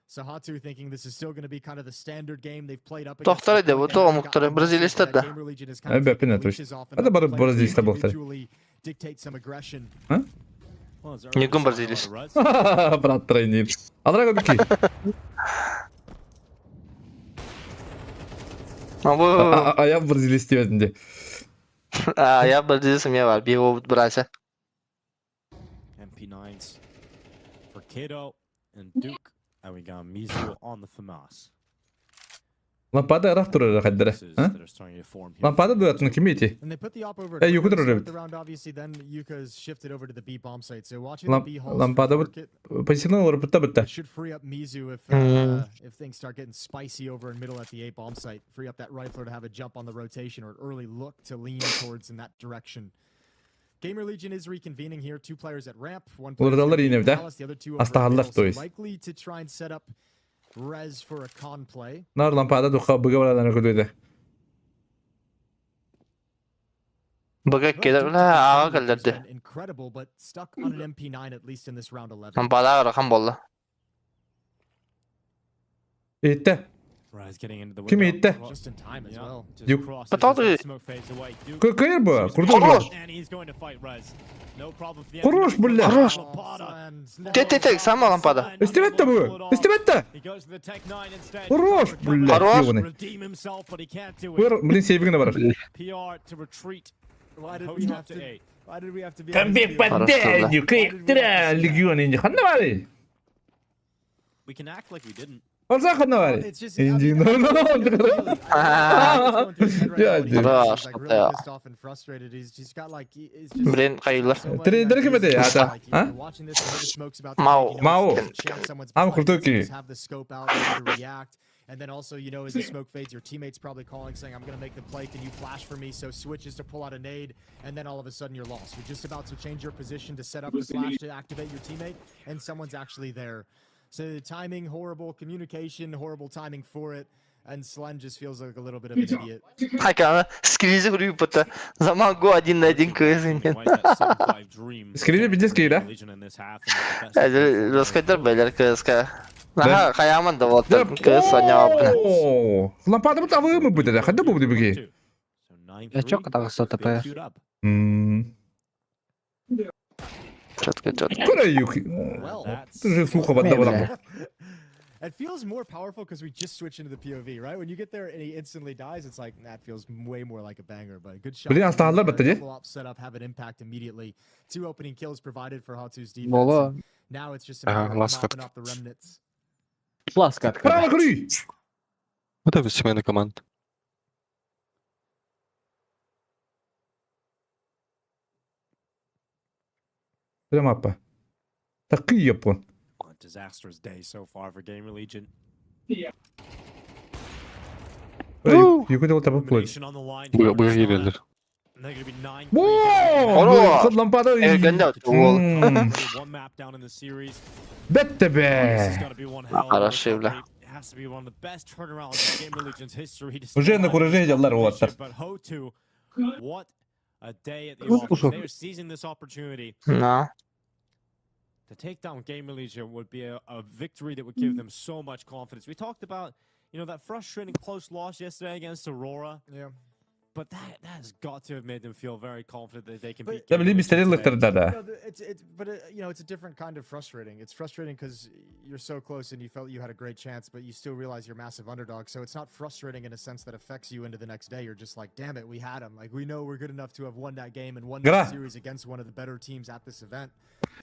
[SPEAKER 3] Sahatu thinking this is still going to be kind of the standard game they've played up against.
[SPEAKER 4] Доктор эди, бу тоҕо муктары бразилистер да.
[SPEAKER 1] Э, бәпин точно. Это бары бразилистер болтар.
[SPEAKER 3] Dictate some aggression.
[SPEAKER 2] Well, it's
[SPEAKER 4] Нигун
[SPEAKER 2] early
[SPEAKER 4] бразилист.
[SPEAKER 2] style out of Rez.
[SPEAKER 1] Брат тройнит. Адрага бики.
[SPEAKER 4] Бу
[SPEAKER 1] А я бразилист дебетинде.
[SPEAKER 4] А, я бразилист эмне бар. Би болуп бираса.
[SPEAKER 2] MP9s for Kato and Duke. And we got Mizu on the FAMAS.
[SPEAKER 1] Лампада раф турар хаддара.
[SPEAKER 2] This is that are starting to form here.
[SPEAKER 1] Лампада дуатын кимити.
[SPEAKER 3] And they put the op over at
[SPEAKER 1] Э, Юка
[SPEAKER 3] Quick to
[SPEAKER 1] турар
[SPEAKER 3] start
[SPEAKER 1] эбит.
[SPEAKER 3] the round, obviously. Then Yuka's shifted over to the B bomb site. So watching the B halls for
[SPEAKER 1] Лампада бут
[SPEAKER 3] Market,
[SPEAKER 1] позиционал орпутта бутта.
[SPEAKER 3] it should free up Mizu if if things start getting spicy over in middle at the A bomb site. Free up that rifler to have a jump on the rotation or an early look to lean towards in that direction. Gamer Legion is reconvening here. Two players at ramp, one player
[SPEAKER 1] Олордоллор иинебит, а?
[SPEAKER 3] Palace, the other two over at
[SPEAKER 1] Астахаллар,
[SPEAKER 3] middle,
[SPEAKER 1] то
[SPEAKER 3] so
[SPEAKER 1] есть.
[SPEAKER 3] likely to try and set up Rez for a con play.
[SPEAKER 1] Нар лампада духа быга барадан көдөйдө.
[SPEAKER 4] Быга келер бля ага
[SPEAKER 3] Duke has
[SPEAKER 4] келдерди.
[SPEAKER 3] been Incredible, but stuck on an MP9 at least in this round 11.
[SPEAKER 4] Лампада арахан болду.
[SPEAKER 1] Итте.
[SPEAKER 2] Rez getting into the
[SPEAKER 1] Ким
[SPEAKER 2] window.
[SPEAKER 1] итте?
[SPEAKER 3] Just in time as
[SPEAKER 2] Yeah,
[SPEAKER 3] well.
[SPEAKER 2] just
[SPEAKER 1] Duke.
[SPEAKER 2] crosses
[SPEAKER 4] But
[SPEAKER 2] as that smoke fades away. Duke
[SPEAKER 1] Кыйыр бу?
[SPEAKER 2] sees
[SPEAKER 1] Курдук
[SPEAKER 4] Хорош!
[SPEAKER 1] бу.
[SPEAKER 2] And he's going to fight Rez. No problem for the
[SPEAKER 1] Хорош,
[SPEAKER 2] MP9.
[SPEAKER 1] бля.
[SPEAKER 4] Хорош.
[SPEAKER 2] Lampada.
[SPEAKER 3] And
[SPEAKER 4] Те-те-те, сама лампада.
[SPEAKER 1] Истебетте бу. Истебетте.
[SPEAKER 2] He goes to the Tech 9 instead.
[SPEAKER 1] Хорош, бля.
[SPEAKER 4] Хорош.
[SPEAKER 1] Ёбаный.
[SPEAKER 2] Redeem himself, but he can't do it.
[SPEAKER 1] Быр, блин, сейвигне бар.
[SPEAKER 2] PR to retreat.
[SPEAKER 3] Why did
[SPEAKER 2] Post
[SPEAKER 3] we
[SPEAKER 2] up
[SPEAKER 3] have
[SPEAKER 2] to
[SPEAKER 3] to?
[SPEAKER 2] eight.
[SPEAKER 3] Why did we have to be?
[SPEAKER 1] Камбек
[SPEAKER 4] Хорошо, да.
[SPEAKER 1] подденью, кыйктыра легион инди ханна бары.
[SPEAKER 2] We can act like we didn't.
[SPEAKER 1] Олса ханна бары.
[SPEAKER 3] It's just
[SPEAKER 1] Инди,
[SPEAKER 3] I mean,
[SPEAKER 1] no, no,
[SPEAKER 3] I know the feeling. I know what's going through his head right now when he
[SPEAKER 1] Yeah,
[SPEAKER 3] hears this. He's, like, really
[SPEAKER 4] Yeah.
[SPEAKER 3] pissed off and frustrated. He's got like it's just
[SPEAKER 4] Блин, кайылар.
[SPEAKER 3] so many
[SPEAKER 1] Тренер ким
[SPEAKER 3] ideas.
[SPEAKER 1] эти?
[SPEAKER 3] It's
[SPEAKER 1] Ата,
[SPEAKER 3] like,
[SPEAKER 1] а?
[SPEAKER 3] you're watching this, you know the smoke's about to
[SPEAKER 4] Мау.
[SPEAKER 3] break, you know
[SPEAKER 1] Мау.
[SPEAKER 3] there's a chance someone's
[SPEAKER 1] Ам
[SPEAKER 3] behind
[SPEAKER 1] крутой
[SPEAKER 3] you, so
[SPEAKER 1] ки.
[SPEAKER 3] just have the scope out, ready to react. And then also, you know, as the smoke fades, your teammate's probably calling, saying, I'm going to make the play. Can you flash for me? So switches to pull out a nade, and then all of a sudden you're lost. You're just about to change your position to set up the flash to activate your teammate, and someone's actually there. So the timing, horrible. Communication, horrible timing for it. And Slen just feels like a little bit of an idiot.
[SPEAKER 4] Хайкана, скризи хрюпота. Заман го один на один кызын.
[SPEAKER 2] Why is that 7-5 dream?
[SPEAKER 1] Скрини пиздец киир, а?
[SPEAKER 2] Legion in this half and the best
[SPEAKER 4] Раскайдар байлар кызка. Наһаа хайааман да буолтар кыыс оонньообуппун.
[SPEAKER 1] Оо, лампадабыт авыымы бүтэ хадда бу биги.
[SPEAKER 9] Ячок таҕыста тапайар.
[SPEAKER 4] Четко четко.
[SPEAKER 1] Көрөйүк. Ты же сухо вода вода.
[SPEAKER 3] It feels more powerful because we just switch into the POV, right? When you get there and he instantly dies, it's like that feels way more like a banger. But good shot.
[SPEAKER 1] Блин, астаалар батта дии.
[SPEAKER 3] Double op setup have an impact immediately. Two opening kills provided for Hatsu's defense.
[SPEAKER 9] Боло.
[SPEAKER 3] Now it's just a
[SPEAKER 8] Ага,
[SPEAKER 3] matter of
[SPEAKER 8] last
[SPEAKER 3] mopping
[SPEAKER 8] cut.
[SPEAKER 3] up the remnants.
[SPEAKER 9] Ласка
[SPEAKER 1] Право көрүй.
[SPEAKER 8] У тебе сімейна команда.
[SPEAKER 1] Прямо аппа. Такый япон.
[SPEAKER 2] A disastrous day so far for Gamer Legion.
[SPEAKER 1] Юкы ол табып плыть.
[SPEAKER 2] Elimination on the line.
[SPEAKER 8] Бу
[SPEAKER 2] here
[SPEAKER 8] бу
[SPEAKER 2] in Astana.
[SPEAKER 8] киирэллэр.
[SPEAKER 2] And they're gonna be 9
[SPEAKER 1] Оо!
[SPEAKER 4] Оро!
[SPEAKER 1] Лампада.
[SPEAKER 4] Эргэнде уол.
[SPEAKER 2] One map down in the series.
[SPEAKER 1] Бетте
[SPEAKER 2] This
[SPEAKER 1] бе.
[SPEAKER 2] has got to be one hell of a
[SPEAKER 4] Хороший, бля.
[SPEAKER 2] recovery. It has to be one of the best turnarounds in Gamer Legion's history. to
[SPEAKER 1] Уже
[SPEAKER 2] stay
[SPEAKER 1] на
[SPEAKER 2] alive
[SPEAKER 1] кураже
[SPEAKER 2] in this
[SPEAKER 1] дьаллар
[SPEAKER 2] competition.
[SPEAKER 1] уолаттар.
[SPEAKER 2] But Ho2, what a day at the office. They are seizing this opportunity
[SPEAKER 4] На.
[SPEAKER 2] to take down Gamer Legion would be a victory that would give them so much confidence. We talked about, that frustrating close loss yesterday against Aurora,
[SPEAKER 3] Yeah.
[SPEAKER 2] but that has got to have made them feel very confident that they can
[SPEAKER 3] But-
[SPEAKER 2] beat
[SPEAKER 1] Да
[SPEAKER 2] Gamer
[SPEAKER 1] били
[SPEAKER 2] Legion
[SPEAKER 1] мистерил
[SPEAKER 2] today.
[SPEAKER 1] лыктар да.
[SPEAKER 3] No, it's but it's a different kind of frustrating. It's frustrating because you're so close and you felt you had a great chance, but you still realize you're massive underdog. So it's not frustrating in a sense that affects you into the next day. You're just like, damn it, we had them. Like we know we're good enough to have won that game and won
[SPEAKER 1] Гра.
[SPEAKER 3] that series against one of the better teams at this event.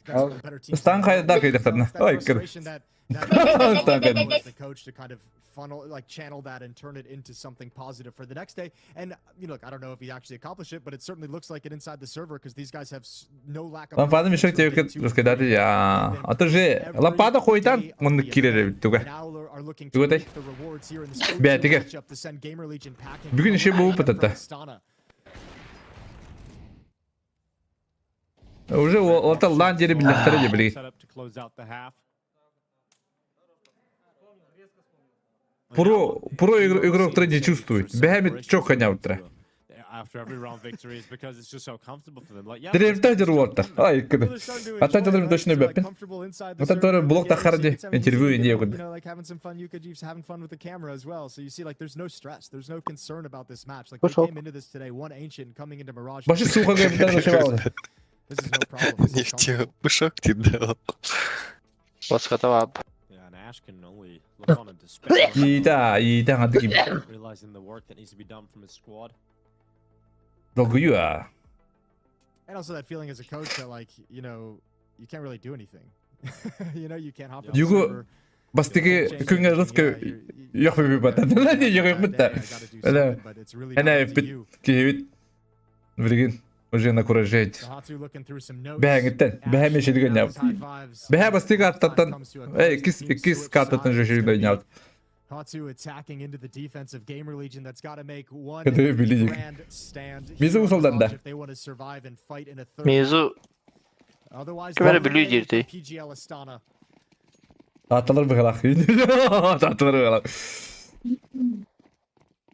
[SPEAKER 3] Against one of the better teams in
[SPEAKER 1] Стан
[SPEAKER 3] the world.
[SPEAKER 1] хайда
[SPEAKER 3] So
[SPEAKER 1] кайдахтарна.
[SPEAKER 3] it's that
[SPEAKER 1] Ой, кыр.
[SPEAKER 3] frustration that
[SPEAKER 1] Стан кайда.
[SPEAKER 3] as the coach to kind of funnel, like channel that and turn it into something positive for the next day. And look, I don't know if he actually accomplished it, but it certainly looks like it inside the server because these guys have no lack of.
[SPEAKER 1] Лампада
[SPEAKER 3] confidence
[SPEAKER 1] мешок
[SPEAKER 3] from day
[SPEAKER 1] тебе
[SPEAKER 3] two and
[SPEAKER 1] раскидати
[SPEAKER 3] three.
[SPEAKER 1] я.
[SPEAKER 3] They've been
[SPEAKER 1] А то же
[SPEAKER 3] every
[SPEAKER 1] лампада хойтан
[SPEAKER 3] day of
[SPEAKER 1] он
[SPEAKER 3] the
[SPEAKER 1] кирер
[SPEAKER 3] event.
[SPEAKER 1] туга.
[SPEAKER 3] And now are looking to
[SPEAKER 1] Туга
[SPEAKER 3] reap the rewards here in this 0-2
[SPEAKER 1] Бәтиге.
[SPEAKER 3] matchup to send Gamer Legion packing.
[SPEAKER 1] Бүгүн еще бу
[SPEAKER 3] From
[SPEAKER 1] опытата.
[SPEAKER 3] Astana.
[SPEAKER 1] Уже олта лан жери билдехтер же били.
[SPEAKER 2] Set up to close out the half.
[SPEAKER 1] Про про игрок тренде чувствует. Бэхэмит чок ханяутра.
[SPEAKER 2] After every round victory is because it's just so comfortable for them. Like, yeah,
[SPEAKER 1] Деревтә жер уолта. Ай, кыды.
[SPEAKER 3] Well, they're starting to
[SPEAKER 1] А
[SPEAKER 3] enjoy
[SPEAKER 1] та
[SPEAKER 3] it,
[SPEAKER 1] жадыр
[SPEAKER 3] right?
[SPEAKER 1] точно
[SPEAKER 3] They're, like,
[SPEAKER 1] бэппин.
[SPEAKER 3] comfortable inside the
[SPEAKER 1] Вот это
[SPEAKER 3] server
[SPEAKER 1] тоже
[SPEAKER 3] with the
[SPEAKER 1] блок
[SPEAKER 3] games. You
[SPEAKER 1] тахарди
[SPEAKER 3] can see
[SPEAKER 1] интервью
[SPEAKER 3] you
[SPEAKER 1] не
[SPEAKER 3] can,
[SPEAKER 1] кыды.
[SPEAKER 3] like having some fun. You could just having fun with the camera as well. So you see, like, there's no stress. There's no concern about this match. Like, they
[SPEAKER 9] Пошел.
[SPEAKER 3] came into this today, one ancient coming into Mirage.
[SPEAKER 1] Башы суха гэмдэн шыбалды.
[SPEAKER 3] This is no problem. This
[SPEAKER 8] Не
[SPEAKER 3] is
[SPEAKER 8] в те
[SPEAKER 3] comfortable.
[SPEAKER 8] пышок ты дал.
[SPEAKER 4] Ласкатава.
[SPEAKER 2] Yeah, and Ash can only look on in despair.
[SPEAKER 1] Ида, ида хандык
[SPEAKER 2] Realizing the work that needs to be done from his squad.
[SPEAKER 1] долгуя.
[SPEAKER 3] And also that feeling as a coach that, like, you can't really do anything. You can't hop in the
[SPEAKER 1] Юго
[SPEAKER 3] server.
[SPEAKER 1] бастыгы күнгө русска yok bir бата. Не yok битте. Эла. Эне бит кибит. Билген уже на кураже. Бэхэнгиттен бэхэ мешилген яп. Бэхэ бастыгы аттаттан эй кис кис кататтан жөшүгөн яп.
[SPEAKER 3] Hatsu attacking into the defense of Gamer Legion that's got to make one
[SPEAKER 1] Кыды билижик.
[SPEAKER 3] grand stand
[SPEAKER 1] Мизу
[SPEAKER 3] here on
[SPEAKER 1] усалдан да.
[SPEAKER 3] Mirage if they want to survive and fight in a third.
[SPEAKER 4] Мизу
[SPEAKER 3] Otherwise,
[SPEAKER 4] Ким эрэ
[SPEAKER 3] they're
[SPEAKER 4] Бүлүү
[SPEAKER 3] eliminated
[SPEAKER 4] диир
[SPEAKER 3] from PGL Astana.
[SPEAKER 1] Аталар быгалак. Аталар быгалак.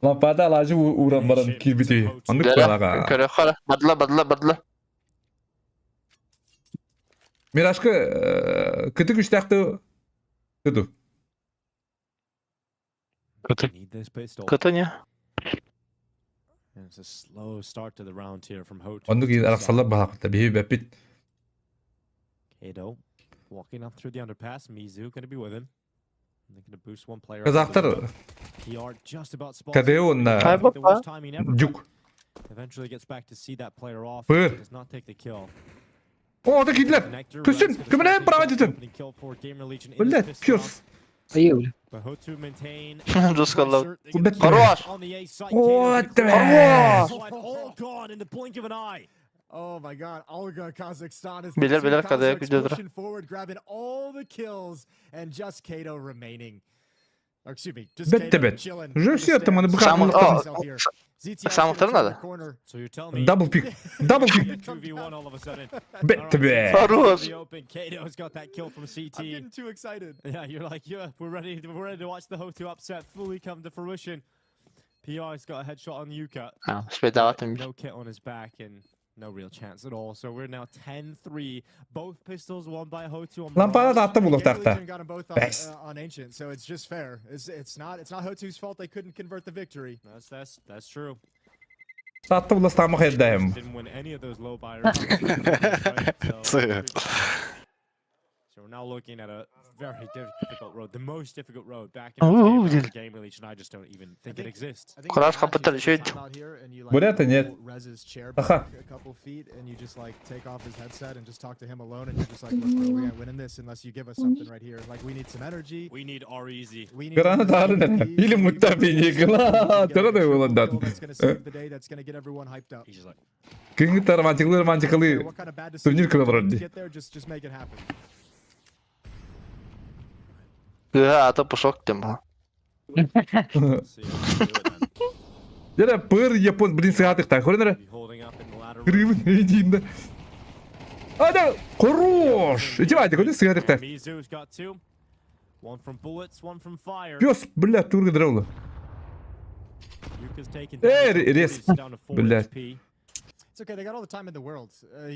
[SPEAKER 1] Лампада алажы уран баран кирбити. Андык быгалак.
[SPEAKER 4] Көрө хара. Бадла бадла бадла.
[SPEAKER 1] Мирашка кыты күчтәкте кыду.
[SPEAKER 8] Кыты.
[SPEAKER 2] Need this pistol.
[SPEAKER 4] Кыты не?
[SPEAKER 2] And it's a slow start to the round here from Ho.
[SPEAKER 1] Андык араксалар быгалак та бихи бепит.
[SPEAKER 2] Kato walking up through the underpass. Mizu going to be with him. They're going to boost one player. up to the
[SPEAKER 1] Казактар
[SPEAKER 2] window. PR just about spots
[SPEAKER 1] КДО
[SPEAKER 2] him.
[SPEAKER 1] на
[SPEAKER 4] Ай,
[SPEAKER 2] The worst timing ever, but
[SPEAKER 1] Дюк.
[SPEAKER 2] Eventually gets back to see that player off.
[SPEAKER 1] Пыр.
[SPEAKER 2] Does not take the kill.
[SPEAKER 1] О, да кидлер.
[SPEAKER 2] Connector,
[SPEAKER 1] Күсүн,
[SPEAKER 2] Reds gonna
[SPEAKER 1] күмүнэ
[SPEAKER 2] start
[SPEAKER 1] права
[SPEAKER 2] the
[SPEAKER 1] түтүн.
[SPEAKER 2] opening kill for Gamer Legion in
[SPEAKER 1] Бля,
[SPEAKER 2] this pistol round.
[SPEAKER 1] пёс.
[SPEAKER 9] Айы, бля.
[SPEAKER 2] But Ho2 maintain
[SPEAKER 4] Жускалла.
[SPEAKER 2] pressure. They get
[SPEAKER 1] Бет.
[SPEAKER 2] the kill
[SPEAKER 4] Хорош.
[SPEAKER 2] on the A site.
[SPEAKER 1] О,
[SPEAKER 2] Kato's gonna
[SPEAKER 1] ты.
[SPEAKER 2] clear the slide. All gone in the blink of an eye.
[SPEAKER 3] Oh my God, Olga Kazakhstan is the
[SPEAKER 4] Билер
[SPEAKER 3] two
[SPEAKER 4] билер кадая
[SPEAKER 3] Kazakhs
[SPEAKER 4] күдө
[SPEAKER 3] pushing forward, grabbing all the kills, and just Kato remaining. Or excuse me, just
[SPEAKER 1] Бетте
[SPEAKER 3] Kato
[SPEAKER 1] бет.
[SPEAKER 3] chilling.
[SPEAKER 1] Уже
[SPEAKER 3] in the
[SPEAKER 1] все там
[SPEAKER 3] stands.
[SPEAKER 1] аны
[SPEAKER 4] Самый-
[SPEAKER 1] быка.
[SPEAKER 4] о,
[SPEAKER 3] Here. ZTR's
[SPEAKER 4] Самый
[SPEAKER 3] gonna turn
[SPEAKER 4] надо.
[SPEAKER 3] the corner.
[SPEAKER 2] So you're telling me
[SPEAKER 1] Дабл пик. Дабл пик.
[SPEAKER 2] 2v1 all of a sudden.
[SPEAKER 1] Бетте бе.
[SPEAKER 4] Хорош.
[SPEAKER 2] The open. Kato's got that kill from
[SPEAKER 3] I'm
[SPEAKER 2] CT.
[SPEAKER 3] getting too excited.
[SPEAKER 2] Yeah, you're like, yeah, we're ready. We're ready to watch the Ho2 upset fully come to fruition. PR's got a headshot on Yuka.
[SPEAKER 4] А, спайдаатым.
[SPEAKER 2] No kit on his back, and No real chance at all. So we're now 10-3. Both pistols won by Hotu on
[SPEAKER 1] Лампада
[SPEAKER 2] Mirage.
[SPEAKER 1] таатта
[SPEAKER 3] Gamer
[SPEAKER 1] булуохтаахта.
[SPEAKER 3] Legion got them both on,
[SPEAKER 1] Best.
[SPEAKER 3] on Ancient, so it's just fair. It's not Hotu's fault they couldn't convert the victory.
[SPEAKER 2] That's true.
[SPEAKER 1] Таатта буластаама хайдаем.
[SPEAKER 2] Didn't win any of those low buy rounds, right? So, so we're now looking at a very difficult road, the most difficult road back in
[SPEAKER 4] Ooh,
[SPEAKER 2] this game, after Gamer Legion. I just don't even think it exists.
[SPEAKER 3] I think
[SPEAKER 4] Кураж
[SPEAKER 3] if you
[SPEAKER 4] хапытар
[SPEAKER 3] take
[SPEAKER 4] үчүгэй.
[SPEAKER 3] time out here and you, like,
[SPEAKER 1] Бурята нет.
[SPEAKER 3] roll Rez's chair
[SPEAKER 1] Аха.
[SPEAKER 3] back a couple feet and you just like take off his headset and just talk to him alone and you're just like, "Look, bro, we ain't winning this unless you give us something right here. Like, we need some energy.
[SPEAKER 2] We need R-Easy.
[SPEAKER 3] We need
[SPEAKER 1] Граната
[SPEAKER 3] MVP.
[SPEAKER 1] Или
[SPEAKER 3] We need
[SPEAKER 1] муттапиникла.
[SPEAKER 3] to get a
[SPEAKER 1] Тоҕо да
[SPEAKER 3] triple
[SPEAKER 1] буолан
[SPEAKER 3] kill that's gonna save the day, that's gonna get everyone hyped up.
[SPEAKER 2] He's just like,
[SPEAKER 1] Кыҥыттар романтикалыы романтикалыы
[SPEAKER 3] What kind of bad
[SPEAKER 1] турнир
[SPEAKER 3] decision
[SPEAKER 1] кыралар дии.
[SPEAKER 3] get there, just make it happen.
[SPEAKER 4] Кыыһа ата пушок диэн буолла.
[SPEAKER 2] "Let's see how we do it then."
[SPEAKER 1] Дьэ пыр япон блин сыһаатыктаа көрөн эрэ.
[SPEAKER 2] Be holding up in the ladder.
[SPEAKER 1] Кырыыбын эйдиин. Ада хорош. Ити баайда көрө сыһаатыктаа.
[SPEAKER 2] Mizu's got two. One from bullets, one from fire.
[SPEAKER 1] Пёс, бля, турга драула.
[SPEAKER 2] Yuka's taken
[SPEAKER 1] Э,
[SPEAKER 2] damage.
[SPEAKER 1] рез.
[SPEAKER 2] He's down to 4
[SPEAKER 1] Блядь.
[SPEAKER 2] HP.
[SPEAKER 3] It's okay. They got all the time in the world. I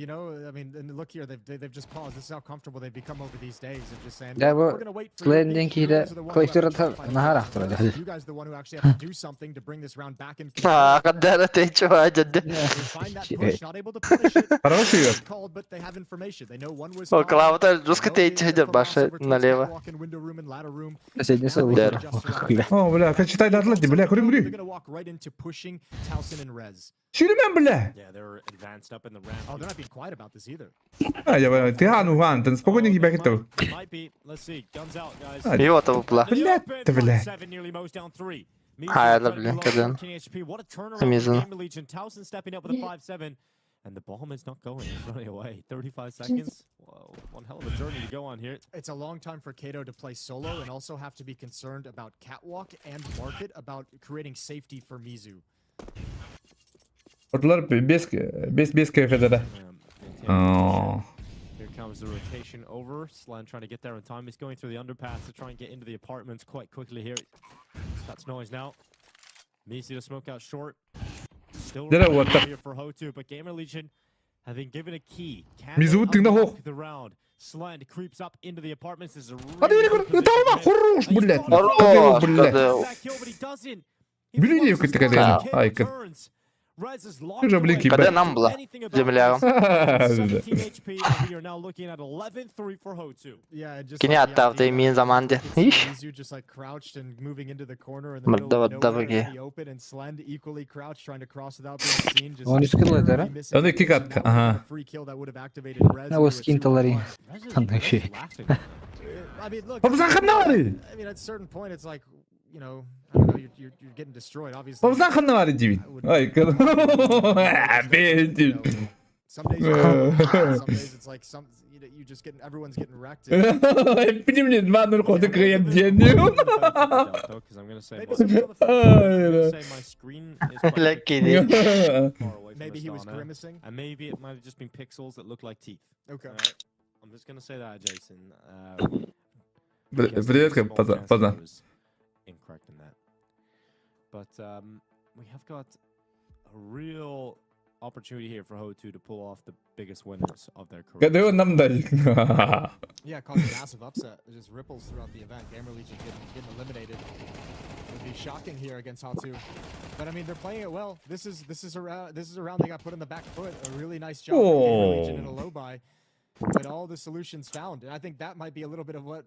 [SPEAKER 3] mean, and look here, they've just paused. This is how comfortable they've become over these days of just saying,
[SPEAKER 9] Yeah,
[SPEAKER 3] "We're
[SPEAKER 9] but
[SPEAKER 3] gonna wait for you.
[SPEAKER 9] Landing
[SPEAKER 3] You
[SPEAKER 9] киһитэ
[SPEAKER 3] guys are the one who have to
[SPEAKER 9] клавиатура
[SPEAKER 3] justify the
[SPEAKER 9] наһаа
[SPEAKER 3] fact
[SPEAKER 9] ыраахтара
[SPEAKER 3] that
[SPEAKER 9] дии.
[SPEAKER 3] You guys are the one who actually have to do something to bring this round back in control."
[SPEAKER 4] Аа, хаддара тэйчи баадьадды.
[SPEAKER 3] They find that push, not able to punish it.
[SPEAKER 1] Хороший её.
[SPEAKER 3] Called, but they have information. They know one was
[SPEAKER 4] О,
[SPEAKER 3] spotted.
[SPEAKER 4] клавата жестко
[SPEAKER 3] They know
[SPEAKER 4] тэйчи
[SPEAKER 3] the
[SPEAKER 4] сидер
[SPEAKER 3] FAMAS
[SPEAKER 4] башы
[SPEAKER 3] over towards
[SPEAKER 4] налево.
[SPEAKER 3] catwalk and window room and ladder room.
[SPEAKER 9] Соседний
[SPEAKER 3] Now they
[SPEAKER 9] стол.
[SPEAKER 3] can
[SPEAKER 4] Да.
[SPEAKER 3] adjust around.
[SPEAKER 1] О, бля, читай дадлар дии, бля, көрүм
[SPEAKER 3] They're
[SPEAKER 1] көрү.
[SPEAKER 3] gonna walk right into pushing Towson and Rez.
[SPEAKER 1] Сүүрүмэн бля.
[SPEAKER 2] Yeah, they're advanced up in the ramp.
[SPEAKER 3] Oh, they're not being quiet about this either.
[SPEAKER 1] А, я ты хаан угаан, спокойно
[SPEAKER 2] Oh, they
[SPEAKER 1] кибэхит.
[SPEAKER 2] might be. Let's see. Guns out, guys.
[SPEAKER 1] А,
[SPEAKER 4] Его-то выпла.
[SPEAKER 1] Блядь,
[SPEAKER 2] Open,
[SPEAKER 1] ты, блядь.
[SPEAKER 2] 5-7, nearly mows down three. Mizu
[SPEAKER 4] Хайда,
[SPEAKER 2] incredibly
[SPEAKER 4] блин,
[SPEAKER 2] low,
[SPEAKER 4] каден.
[SPEAKER 2] 14 HP. What a turnaround for
[SPEAKER 4] Мизу.
[SPEAKER 2] Gamer Legion. Towson stepping up with a 5-7. And the bomb is not going. It's running away. 35 seconds. Whoa, one hell of a journey to go on here.
[SPEAKER 3] It's a long time for Kato to play solo and also have to be concerned about catwalk and market, about creating safety for Mizu.
[SPEAKER 1] Отлар бес бес бес кафедрада.
[SPEAKER 2] Maintain
[SPEAKER 1] Оо.
[SPEAKER 2] Here comes the rotation over. Slan trying to get there in time. He's going through the underpass to try and get into the apartments quite quickly here. That's noise now. Mizu to smoke out short. Still
[SPEAKER 1] Did I what the-
[SPEAKER 2] here for Hotu, but Gamer Legion have been given a key. Can
[SPEAKER 1] Mizu
[SPEAKER 2] they
[SPEAKER 1] тыгна
[SPEAKER 2] unlock
[SPEAKER 1] хох.
[SPEAKER 2] the round? Slan creeps up into the apartments. This is a
[SPEAKER 1] А ты
[SPEAKER 2] really good
[SPEAKER 1] говоришь,
[SPEAKER 2] position
[SPEAKER 1] Талма,
[SPEAKER 2] for him.
[SPEAKER 1] хорош,
[SPEAKER 2] He's
[SPEAKER 1] блядь.
[SPEAKER 2] got it.
[SPEAKER 4] Хорош,
[SPEAKER 1] Блядь.
[SPEAKER 4] кадел.
[SPEAKER 2] That kill, but he doesn't. He
[SPEAKER 1] Блин,
[SPEAKER 2] flushes
[SPEAKER 1] я
[SPEAKER 2] down.
[SPEAKER 4] Да.
[SPEAKER 2] Kato
[SPEAKER 1] Ай, как-
[SPEAKER 2] turns. Rez is locked
[SPEAKER 1] Уже, блин,
[SPEAKER 2] away.
[SPEAKER 1] кибет.
[SPEAKER 4] Когда нам была
[SPEAKER 2] Anything about
[SPEAKER 4] земля?
[SPEAKER 2] this. 17 HP, and we are now looking at 11-3 for Hotu.
[SPEAKER 3] Yeah, and just
[SPEAKER 4] Кини
[SPEAKER 3] like the
[SPEAKER 4] аттаах
[SPEAKER 3] idea
[SPEAKER 4] мин заман
[SPEAKER 3] that
[SPEAKER 4] дии.
[SPEAKER 3] you could
[SPEAKER 4] Иш.
[SPEAKER 3] see Mizu just like crouched and moving into the corner in the middle
[SPEAKER 4] Мырда
[SPEAKER 3] of
[SPEAKER 4] бадда
[SPEAKER 3] nowhere
[SPEAKER 4] быги.
[SPEAKER 3] in the open, and Slend equally crouched trying to cross without being seen. Just
[SPEAKER 9] Он скин
[SPEAKER 3] barely
[SPEAKER 9] летера?
[SPEAKER 3] missing
[SPEAKER 1] Он
[SPEAKER 3] the
[SPEAKER 1] и кикат,
[SPEAKER 3] vision. That would've been
[SPEAKER 1] ага.
[SPEAKER 3] a free kill that would have activated Rez
[SPEAKER 9] На
[SPEAKER 3] into a
[SPEAKER 9] скин
[SPEAKER 3] 2-on-1.
[SPEAKER 9] талари.
[SPEAKER 2] Rez is
[SPEAKER 9] Там еще.
[SPEAKER 2] laughing.
[SPEAKER 3] I mean, look.
[SPEAKER 1] Бабзан ханнавари.
[SPEAKER 3] I mean, at a certain point, it's like, I don't know, you're getting destroyed. Obviously,
[SPEAKER 1] Бабзан ханнавари диибин.
[SPEAKER 3] I would-
[SPEAKER 1] Ай,
[SPEAKER 3] you know, some days, you're some days it's like some you just getting everyone's getting wrecked. And
[SPEAKER 1] Эпидемия 2-0 хоту кыйан диэн.
[SPEAKER 2] Because I'm gonna say
[SPEAKER 3] maybe
[SPEAKER 2] my,
[SPEAKER 3] somebody's on the phone.
[SPEAKER 2] I'm gonna say my screen is quite a bit
[SPEAKER 4] Лакини.
[SPEAKER 2] far away from
[SPEAKER 3] Maybe he was
[SPEAKER 2] Astana,
[SPEAKER 3] grimacing.
[SPEAKER 2] and maybe it might have just been pixels that look like teeth.
[SPEAKER 3] Okay.
[SPEAKER 2] Alright? I'm just gonna say that, Jason. Because
[SPEAKER 1] Привет,
[SPEAKER 2] there's a small
[SPEAKER 1] поздно.
[SPEAKER 2] chance that
[SPEAKER 1] Поздно.
[SPEAKER 2] I was incorrect in that. But we have got a real opportunity here for Hotu to pull off the biggest winners of their career.
[SPEAKER 1] Кадео нам дай.
[SPEAKER 3] Yeah, caused a massive upset. It just ripples throughout the event. Gamer Legion getting eliminated. Would be shocking here against Hatsu. But I mean, they're playing it well. This is a round they got put on the back foot. A really nice job from Gamer Legion in a
[SPEAKER 1] Oh.
[SPEAKER 3] low buy. But all the solutions found, and I think that might be a little bit of what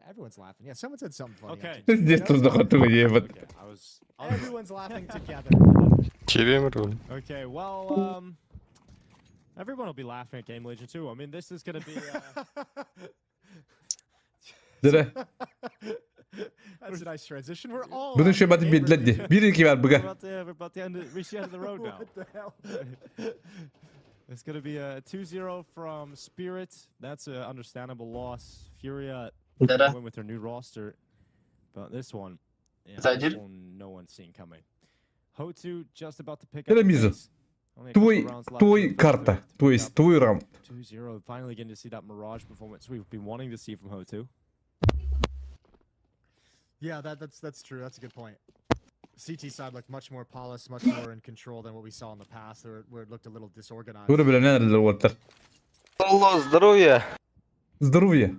[SPEAKER 3] everyone's laughing. Yeah, someone said something funny.
[SPEAKER 2] Okay.
[SPEAKER 1] Здесь тоже хоту ебать.
[SPEAKER 2] Okay, I was
[SPEAKER 3] Everyone's laughing together.
[SPEAKER 8] Кириэмэр бол.
[SPEAKER 2] Okay, well, everyone will be laughing at Game Legion too. I mean, this is gonna be.
[SPEAKER 1] Дөрө.
[SPEAKER 3] That's a nice transition. We're all
[SPEAKER 1] Bunu
[SPEAKER 3] laughing
[SPEAKER 1] şu
[SPEAKER 3] at
[SPEAKER 1] batı
[SPEAKER 3] Gamer
[SPEAKER 1] bildi.
[SPEAKER 3] Legion.
[SPEAKER 1] Bir iki var
[SPEAKER 2] We're
[SPEAKER 1] buga.
[SPEAKER 2] about to reach the end of the road now.
[SPEAKER 3] What the hell?
[SPEAKER 2] It's going to be a 2-0 from Spirit. That's an understandable loss. Furia
[SPEAKER 4] Дара.
[SPEAKER 2] win with their new roster. But this one, yeah,
[SPEAKER 4] Зайдер?
[SPEAKER 2] this one no one's seen coming. Hotu just about to pick up
[SPEAKER 1] Это
[SPEAKER 2] the
[SPEAKER 1] Мизу.
[SPEAKER 2] pace. Only a couple
[SPEAKER 1] Твой,
[SPEAKER 2] rounds left
[SPEAKER 1] твой
[SPEAKER 2] in the first
[SPEAKER 1] карта,
[SPEAKER 2] third to
[SPEAKER 1] то
[SPEAKER 2] pick
[SPEAKER 1] есть
[SPEAKER 2] up
[SPEAKER 1] твой раунд.
[SPEAKER 2] 2-0. Finally getting to see that Mirage performance we've been wanting to see from Hotu.
[SPEAKER 3] Yeah, that's true. That's a good point. CT side looked much more polished, much more in control than what we saw in the past, where it looked a little disorganized.
[SPEAKER 1] Тура билэнэн эрэллэр уолаттар.
[SPEAKER 4] Алло, здоровья.
[SPEAKER 1] Здоровье.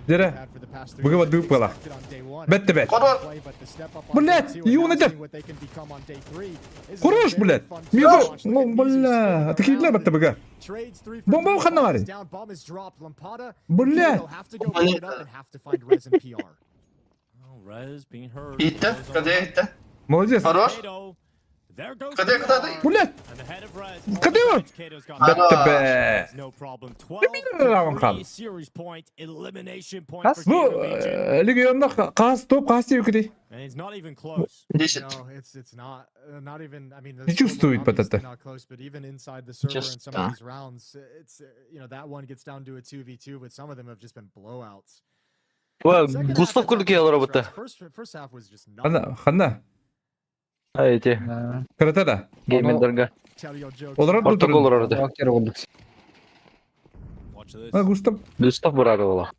[SPEAKER 1] Дere. Буга бадык була. Бетте бет. Блять, юны Хорош, блядь. Мизо, ну, бля. Такие для бетте буга. Бомба ханна барин. Блядь. Молодец.
[SPEAKER 4] Хорош.
[SPEAKER 1] Блядь. Кадева. Бетте бе. Бу легионда қас топ қас деп кири.
[SPEAKER 4] Десять.
[SPEAKER 1] Не чувствует вот это.
[SPEAKER 4] Чисто. Густав курдук робота.
[SPEAKER 1] Ханна, ханна.
[SPEAKER 4] А эти.
[SPEAKER 1] Карата да.
[SPEAKER 4] Геймендерга.
[SPEAKER 1] Олар
[SPEAKER 4] Протокол орды.
[SPEAKER 1] А Густав.
[SPEAKER 4] Густав бурады ола.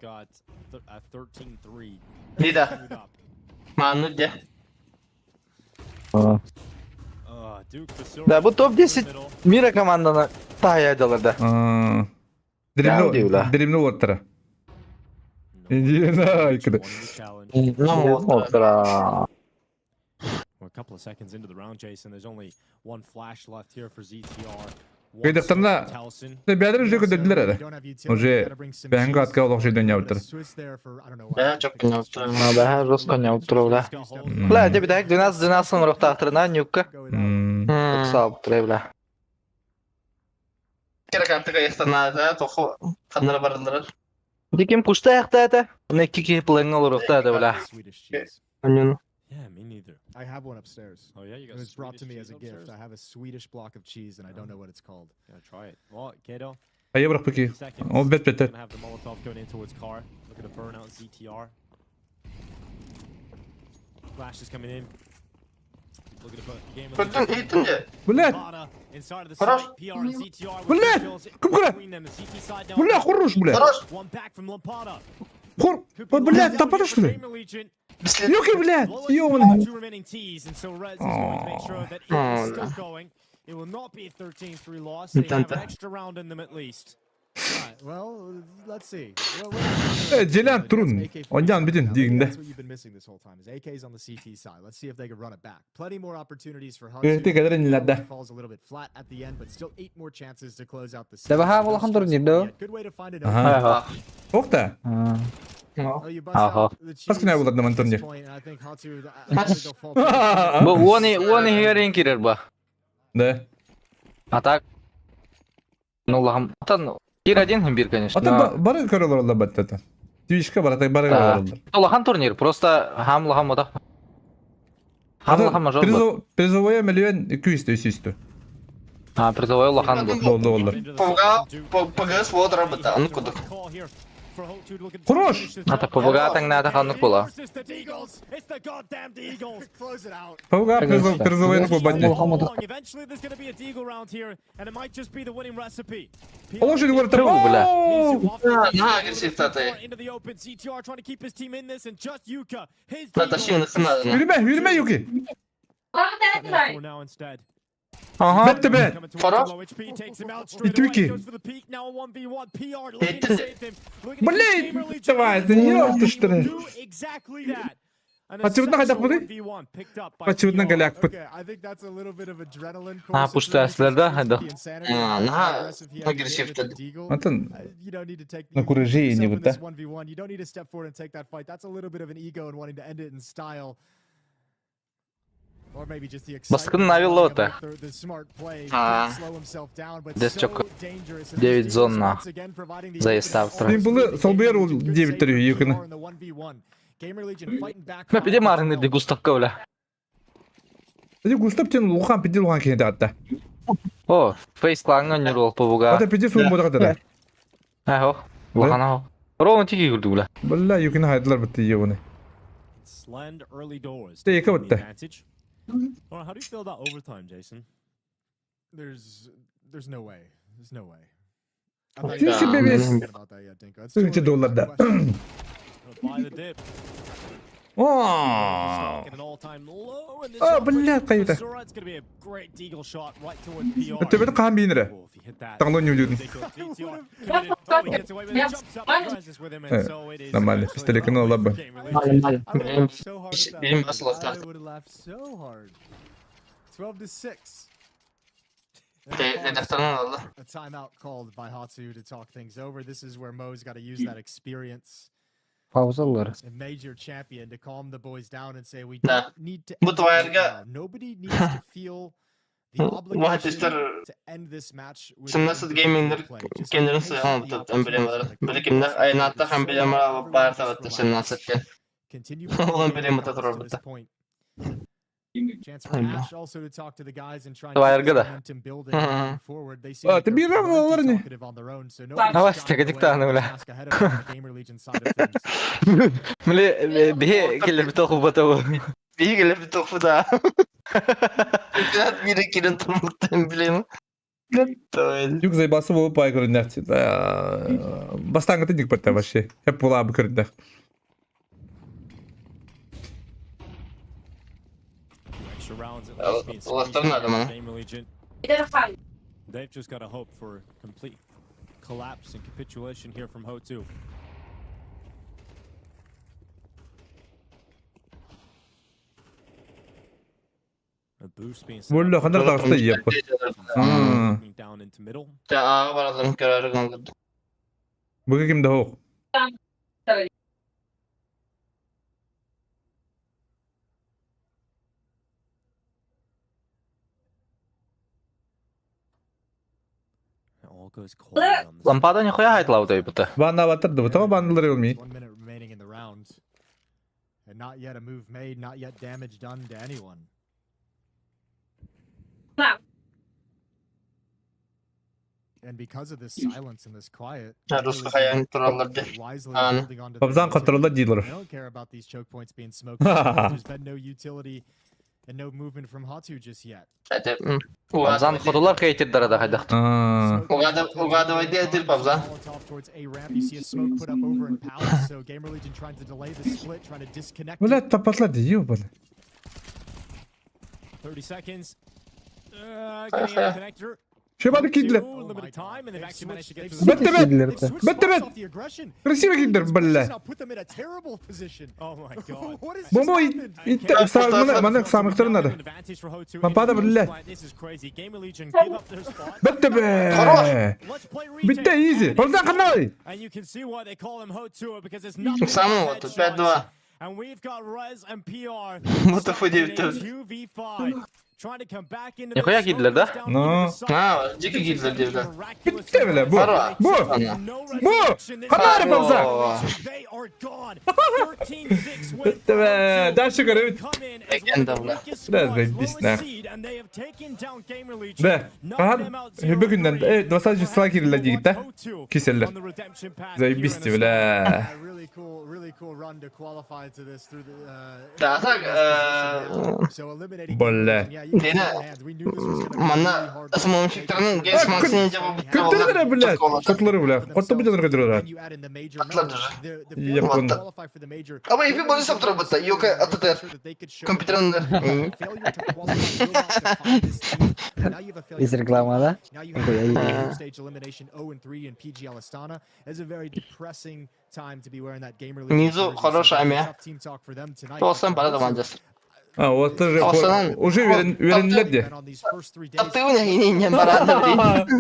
[SPEAKER 4] Да, бу топ-10 мира команданы таяйдылар да.
[SPEAKER 1] Дримно, дримно оттара. Индиана, икиде.
[SPEAKER 4] Оттара.
[SPEAKER 2] We're a couple of seconds into the round, Jason. There's only one flash left here for ZTR.
[SPEAKER 1] Кайдактарна бәдер уже көдөрдүлөр эре. Уже бәңгі атка олох жүйдөн яптыр.
[SPEAKER 4] Да, жестко не утру, да. Бля, тебе так 12-12 рухтахтырна нюкка. Сап, бля. Диким кушта якта это. Не кики плеңгал рухта это, бля.
[SPEAKER 2] Yeah, me neither.
[SPEAKER 3] I have one upstairs.
[SPEAKER 2] Oh yeah, you got
[SPEAKER 3] It was brought to
[SPEAKER 2] Swedish
[SPEAKER 3] me as
[SPEAKER 2] cheese
[SPEAKER 3] a gift.
[SPEAKER 2] upstairs?
[SPEAKER 3] I have a Swedish block of cheese and I don't know what it's called.
[SPEAKER 2] Gotta try it. Well, Kato,
[SPEAKER 1] Айы бирок беки.
[SPEAKER 2] seconds.
[SPEAKER 1] Ол бет бет.
[SPEAKER 2] Gonna have the Molotov going in towards car. Look at the burnout ZTR. Flash is coming in. Look at the game.
[SPEAKER 1] Блядь.
[SPEAKER 2] Inside of the
[SPEAKER 4] Хорош.
[SPEAKER 2] site, PR and ZTR with
[SPEAKER 1] Блядь!
[SPEAKER 2] two kills
[SPEAKER 1] Кым кыра?
[SPEAKER 2] between them. The CT side now
[SPEAKER 1] Бля, хорош, блядь.
[SPEAKER 2] One back from Lampada.
[SPEAKER 1] Хор.
[SPEAKER 2] Could be
[SPEAKER 1] Блядь,
[SPEAKER 2] last
[SPEAKER 1] тапады
[SPEAKER 2] out
[SPEAKER 1] что
[SPEAKER 2] here
[SPEAKER 1] ли?
[SPEAKER 2] for Gamer Legion.
[SPEAKER 1] Юки, блядь.
[SPEAKER 2] Lolly
[SPEAKER 1] Ёбаный.
[SPEAKER 2] two remaining Ts, and so Rez is going to make sure that it is still going. It will not be a 13-3 loss. They have an extra round in them at least.
[SPEAKER 3] Alright, well, let's see. Well,
[SPEAKER 1] Э, Желян Трун. Онжан бүтүн дигинде.
[SPEAKER 3] That's what you've been missing this whole time is AKs on the CT side. Let's see if they can run it back. Plenty more opportunities for Hudson.
[SPEAKER 1] Өтө кедерин лада.
[SPEAKER 3] Falls a little bit flat at the end, but still eight more chances to close out the
[SPEAKER 9] Да
[SPEAKER 3] series.
[SPEAKER 9] баха
[SPEAKER 3] So
[SPEAKER 9] улахан
[SPEAKER 3] those
[SPEAKER 9] турнир да.
[SPEAKER 3] Good way to find an
[SPEAKER 1] Аха. Окта.
[SPEAKER 3] Oh, you bust
[SPEAKER 4] Ага.
[SPEAKER 3] out the
[SPEAKER 1] Хас күнә
[SPEAKER 3] cheese
[SPEAKER 1] булат
[SPEAKER 3] at
[SPEAKER 1] наман
[SPEAKER 3] this
[SPEAKER 1] турнир.
[SPEAKER 3] point, and I think Hatsu, I think they'll fall pretty
[SPEAKER 4] Бу уони уони херин кирер ба.
[SPEAKER 1] Да.
[SPEAKER 4] А так. Ну лахам. Тан тир один хим бир, конечно.
[SPEAKER 1] Ата бары көрөлөр алла баттата. Твичка барата бары көрөлөр.
[SPEAKER 4] Лахан турнир, просто хам лахам ода. Хам лахам мажор.
[SPEAKER 1] Призовое призовое миллион 200 үстү.
[SPEAKER 4] А, призовой лахан бу.
[SPEAKER 1] Болду болду.
[SPEAKER 4] ПГС вот работа, ну куда.
[SPEAKER 1] Хорош!
[SPEAKER 4] Ата ПВГ таңна ханнык була.
[SPEAKER 3] Close it out.
[SPEAKER 1] Пауга призовое бу батне.
[SPEAKER 2] Eventually there's going to be a Deagle round here, and it might just be the winning recipe.
[SPEAKER 1] Олох жүйдө көрөт.
[SPEAKER 4] Туу, бля.
[SPEAKER 2] Into the open, CTR trying to keep his team in this, and just Yuka, his
[SPEAKER 1] Yürüme, yürüme Yuki.
[SPEAKER 2] For now instead.
[SPEAKER 4] Ага.
[SPEAKER 1] Бетте бет.
[SPEAKER 2] Coming towards low HP, takes him out straight
[SPEAKER 1] Итвики.
[SPEAKER 2] away, goes for the peek, now a 1v1, PR looking to save them. Looking to
[SPEAKER 1] Блин,
[SPEAKER 2] keep Gamer Legion
[SPEAKER 1] давай,
[SPEAKER 2] in
[SPEAKER 1] ты
[SPEAKER 2] this.
[SPEAKER 1] ёпта, что ли?
[SPEAKER 2] Do exactly that. An
[SPEAKER 1] Очевидно, хотя
[SPEAKER 2] essential
[SPEAKER 1] бы.
[SPEAKER 2] 1v1 picked up by
[SPEAKER 1] Очевидно,
[SPEAKER 2] PR.
[SPEAKER 1] голяк.
[SPEAKER 3] Okay, I think that's a little bit of adrenaline.
[SPEAKER 4] А,
[SPEAKER 3] coursing
[SPEAKER 4] пустая
[SPEAKER 3] through him,
[SPEAKER 4] следа,
[SPEAKER 3] just
[SPEAKER 4] да.
[SPEAKER 3] the insanity, how aggressive he had to get with the Deagle.
[SPEAKER 1] Антон,
[SPEAKER 3] You don't need to take
[SPEAKER 1] На
[SPEAKER 3] you
[SPEAKER 1] кураже
[SPEAKER 3] yourself
[SPEAKER 1] не
[SPEAKER 3] in
[SPEAKER 1] вот, да?
[SPEAKER 3] this 1v1. You don't need to step forward and take that fight. That's a little bit of an ego and wanting to end it in style. Or maybe just the
[SPEAKER 4] Баскын
[SPEAKER 3] excitement of
[SPEAKER 4] навел
[SPEAKER 3] wanting to
[SPEAKER 4] лота.
[SPEAKER 3] make the smart play, can't slow himself down, but
[SPEAKER 4] Дес
[SPEAKER 3] so
[SPEAKER 4] чокко.
[SPEAKER 3] dangerous. And
[SPEAKER 4] Девять
[SPEAKER 3] these
[SPEAKER 4] зон
[SPEAKER 3] Eagles
[SPEAKER 4] на
[SPEAKER 3] once again providing the
[SPEAKER 4] заезд
[SPEAKER 3] opening
[SPEAKER 4] автора.
[SPEAKER 1] Мен булы солбуяр ол
[SPEAKER 3] Good
[SPEAKER 1] девять
[SPEAKER 3] save
[SPEAKER 1] төрү
[SPEAKER 3] from
[SPEAKER 1] юкины.
[SPEAKER 3] PR in the 1v1. Gamer Legion fighting back
[SPEAKER 4] Мә
[SPEAKER 3] hard
[SPEAKER 4] пиде
[SPEAKER 3] with
[SPEAKER 4] марыны
[SPEAKER 3] 12.
[SPEAKER 4] ди Густавка бля.
[SPEAKER 1] Эди Густав тен лухан пиди лухан кенде атта.
[SPEAKER 4] О, фейс кланга нюрол ПВГ.
[SPEAKER 1] Ата пиди суун бодага да.
[SPEAKER 4] Ахо. Лахана. Ровно тики күрдү бля.
[SPEAKER 1] Бля, юкины хайдылар битти ёбаны.
[SPEAKER 2] Slend early doors.
[SPEAKER 1] Ты
[SPEAKER 2] taking
[SPEAKER 1] екі
[SPEAKER 2] the
[SPEAKER 1] бітті.
[SPEAKER 2] advantage. All right, how do you feel about overtime, Jason?
[SPEAKER 3] There's no way. There's no way. I thought
[SPEAKER 1] Ты
[SPEAKER 3] you were
[SPEAKER 1] себе весь
[SPEAKER 3] thinking about that yet, Dinko. It's too
[SPEAKER 1] Тысяча
[SPEAKER 3] early for
[SPEAKER 1] доллар,
[SPEAKER 3] that
[SPEAKER 1] да.
[SPEAKER 3] question.
[SPEAKER 2] I don't
[SPEAKER 1] О, А, блядь, кайда. Төбөтө хаһан биинэрэ. Таҥлон ньүүлүүрүн. Нормально, пистолетин ылабын.
[SPEAKER 4] Нормально.
[SPEAKER 3] I would laugh so hard at that.
[SPEAKER 4] Benim nasıl
[SPEAKER 3] I would have laughed so hard. 12-6.
[SPEAKER 4] Dedektörden aldı.
[SPEAKER 3] A timeout called by Hatsu to talk things over. This is where Mo's got to use that experience
[SPEAKER 9] Пауза ылар.
[SPEAKER 3] and major champion to calm the boys down and say we
[SPEAKER 4] Да.
[SPEAKER 3] don't need to
[SPEAKER 4] Bu
[SPEAKER 3] end it right
[SPEAKER 4] тварга-
[SPEAKER 3] now. Nobody needs to feel the obligation
[SPEAKER 4] Vahitler
[SPEAKER 3] to end this match with
[SPEAKER 4] Sımnasız
[SPEAKER 3] individual
[SPEAKER 4] Gaming'ler
[SPEAKER 3] play. Just
[SPEAKER 4] kendilerini
[SPEAKER 3] be
[SPEAKER 4] sıyan
[SPEAKER 3] patient, the
[SPEAKER 4] emblemaları.
[SPEAKER 3] opportunities
[SPEAKER 4] Böyle
[SPEAKER 3] gonna come.
[SPEAKER 4] kimler
[SPEAKER 3] It's
[SPEAKER 4] aynatta
[SPEAKER 3] so
[SPEAKER 4] emblemaları
[SPEAKER 3] everyone
[SPEAKER 4] bağır
[SPEAKER 3] just
[SPEAKER 4] tabatta
[SPEAKER 3] relax.
[SPEAKER 4] Sımnasız
[SPEAKER 3] Continue
[SPEAKER 4] Ulan
[SPEAKER 3] playing
[SPEAKER 4] benim
[SPEAKER 3] the
[SPEAKER 4] motor
[SPEAKER 3] game to this
[SPEAKER 4] orada.
[SPEAKER 3] point. Chance for
[SPEAKER 4] Aynen.
[SPEAKER 3] Ash also to talk to the guys and try and keep
[SPEAKER 9] Тварга
[SPEAKER 3] this
[SPEAKER 9] да.
[SPEAKER 3] momentum building
[SPEAKER 4] Hı.
[SPEAKER 3] moving forward. They seem
[SPEAKER 1] А,
[SPEAKER 3] like
[SPEAKER 1] ты
[SPEAKER 3] they're
[SPEAKER 1] бирам
[SPEAKER 3] plenty
[SPEAKER 1] алар не?
[SPEAKER 3] talkative on their own, so nobody's
[SPEAKER 9] Давай,
[SPEAKER 3] shying
[SPEAKER 9] тегедик
[SPEAKER 3] away
[SPEAKER 9] тагын
[SPEAKER 3] from the
[SPEAKER 9] бля.
[SPEAKER 3] task ahead of them on the Gamer Legion side of things.
[SPEAKER 9] Миле бихе келер бит оқу батау.
[SPEAKER 4] Bir gelip bir topu da. Bir ikinin tomrukta emblemi.
[SPEAKER 1] Юг заебался был по көрүннэх. Бастаңгы тиник батта вообще. Хеп була бу көрүннэх.
[SPEAKER 2] Extra rounds at least being squeezed
[SPEAKER 4] Allah'tan
[SPEAKER 2] out
[SPEAKER 4] adam
[SPEAKER 2] of
[SPEAKER 4] ha.
[SPEAKER 2] Gamer Legion. They've just got to hope for complete collapse and capitulation here from Ho2. A boost being set up
[SPEAKER 1] Булла хандар тагыста иеп.
[SPEAKER 2] looking down into middle.
[SPEAKER 4] Ağa baralım kararı kaldırdı.
[SPEAKER 1] Бу кимде хок.
[SPEAKER 2] It all goes quiet on the
[SPEAKER 9] Лампада нихуя хайтлау бута.
[SPEAKER 1] Банна батырды. Бу баннылар olmayı.
[SPEAKER 3] One minute remaining in the round. And not yet a move made, not yet damage done to anyone. And because of this silence and this quiet,
[SPEAKER 4] Ha,
[SPEAKER 3] Gamer
[SPEAKER 4] Rus
[SPEAKER 3] Legion
[SPEAKER 4] hayan turallardı.
[SPEAKER 3] wisely
[SPEAKER 4] Anı.
[SPEAKER 3] holding on to their
[SPEAKER 1] Бабзан
[SPEAKER 3] utility.
[SPEAKER 1] контролда дийлер.
[SPEAKER 3] They don't care about these choke points being smoked because there's been no utility and no movement from Hatu just yet.
[SPEAKER 9] Бабзан ходулар хейтер да хайдахт.
[SPEAKER 1] Аа.
[SPEAKER 3] Smoke goes
[SPEAKER 4] Угада-
[SPEAKER 3] out towards
[SPEAKER 4] угадывай,
[SPEAKER 3] A ramp,
[SPEAKER 4] где ты, Павзан?
[SPEAKER 3] Molotov towards A ramp. You see a smoke put up over in Palace, so Gamer Legion trying to delay the split, trying to disconnect.
[SPEAKER 1] Бля,
[SPEAKER 3] it.
[SPEAKER 1] тапатлар дию бля.
[SPEAKER 2] 30 seconds. Getting out the connector.
[SPEAKER 1] Шибады кидлер.
[SPEAKER 2] Two,
[SPEAKER 3] Oh my
[SPEAKER 2] limited
[SPEAKER 3] God.
[SPEAKER 2] time, and they've
[SPEAKER 3] They've
[SPEAKER 2] actually managed to
[SPEAKER 3] switched-
[SPEAKER 2] get
[SPEAKER 3] they've
[SPEAKER 2] through the
[SPEAKER 1] Бетте бет.
[SPEAKER 3] They've switched
[SPEAKER 1] Бетте
[SPEAKER 3] spots
[SPEAKER 1] бет.
[SPEAKER 3] off the aggression.
[SPEAKER 1] Красиво кидлер, бля.
[SPEAKER 3] Now put them in a terrible position.
[SPEAKER 2] Oh my god.
[SPEAKER 3] What has just
[SPEAKER 1] Бомбо
[SPEAKER 3] happened?
[SPEAKER 1] итте сагмана мана самыктырнады.
[SPEAKER 2] Advantage for Ho2
[SPEAKER 1] Лампада
[SPEAKER 2] in the
[SPEAKER 1] бля.
[SPEAKER 2] plant. This is crazy. Gamer Legion give up their spot.
[SPEAKER 1] Бетте бе.
[SPEAKER 2] Let's play retake.
[SPEAKER 1] Битте изи. Бабзан канай.
[SPEAKER 2] And you can see why they call him Ho2 because it's nothing.
[SPEAKER 4] Самый
[SPEAKER 2] but
[SPEAKER 4] вот,
[SPEAKER 2] headshots.
[SPEAKER 4] 5-2.
[SPEAKER 2] And we've got Rez and PR.
[SPEAKER 4] What the fuck,
[SPEAKER 2] stuck in a
[SPEAKER 4] dude?
[SPEAKER 2] 2v5. Trying to come back into
[SPEAKER 9] Нихуя
[SPEAKER 2] this.
[SPEAKER 9] кидлер, да?
[SPEAKER 2] Smoke goes down
[SPEAKER 1] Ну.
[SPEAKER 2] into the side.
[SPEAKER 4] Ha, дикий кидлер диyorlar.
[SPEAKER 1] Битте бля, бу.
[SPEAKER 4] Сарва.
[SPEAKER 1] Бу. Бу. Канары бабзан.
[SPEAKER 2] They are gone. 13-6 win
[SPEAKER 1] Битте бе. Дальше көрөбүт.
[SPEAKER 2] Come in as one of
[SPEAKER 4] Легенда,
[SPEAKER 2] the
[SPEAKER 4] бля.
[SPEAKER 2] weakest
[SPEAKER 1] Бля,
[SPEAKER 2] squads,
[SPEAKER 1] заебись,
[SPEAKER 2] lowest
[SPEAKER 1] нах.
[SPEAKER 2] seed, and they have taken down Gamer Legion.
[SPEAKER 1] Бе.
[SPEAKER 2] Knocked
[SPEAKER 1] Ахан
[SPEAKER 2] them out
[SPEAKER 1] хөбө күнден
[SPEAKER 2] 0-3.
[SPEAKER 1] 20 числа кирлер дигит да.
[SPEAKER 2] Perhaps we'll watch
[SPEAKER 1] Киселлер.
[SPEAKER 2] Ho2 on the redemption path here
[SPEAKER 1] Заебись
[SPEAKER 2] in the
[SPEAKER 1] бля.
[SPEAKER 3] Yeah, really cool, really cool run to qualify to this through the.
[SPEAKER 4] Да, так,
[SPEAKER 3] in this position now. So eliminating
[SPEAKER 1] Бля.
[SPEAKER 3] Gamer Legion, yeah, you can
[SPEAKER 4] Dene-
[SPEAKER 3] see their hands. We knew this was gonna be a really
[SPEAKER 4] Манна
[SPEAKER 3] hard one.
[SPEAKER 4] смомщиктарның гейс максин жабы
[SPEAKER 1] Көттөрдү бля. Котлары бля. Котто бу жаныр көтөрөр.
[SPEAKER 3] And you add in the major
[SPEAKER 4] Atladı.
[SPEAKER 3] medal, the failure
[SPEAKER 1] Япон.
[SPEAKER 3] to qualify for the major
[SPEAKER 4] Ama ipi bunu saptırabıtta. Yok atı
[SPEAKER 3] sure that they could show
[SPEAKER 4] Компьютерinde.
[SPEAKER 3] failure to qualify will not define this team. Now you have a failure
[SPEAKER 9] Из
[SPEAKER 3] to
[SPEAKER 9] реклама, да?
[SPEAKER 3] Now you have a group stage elimination 0-3 in PGL Astana. It's a very depressing time to be wearing that Gamer Legion
[SPEAKER 4] Низу
[SPEAKER 3] jersey, so
[SPEAKER 4] хорошая
[SPEAKER 3] very
[SPEAKER 4] армия.
[SPEAKER 3] tough team talk for them tonight.
[SPEAKER 4] Olsan bana da mancası.
[SPEAKER 1] А, вот уже
[SPEAKER 4] Осанан.
[SPEAKER 1] уже веренлер де.
[SPEAKER 3] And on these first three days,
[SPEAKER 4] Таптыгын не баранды.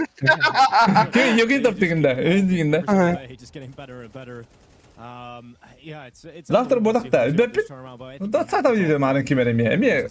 [SPEAKER 1] Кем йоги таптыгында, өн дигенде.
[SPEAKER 2] Just getting better and better. Yeah, it's
[SPEAKER 1] Завтра
[SPEAKER 2] unbelievable to see
[SPEAKER 1] бодакта.
[SPEAKER 2] Ho2
[SPEAKER 1] Беппит.
[SPEAKER 2] this turn around, but I think
[SPEAKER 1] Да сата видео маны кимер эми. Эми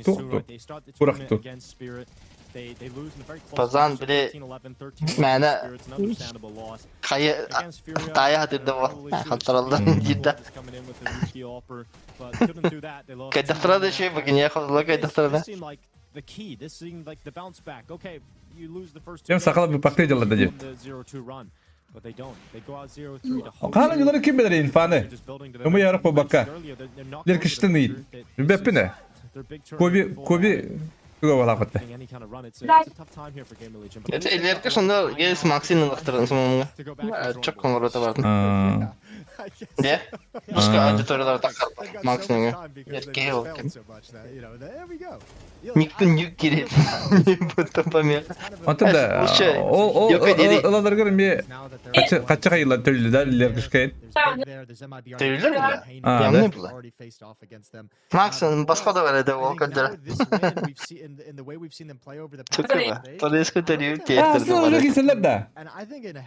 [SPEAKER 1] тухту.
[SPEAKER 2] They start the
[SPEAKER 1] Урахту.
[SPEAKER 2] tournament against Spirit. They lose in a very close
[SPEAKER 4] Базан
[SPEAKER 2] match,
[SPEAKER 4] биле
[SPEAKER 2] 13-11, 13-11
[SPEAKER 4] Мәне
[SPEAKER 2] Spirit, an understandable loss.
[SPEAKER 4] Кайы
[SPEAKER 2] Against Furia,
[SPEAKER 4] Тая хатырды бу.
[SPEAKER 2] probably should have
[SPEAKER 4] Халтыралды жидда.
[SPEAKER 2] is coming in with the rookie offer, but couldn't do that. They lost
[SPEAKER 4] Кайдахтырады
[SPEAKER 2] 2-1
[SPEAKER 4] şey bakın ya хозла
[SPEAKER 2] This,
[SPEAKER 4] кайдахтырады.
[SPEAKER 2] this seemed like the key. This seemed like the bounce back. Okay, you lose the first two
[SPEAKER 1] Кем
[SPEAKER 2] games,
[SPEAKER 1] сакала бу пакты жылда
[SPEAKER 2] you
[SPEAKER 1] деп.
[SPEAKER 2] won the 0-2 run, but they don't. They go out 0-3 to Ho2.
[SPEAKER 1] Каны жылары ким билер инфаны.
[SPEAKER 2] They're just building to their
[SPEAKER 1] Умы ярык бу бакка.
[SPEAKER 2] earlier. They're not
[SPEAKER 1] Лер
[SPEAKER 2] going to the
[SPEAKER 1] киштин
[SPEAKER 2] major. This is
[SPEAKER 1] Беппине.
[SPEAKER 2] their big tournament
[SPEAKER 1] Коби
[SPEAKER 2] before
[SPEAKER 1] коби туга балакытты.
[SPEAKER 2] getting any kind of run. It's a tough time here for Gamer Legion. But
[SPEAKER 4] Элерке шонда гейс максин лактырын сомонга.
[SPEAKER 3] to go back to the drawing
[SPEAKER 4] Чок
[SPEAKER 3] board.
[SPEAKER 4] коңгырата бардым.
[SPEAKER 1] Аа.
[SPEAKER 4] Дьэ, Русская аудиториялар тахсар Макс нөҥүө. Киһи ол кэм. Никто не кирит. Будто помеха.
[SPEAKER 1] Онтон да ол ол ылаларгар эмиэ хачча хайылар төлүлэр леркишкейн.
[SPEAKER 4] Төлүлэр була. Явный була. Макс басқа да бар еді ол көндөрө. Чукуба. Толеску төлү
[SPEAKER 1] Аслан уже киселер да.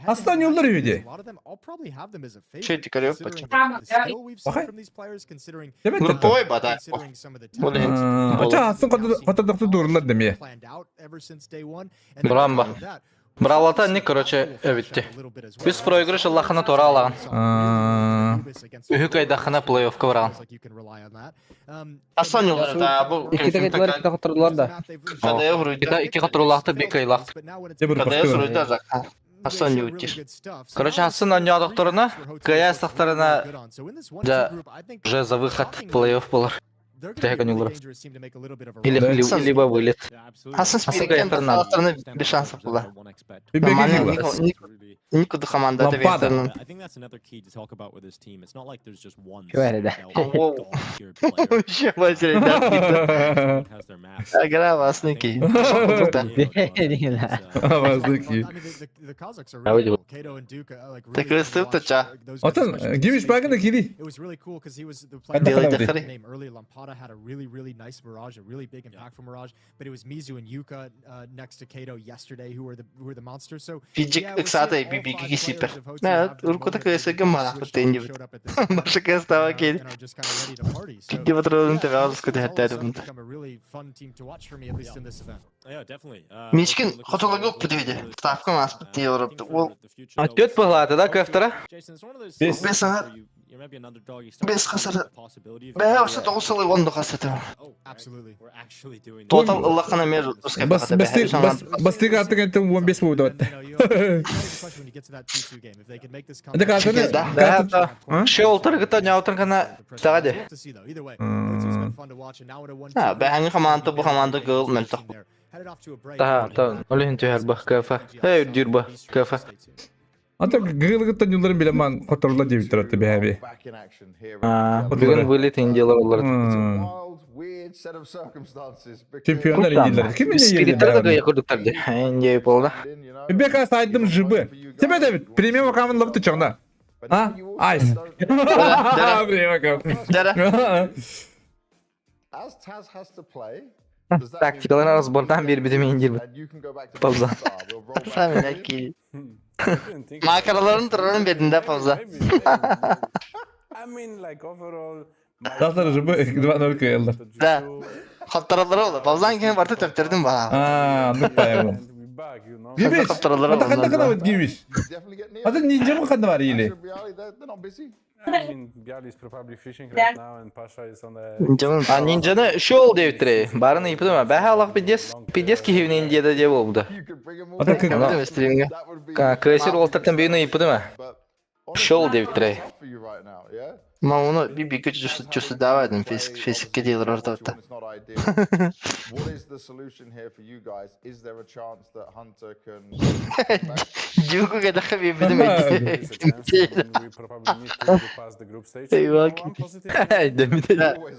[SPEAKER 1] Аслан yollar үйде.
[SPEAKER 4] Чуть көрөп бачы.
[SPEAKER 1] Бахай. Демек
[SPEAKER 4] Групповой бата.
[SPEAKER 1] Ача асын котодокту дурлар деме.
[SPEAKER 10] Брамба. Бравлата не, короче, өбүттү. Үс проигрыш ыллахына тора алаган. Үһү кайдахына плей-оффка бараган.
[SPEAKER 4] Аслан yollar да бу.
[SPEAKER 9] Икките кайдылар, икките хоттордулар да.
[SPEAKER 4] Кадая хуруйда.
[SPEAKER 10] Икки которулахты, бир кайлахты.
[SPEAKER 4] Кадая хуруйда зак. Аслан юутир.
[SPEAKER 10] Короче, асын оньядокторына, кая астактарына да уже за выход в плей-офф болар. Или либо вылет.
[SPEAKER 4] Асын спиркен аластарына без шансов була.
[SPEAKER 1] Нормально.
[SPEAKER 4] Никуда команда
[SPEAKER 1] Лампада.
[SPEAKER 4] Вообще возрядят. Игра васники.
[SPEAKER 1] Васники.
[SPEAKER 4] Так ыстып ча.
[SPEAKER 1] Отон гимиш багына кири.
[SPEAKER 3] Had a really, really nice Mirage, a really big impactful Mirage, but it was Mizu and Yuka next to Kato yesterday who were the monsters. So
[SPEAKER 4] Фиджик ыксата би кисипер. Мә, уркута кыйсы кем мала тенди. Башы кыстава кел. Кидди батырын тебе азыс көтө хәттәр. Мишкин хотологы бүтүдө. Ставка мас битти yoruptu. Ол
[SPEAKER 10] Төт пыглаты да көфтара?
[SPEAKER 1] Бес.
[SPEAKER 4] Бес аңа бес хасар. Бә, ошо тогуз сылы онду хасаты. Тотал ыллакана мер русская
[SPEAKER 1] Бас бас бастык артык энтем 15 болду атты. Это картаны
[SPEAKER 10] Да. Шел торгыта не алтыргана тагаде.
[SPEAKER 4] А, бәһәңи команда бу команда гол мөлтөх.
[SPEAKER 10] Та, та, олин түһәр бах кафа. Эй, дүр бах кафа.
[SPEAKER 1] Ата гылгыттан юлларын биле ман которла деп турат бэби.
[SPEAKER 10] Бүгүн вылет индиялар олар.
[SPEAKER 1] Чемпиондар индиялар. Ким эмне
[SPEAKER 10] Спириттер да курдуктар ди. Индия болду.
[SPEAKER 1] Бека сайдым жыбы. Тебе да премиум аккаунт лапты чоңда. А? Айс. Премиум аккаунт.
[SPEAKER 10] Тактикаларын разбордан бери битим индир. Пауза.
[SPEAKER 4] Сами ки. Макараларын турарын бердинде пауза.
[SPEAKER 1] Завтра жыбы 2-0 кыйлды.
[SPEAKER 4] Да. Хаттаралары oldu. Паузан кийин барты төптөрдүм бала.
[SPEAKER 1] А, ну понял. Гимиш. Ата кандай кана вот гимиш. Ата нинжа му кандай бар или?
[SPEAKER 10] А нинджаны шел деп тире. Барын ипдеме. Бәһә Аллах пидес. Пидес кихивин Индияда деп болду.
[SPEAKER 1] Ата кы
[SPEAKER 4] стримге.
[SPEAKER 10] Кесир олтыртын бүйүнү ипдеме. Шел деп тире.
[SPEAKER 4] Ма уну би би күч жүсү давайдым физик физикке дейли ортодо.
[SPEAKER 6] What is the solution here for you guys? Is there a chance that Hunter can
[SPEAKER 4] Жугуга даха би бидим.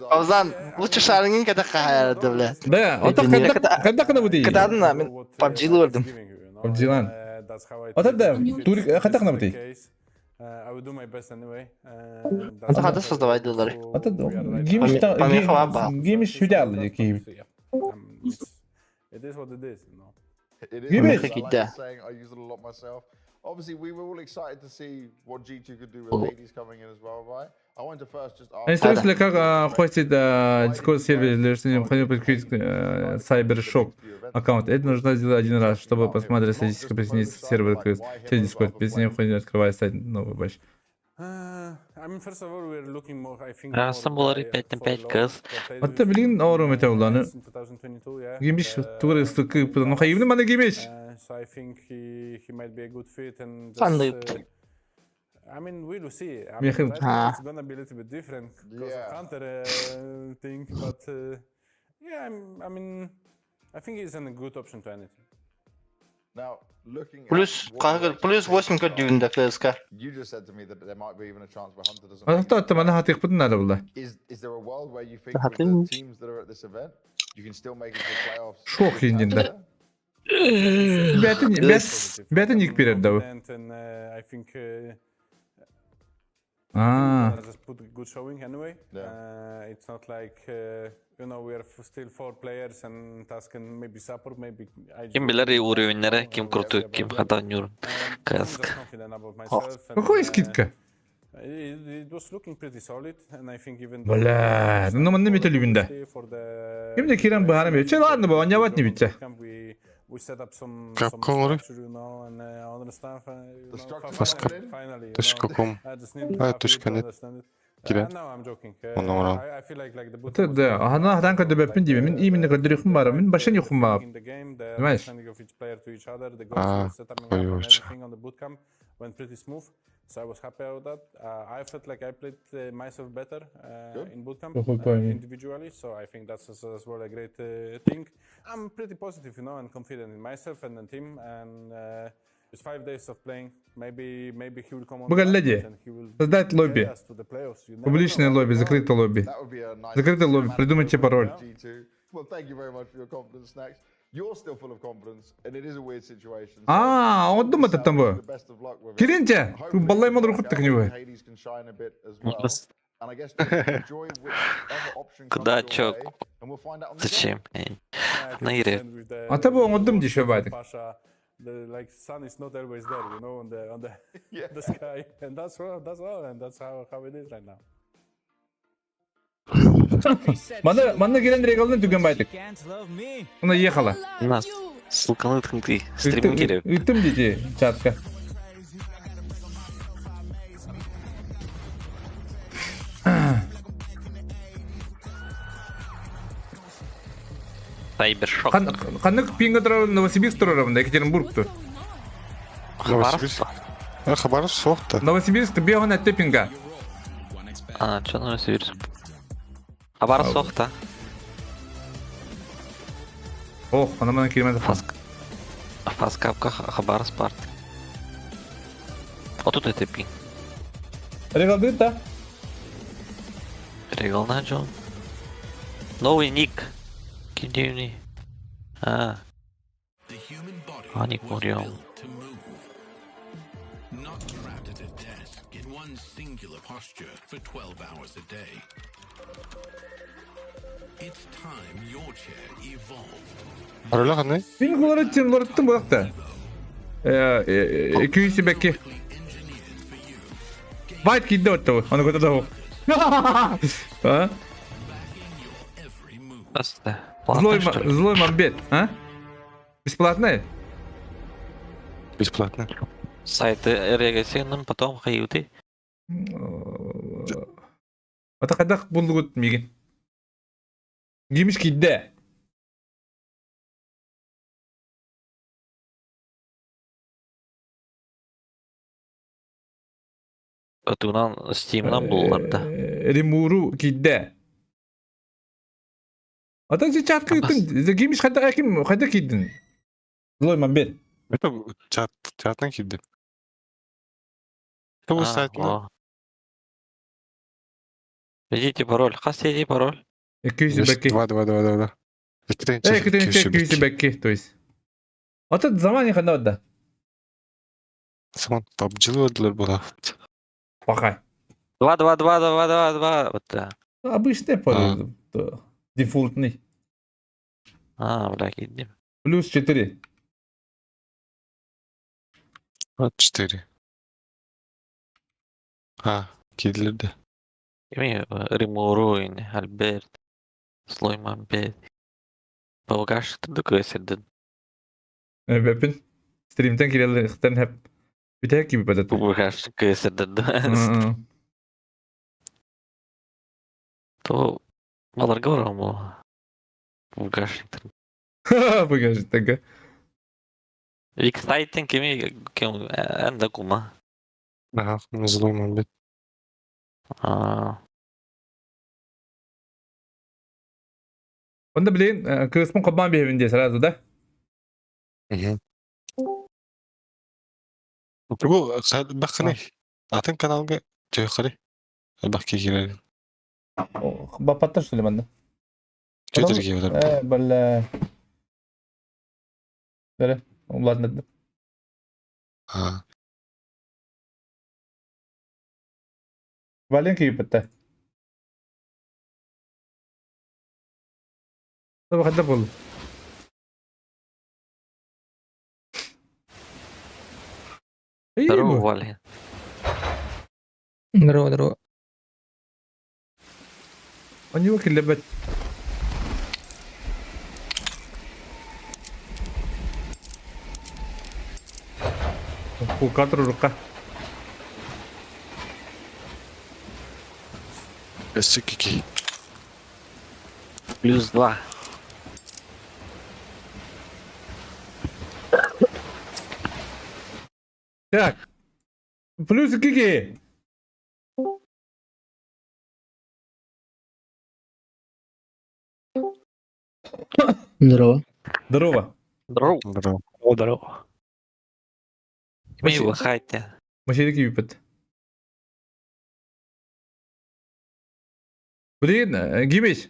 [SPEAKER 4] Паузан лучше шарыңын када каярды бля.
[SPEAKER 1] Да, ата кандай кандай кана бу дейт.
[SPEAKER 10] Кытадын мен PUBG лы көрдүм.
[SPEAKER 1] PUBG лан. Ата да турик кандай кана бу дейт.
[SPEAKER 4] Ата када создавай дылар.
[SPEAKER 1] Ата гимиш гимиш хүдә алды ки.
[SPEAKER 11] It is what it is, you know.
[SPEAKER 6] It is.
[SPEAKER 1] Гимиш.
[SPEAKER 6] I like the saying, I use it a lot myself. Obviously, we were all excited to see what G2 could do with ladies coming in as well, right? I want to first just ask.
[SPEAKER 1] Интересно, как хостит Discord сервер для необходимо подключить CyberShop аккаунт. Это нужно сделать один раз, чтобы посмотреть статистику присоединиться к серверу через Discord. Без необходимости открывать сайт новый батч.
[SPEAKER 12] Расым болар 5 на 5 кыз.
[SPEAKER 1] Ата билин орум эте уланы. Гимиш тугры стыкы ну хайыбны мана гимиш.
[SPEAKER 11] So I think he might be a good fit and just,
[SPEAKER 4] Кандай
[SPEAKER 11] I mean, we will see. I
[SPEAKER 1] Михаил.
[SPEAKER 11] mean, right now it's gonna be a little bit different because
[SPEAKER 6] Yeah.
[SPEAKER 11] of Hunter thing, but yeah, I mean, I think he's a good option to anything.
[SPEAKER 4] Плюс плюс 8 көрдүүгүн да КСК.
[SPEAKER 1] Ата ата мана хатыахпытын наада буолла.
[SPEAKER 4] Хатын.
[SPEAKER 1] Шок индин да. Бәтин бәтин ник берер да бу. Аа.
[SPEAKER 11] Just put good showing anyway. It's not like we are still four players and Task and maybe support, maybe
[SPEAKER 12] Ким билэр уровеннэрэ, ким крутой, ким хатаннюр. КСК.
[SPEAKER 1] Какой скидка?
[SPEAKER 11] It was looking pretty solid, and I think even
[SPEAKER 1] Бля, ну манна метелүбүн да. Ким де кирен быһаарам бе. Че ладно бу, онньабат не бүтчэ.
[SPEAKER 11] We set up some
[SPEAKER 8] Как говори?
[SPEAKER 11] structure, and other stuff.
[SPEAKER 8] Фаска.
[SPEAKER 11] Finally,
[SPEAKER 8] Точка ком.
[SPEAKER 11] I just need
[SPEAKER 8] А,
[SPEAKER 11] to
[SPEAKER 8] точка нет.
[SPEAKER 11] understand it.
[SPEAKER 8] Кирен.
[SPEAKER 11] No, I'm joking.
[SPEAKER 8] Онно оҥорон.
[SPEAKER 11] I feel like the
[SPEAKER 1] Это да, ана хатан көрдөбөппүн диибин. Мин именно көрдөрүөхпүн баара. Мин башын юхум баа.
[SPEAKER 11] in the game, the
[SPEAKER 1] Понимаешь?
[SPEAKER 11] understanding of each player to each other, the
[SPEAKER 8] А,
[SPEAKER 11] goals set up and
[SPEAKER 8] ойууча.
[SPEAKER 11] everything on the bootcamp went pretty smooth. So I was happy about that. I felt like I played myself better in bootcamp
[SPEAKER 1] Плохой парень.
[SPEAKER 11] individually. So I think that's as well a great thing. I'm pretty positive, and confident in myself and the team. And it's 5 days of playing. Maybe he will come on
[SPEAKER 1] Бу
[SPEAKER 11] the
[SPEAKER 1] кэллэ дии.
[SPEAKER 11] and he will
[SPEAKER 1] Создать
[SPEAKER 11] carry
[SPEAKER 1] лобби.
[SPEAKER 11] us to the playoffs. You never
[SPEAKER 1] Публичное
[SPEAKER 11] know.
[SPEAKER 1] лобби, закрытое лобби. Закрытое лобби, придумайте пароль.
[SPEAKER 6] Well, thank you very much for your confidence, Snacks. You're still full of confidence, and it is a weird situation.
[SPEAKER 1] А, он думает о том.
[SPEAKER 6] The best of luck with it.
[SPEAKER 1] Киринте, баллай модр куттак не вы.
[SPEAKER 6] Hades can shine a bit as well. And I guess just enjoy whichever option comes
[SPEAKER 12] Куда,
[SPEAKER 6] your
[SPEAKER 12] чё,
[SPEAKER 6] way, and we'll find out on the day.
[SPEAKER 12] Зачем? На Ире.
[SPEAKER 1] А то бы он дым еще байтик.
[SPEAKER 11] Pasha, the like sun is not always there, on the the sky, and that's all, and that's how it is right now.
[SPEAKER 1] Манна манна кирен регалны түген байтик. Она ехала.
[SPEAKER 12] Нас ссылканы ты стрим керек.
[SPEAKER 1] Үттім дети чатка.
[SPEAKER 12] Сайбершок.
[SPEAKER 1] Ханнык пинга турар Новосибирск турар Екатеринбург ту.
[SPEAKER 8] Новосибирск. А, Хабаровск суох-то.
[SPEAKER 1] Новосибирск бехон әтте пинга.
[SPEAKER 12] А, чё Новосибирск? Хабаровск суох-то.
[SPEAKER 1] Ох, ана мана кирмәде.
[SPEAKER 12] Фаск. Фаскапка Хабаровск парт. Вот тут это пинг.
[SPEAKER 1] Регалды да?
[SPEAKER 12] Регал Джон. Новый ник. Кидивни. А. А, ник Мурьел.
[SPEAKER 13] Not trapped at a desk in one singular posture for 12 hours a day. It's time your chair evolved.
[SPEAKER 8] Пароля ханны?
[SPEAKER 1] Мин уларыттым, уларыттым булакта. Күйсі бәкке. Байт кидде отты. Аны көтөрдө. А?
[SPEAKER 12] Просто.
[SPEAKER 1] Злой,
[SPEAKER 12] Платно, что ли?
[SPEAKER 1] злой мамбет, а? Бесплатный?
[SPEAKER 8] Бесплатно.
[SPEAKER 12] Сайты регасиным, потом хаюты.
[SPEAKER 1] Ата кадак булдугут мигин. Гимиш кидде.
[SPEAKER 12] Отунан Steam'нан буллар да.
[SPEAKER 1] Римуру кидде. Ата си чат кыттын. Гимиш кадак ким кадак киддин. Злой мамбет.
[SPEAKER 8] Это чат, чатынан кирди. Это
[SPEAKER 12] А,
[SPEAKER 8] сайтына.
[SPEAKER 12] во. Введите пароль. Хас пароль.
[SPEAKER 1] Күйсі бәкке.
[SPEAKER 8] 2, 2, 2, 2, 2.
[SPEAKER 1] Э, күтен күйсі бәкке, то есть. Ата заман ханда да.
[SPEAKER 8] Саман PUBG öldüler була.
[SPEAKER 1] Пока.
[SPEAKER 12] 2, 2, 2, 2, 2, 2. Вот да.
[SPEAKER 1] Обычный пароль. Дефолтный.
[SPEAKER 12] А, бля, кидим.
[SPEAKER 1] Плюс 4.
[SPEAKER 8] 4. А, кирдилер
[SPEAKER 12] Кими Римуруин, Альберт, Злой Мамбет. Болгаш кесердин.
[SPEAKER 1] Бәпин. Стримтен киреллектен хеп. Битә киби бәдәт.
[SPEAKER 12] Болгаш кесердин. То баларга барам бу. Болгаш.
[SPEAKER 1] Покажи така.
[SPEAKER 12] Виксайтен кими ким энда кума.
[SPEAKER 8] Ага, злой мамбет.
[SPEAKER 12] А,
[SPEAKER 1] Онда блин, кырысмын кабан бейбин де сразу, да?
[SPEAKER 8] Угу. Тугу баххыный? Атын каналга төөхөрү. Бах киирэр.
[SPEAKER 1] Баппаттар что ли манна?
[SPEAKER 8] Төтөргө олар.
[SPEAKER 1] Э, бля. Бere, улаатнадым.
[SPEAKER 8] А.
[SPEAKER 1] Валенка юпетте. Хадда бол.
[SPEAKER 12] Здорово, Валя.
[SPEAKER 9] Здорово, здорово.
[SPEAKER 1] У него киллебет. Кукатр рука.
[SPEAKER 8] Өссө кики.
[SPEAKER 12] Плюс два.
[SPEAKER 1] Так. Плюс кики.
[SPEAKER 9] Здорово.
[SPEAKER 1] Здорово.
[SPEAKER 12] Здорово.
[SPEAKER 8] Здорово.
[SPEAKER 10] О, здорово.
[SPEAKER 12] Мы выхайте.
[SPEAKER 1] Машинки юпет. Блин, Гимич.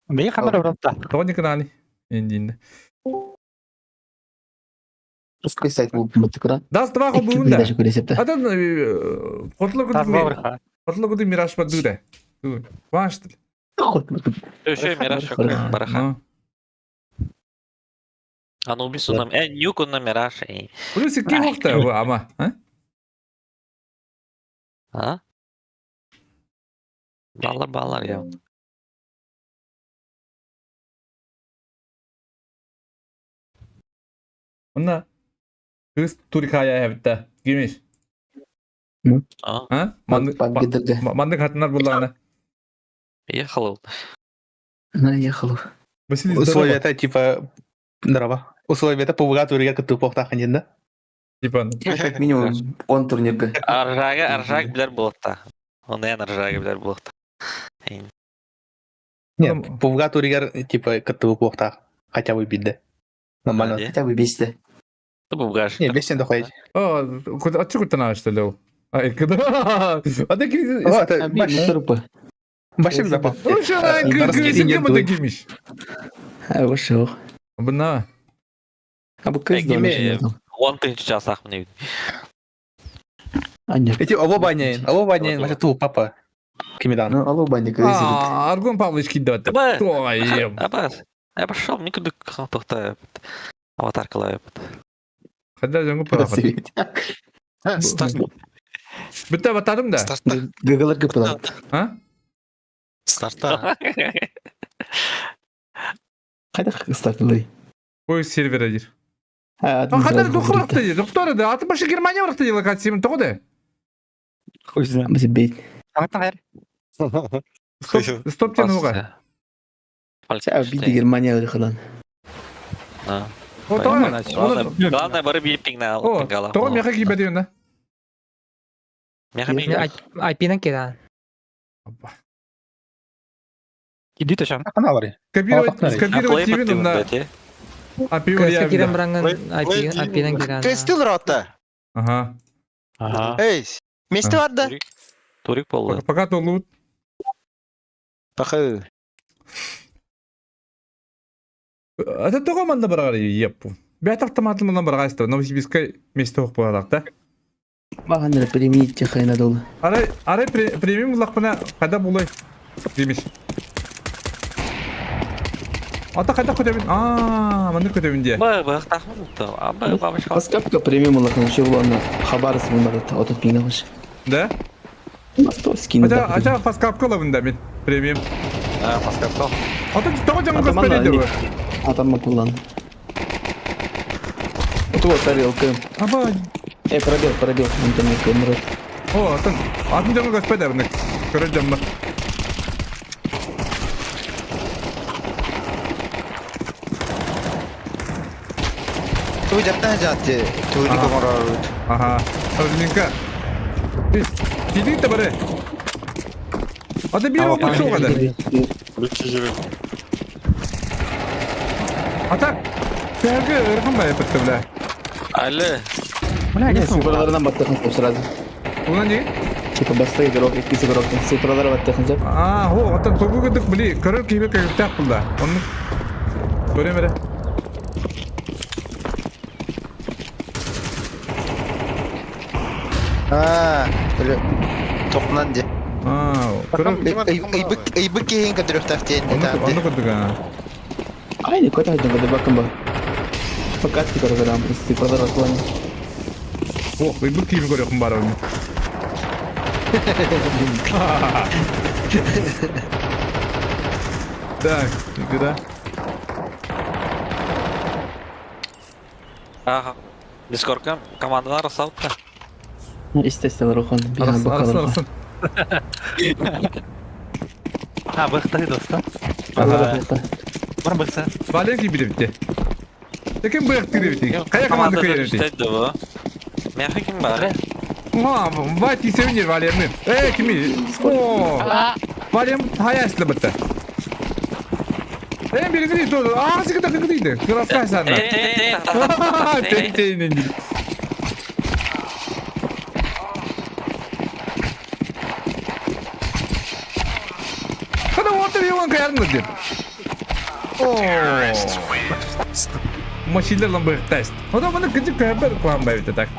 [SPEAKER 10] Бей хамар вратта.
[SPEAKER 1] Тони канали. Индин.
[SPEAKER 9] Русский сайт был бутыкра.
[SPEAKER 1] Даст два хобуунда. Атын хотло куту. Хотло куту мираж падуре. Ваш.
[SPEAKER 12] Еще мираж бараха. Анубис нам, Нюк на мираж.
[SPEAKER 1] Плюс ки хохта ама, а?
[SPEAKER 12] А? Баллар баллар я.
[SPEAKER 1] Онна кыз турикая эбитте. Гимиш. А? Маннык хатынар буллаана.
[SPEAKER 12] Ехал.
[SPEAKER 9] Наехал.
[SPEAKER 1] Василий,
[SPEAKER 10] Условия это типа здорово. Условия это пауга турнир кытып охтахан да?
[SPEAKER 1] Типа.
[SPEAKER 9] Как минимум он турнирга.
[SPEAKER 12] Аржага, аржаг билер булыкта. Оны эн аржага билер булыкта.
[SPEAKER 10] Нет, пауга турнир типа кытып охтах. Хотя бы бидде. Нормально.
[SPEAKER 9] Хотя бы бесте.
[SPEAKER 12] Ты бугаш.
[SPEAKER 10] Не, бесте доходит.
[SPEAKER 1] О, куда куда что ли? Ай, куда? А ты
[SPEAKER 10] Башым запах.
[SPEAKER 1] Ну что, кем это гимиш?
[SPEAKER 9] А, вошел.
[SPEAKER 1] Бна.
[SPEAKER 9] А бу кыз
[SPEAKER 12] Он тысяч часах мне.
[SPEAKER 10] Эти ово баняин, ово баняин, вообще ту папа. Кимидан.
[SPEAKER 9] Ну, алло баня,
[SPEAKER 1] А, Аргон Павлович кидает.
[SPEAKER 12] Абас. Я пошел, никуда тохта. Аватарка ловит.
[SPEAKER 1] Хотя жангу пора.
[SPEAKER 8] Старт.
[SPEAKER 1] Бітті аватарым да?
[SPEAKER 8] Старта.
[SPEAKER 9] Гагалар кыпылат.
[SPEAKER 1] А?
[SPEAKER 8] Старта.
[SPEAKER 9] Кайда стартылай?
[SPEAKER 1] Поиск сервера дир. А хадar духы дир. Доктор да, аты башы Германия барықты дир локация тоғы да.
[SPEAKER 9] Хуй знает. Бisi бейт.
[SPEAKER 1] Стоп, стоп тен оға.
[SPEAKER 9] Бейт Германия барыхадан.
[SPEAKER 12] Главное, бары биппинг на
[SPEAKER 1] Тоғы меха кибе деген да.
[SPEAKER 12] Меха
[SPEAKER 9] IP-нан кедан.
[SPEAKER 10] Иди ты Каналары.
[SPEAKER 1] Скопировать, скопировать именно на... API
[SPEAKER 9] Кирен бранган IP-нан кедан.
[SPEAKER 4] Кристил рота.
[SPEAKER 1] Ага.
[SPEAKER 12] Ага.
[SPEAKER 4] Эй, месте барда.
[SPEAKER 12] Турик болду.
[SPEAKER 1] Пока то лут.
[SPEAKER 4] Пока.
[SPEAKER 1] Это тоғы манда барағар еппу. Бәт автоматым манда барағар исті. Новосибирскай месте оқ боларақ, да?
[SPEAKER 9] Маған применить техайна долы.
[SPEAKER 1] Арай, арай премиум лақпына қайда болай? Демеш. Ата қайда көтемін? А, мында көтемін де.
[SPEAKER 12] Б, б, тахмын. А, б, бабочка.
[SPEAKER 9] Паскапка премиум лақпына еще булана хабарысы мында отот пигна хош.
[SPEAKER 1] Да?
[SPEAKER 9] Скин.
[SPEAKER 1] Ата, ата паскапка лабында мен премиум.
[SPEAKER 12] А, паскапка.
[SPEAKER 1] Ата тоғы жаңы көспеледі.
[SPEAKER 9] Атама кулан. Вот тарелка.
[SPEAKER 1] Аба.
[SPEAKER 9] Эй, пробел, пробел. Он там не камера.
[SPEAKER 1] О, атын, атын жаңы көспеледі. Міне. Көрө жамма.
[SPEAKER 4] Ту жактан жатты. Тури коморорут.
[SPEAKER 1] Ага. Өзүнүнкө. Кидик да бары. Ата бир опыт жок ада. Ата. Тәге ыргын бай бітті бля.
[SPEAKER 12] Али.
[SPEAKER 9] Бля, цифраларынан баттахын көп сразу.
[SPEAKER 1] Уна не?
[SPEAKER 9] Типа баста игрок, иккис игрок, цифралары баттахын сөп.
[SPEAKER 1] Аа, хо, оттон тугу кырдык били көрөр киһи көйүктээх булла. Оннук көрөм эрэ.
[SPEAKER 4] Аа, били тохнан ди.
[SPEAKER 1] Аа, көрөр
[SPEAKER 4] Ыйбык ыйбык киһин көтөрөхтөх диэн
[SPEAKER 1] оннук оннук курдук аа.
[SPEAKER 9] Ай, не кота хajdan када бакын ба. Факат ти көрөр көрөм, цифралар баттылан.
[SPEAKER 1] О, ыйбык киһи көрүөхүм баар оны. Так, игра.
[SPEAKER 12] Ага. Дискордка командалар расалта.
[SPEAKER 9] Естественно, рухан.
[SPEAKER 1] Арас, арас, арас.
[SPEAKER 10] Ha быхтay dostum. Бар быхта.
[SPEAKER 1] Вален киһи билебитте. Ким быйык кииребитий? Хайа команда кииребитий?
[SPEAKER 12] bu. Меха ким бар?
[SPEAKER 1] Ма, вай тисевинер Валенны. Э, кими? О! Вален хайа эсле битте. Э, бери то. А, сигда кыгыйды. Краска сана. Тен Kada orta bir yalan kayarım da diyeyim. Oo. Maşiller lan bu test. O da bana gıcık haber kuhan bayıtı так.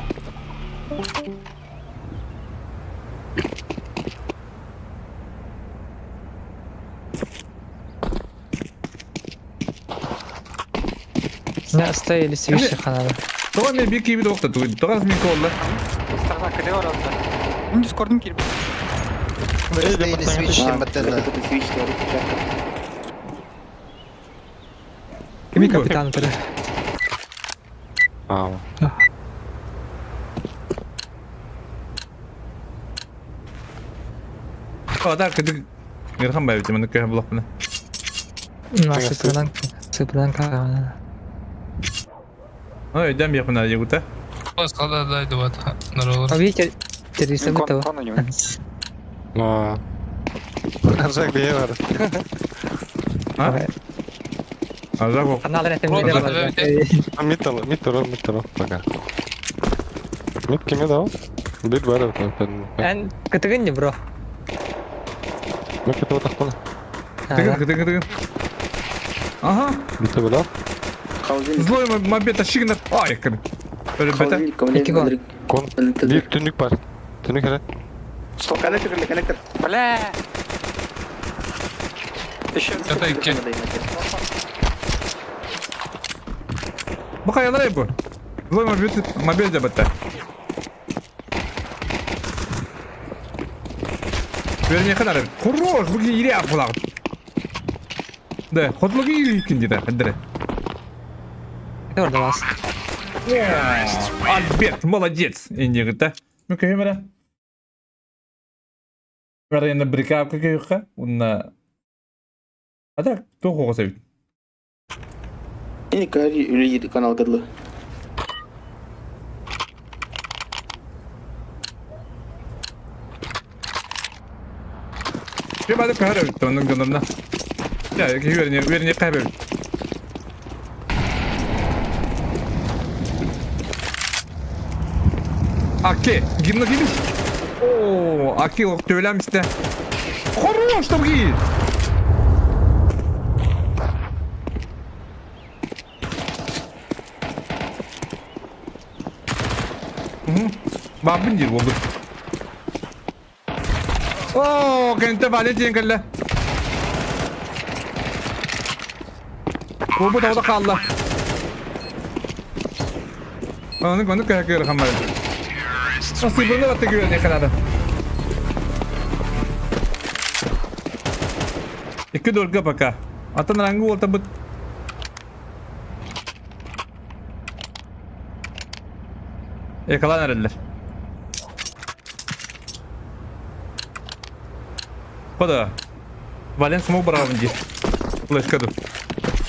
[SPEAKER 10] Не стояли свищи ханада.
[SPEAKER 1] Тоға мен bir kibi dokta tuğdu. Тоға мен kolла.
[SPEAKER 10] Дискордум кирип. Кими капитан түрі.
[SPEAKER 8] Аа.
[SPEAKER 1] О, да, кыдык. Мирхан байыт, мен көһө булак мына.
[SPEAKER 10] Сыпырдан сыпырдан кагана.
[SPEAKER 1] Ой, дәм япына егута.
[SPEAKER 10] Видите, террористы того.
[SPEAKER 8] Аа. Аржак бие бар.
[SPEAKER 1] А? Аржак ол.
[SPEAKER 10] Каналдар этем
[SPEAKER 8] Миттал, миттал, миттал, пока. Мит кеме дау? Бит бар.
[SPEAKER 10] Эн кытыгын не бро.
[SPEAKER 8] Мит кете отақпын.
[SPEAKER 1] Тыгын, тыгын, тыгын. Ага.
[SPEAKER 8] Бите била.
[SPEAKER 1] Злой мобета шигна. Ай, кыр. Ребята.
[SPEAKER 8] Кон. Bir түнүк бар. Түнүк эрэ.
[SPEAKER 9] Стоп, коннектор, коннектор.
[SPEAKER 10] Бля.
[SPEAKER 1] Бака ялай бу. Злой мобет мобет дебетте. Вернее, ханар. Хорош, бу ире апулак. Да, хотлуги ири диде, хаддere.
[SPEAKER 10] Орда бас.
[SPEAKER 1] Альберт, молодец. Инде Ну кемера. Варена брикапка күйүкка, унна Ата тоқ оғаса бит.
[SPEAKER 9] Ini kari үлі канал кадлы.
[SPEAKER 1] Бе бады кахара бит, онның жонорна. Я, верне, верне кайбе бит. Аке, гимно гибиш. О, Аке лох төөләмисте. Хорош там ги. Бабын дир болды. О, кенте Валентин кэллэ. Бу да қалла. Оны оны кәкер хамар. Nasibini batı güvenliğe kadar. İki dorga baka. Atan rangu olta but. Yakalan erdiler. Хода. Вален смог барабын ди. Флешка ду.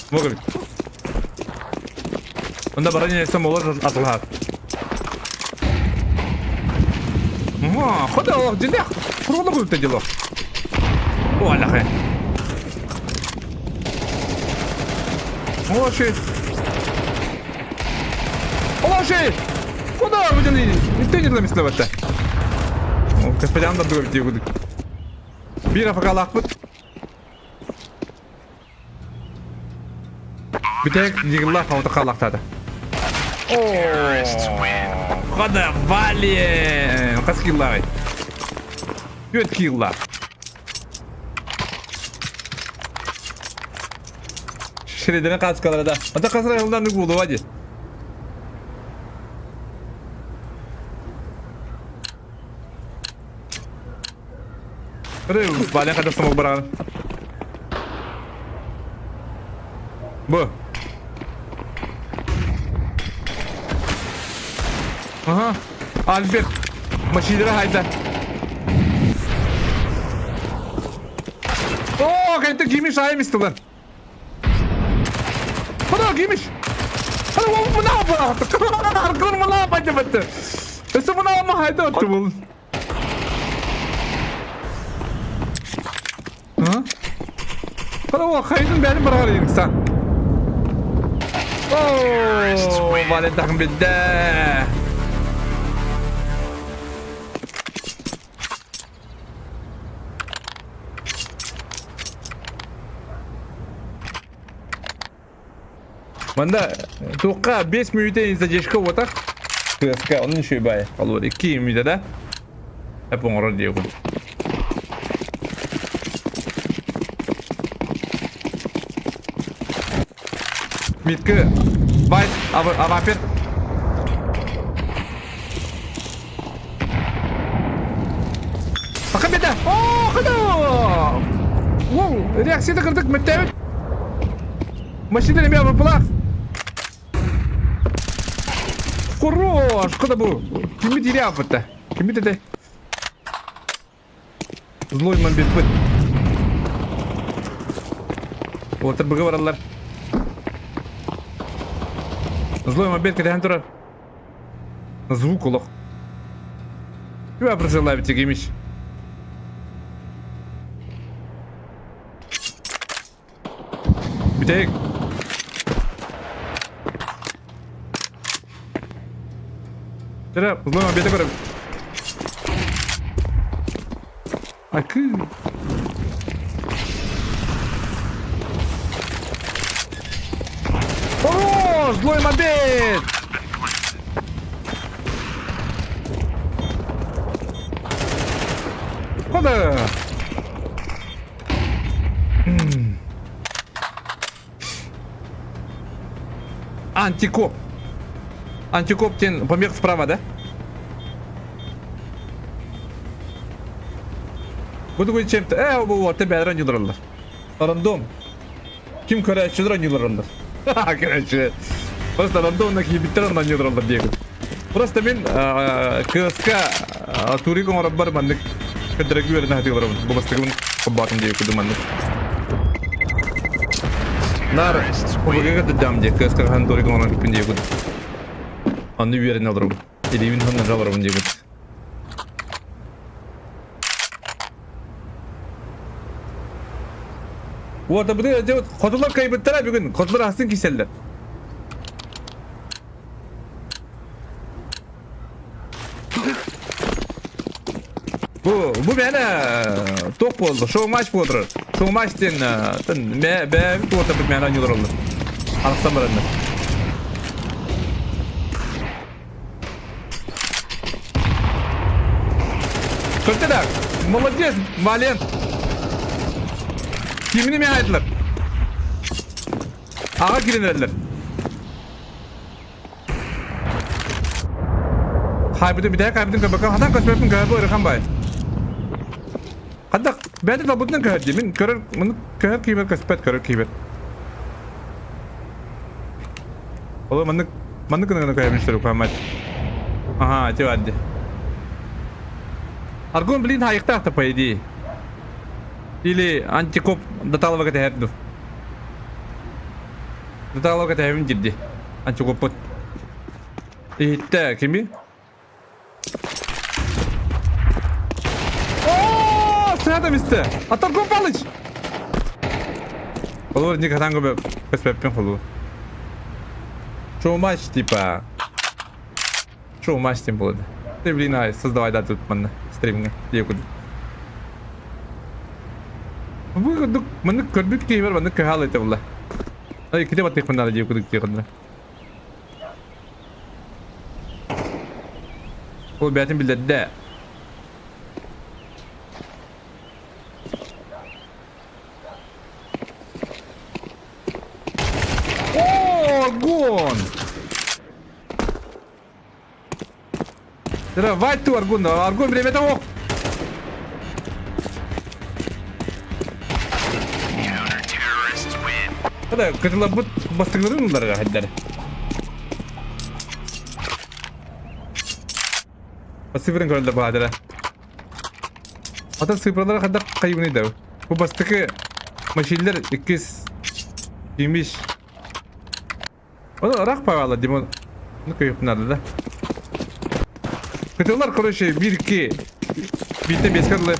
[SPEAKER 1] Смог бит. Онда баран ясам олар атылар. Ма, хода Аллах дилях. Курулы куйып дело. О, Аллах. О, шит. О, шит. Куда вы Никто не мислебетте. Кэспэдян да дугар дии кудук. Биир афакалаахпыт. Бүтэк дигыллаах хаута халаахтаата. Хода вали! Хас киллааҕый? Түөрт киллаах. Шредерин кааскалара да. Ата касра ылдан буолуо дии. Валя хата смог баран. Бу. Ага. Альберт. Машинера хайда. О, кайта кимиш айым истылар. Хана кимиш. Хана мына ба. Аркан мына ба деп атты. Өсө мына ма хайда атты бул. А? Хана о хайдын бәрін барар едік сан. О, Вален тахым бедде. Манда туққа 5 мүнөтэ задержка уотах. Кыаска onun еще бай. Алор 2 мүнөтэ да. Эп оҥорор диэбин. Миткі байт авапер. Аха беда. О, хада. Воу, реакцияда кырдык мөттәбит. Машина эмиэ абырпылаах. Хорош, куда бу? Кими дире аппытта? Кими дede? Злой мамбет быт. Уолаттар быга бараллар. Злой мамбет кэтэһэн турар. Звук олох. Күбэ прицеллаабит кимиш. Бүтэһик. Тирэ, злой мамбеты көрөбүт. Акы. Хорош! Злой мобиль! Хода! Антикоп. Антикоп диэн помех справа, да? Бу тугуй чем-то. Э, бу вот бәдер ойнуулар Рандом. Ким көрөөччүлэр ойнуулар Короче, просто рандомно киирбиттэр ойнуулар диэбит. Просто мин КСК турик оҥоробор маннык көрдөрөгү үөрэнэ сатыыларым. Бу бастакыбын холбоотум диэбит маннык. Нар ОБГ көрдөрдөм дии КСК хаһан турик оҥорон бүппүн диэбит. Онно үөрэнэ олоробун. Илиибин хоннорон олоробун диэбит. Вот, бу хотулар кайбыттара бүгүн, хотулар астын киселлер. Бу бу мээнэ туох буолла? Шоу-матч буолар. Шоу-матч диэн мэ бэйэбит уотарбыт мээнэ оонньуулар оллар. Арахсан бараннар. Көрдө да, молодец, Валент. Кимини мэ айтылар. Аҕа киирэн эрэллэр. Хайбытын бүтэһик хайбытын көрбөккө хатан көспөппүн көһөр ыарахан бай. Хаддах бэйэтэ талбытынан көһөр дии. Мин көрөр муну көһөр киһибэр көспөт көрөр киһибэр. Ол маннык маннык гына гына көһөбүн сүрүк хаммат. Аха, ити бар дии. Аргон блин хайыктаах да по идее. Или антикоп даталова кэтэһэр ду. Даталова кэтэһэбин дирди. Антикоппут. Иһиттэ кими? О, сыата мисте. Атаргон Палыч. Холур не катан көбө көспөппүн холур. Шоу матч типа. Шоу матч тем болады. Ты, блин, ай, создавай дату манна стримҥа диэ курдук. Бу курдук маннык көрбүт киһибэр маннык кыһаал этэ була. Ай, ките баттыахпын наада диэ курдук диэ курдук. Ол бэйэтин биллэрдэ. О, гон! Давай ту Аргун, Аргун время того. Hadi кытыларбыт бастыҥнарын ылларар хаддар. Сыфрын көрөллөр баадара. Ата цифралара хайдах хайыбыный да. Бу бастакы машинлер иккис имиш. Оны ыраах павала Димон. Ну көйүп надо да. Кытылар, короче, 1-2. Бииртэн биэскэ дылы.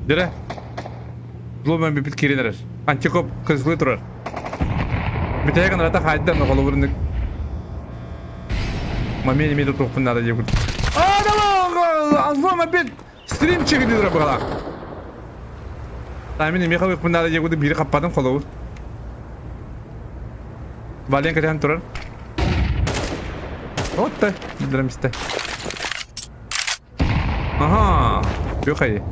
[SPEAKER 1] Дөрө. Злобан бүпүт киирэн эрэр. Антикоп кызылы турар. Бүтэһик анарата хаайда холобурунук Маме имеет туппун надо диэбит. А, Азлом опять стрим чегди быһалаах. Таймин эмиэ халыппын надо диэбит биири хаппатым холобур. Вален кэтээн турар. Вот та, билдиремисте. Ага, Бөхай.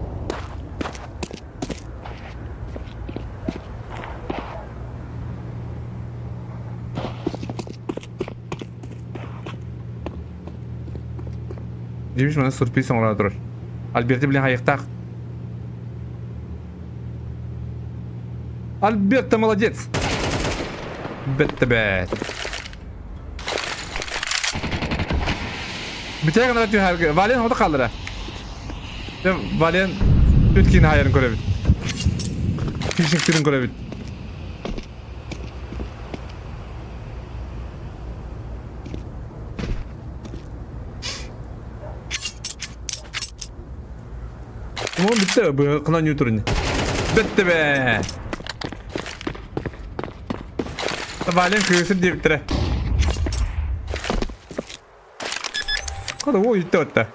[SPEAKER 1] Димиш мана сюрприз оҥоро турар. Альберти билэн хайыктаах. Альберта молодец! Бэтте бэт. Бүтэ гына түһэргэ. Вален хото хааллара. Вален үт киин хайарын көрөбүт. Фишиктирин көрөбүт. Tamam bitti. Bu kılan yuturun. Bitti be. Вален кыысыр диэбиттэрэ. Хата уу иттэ отта.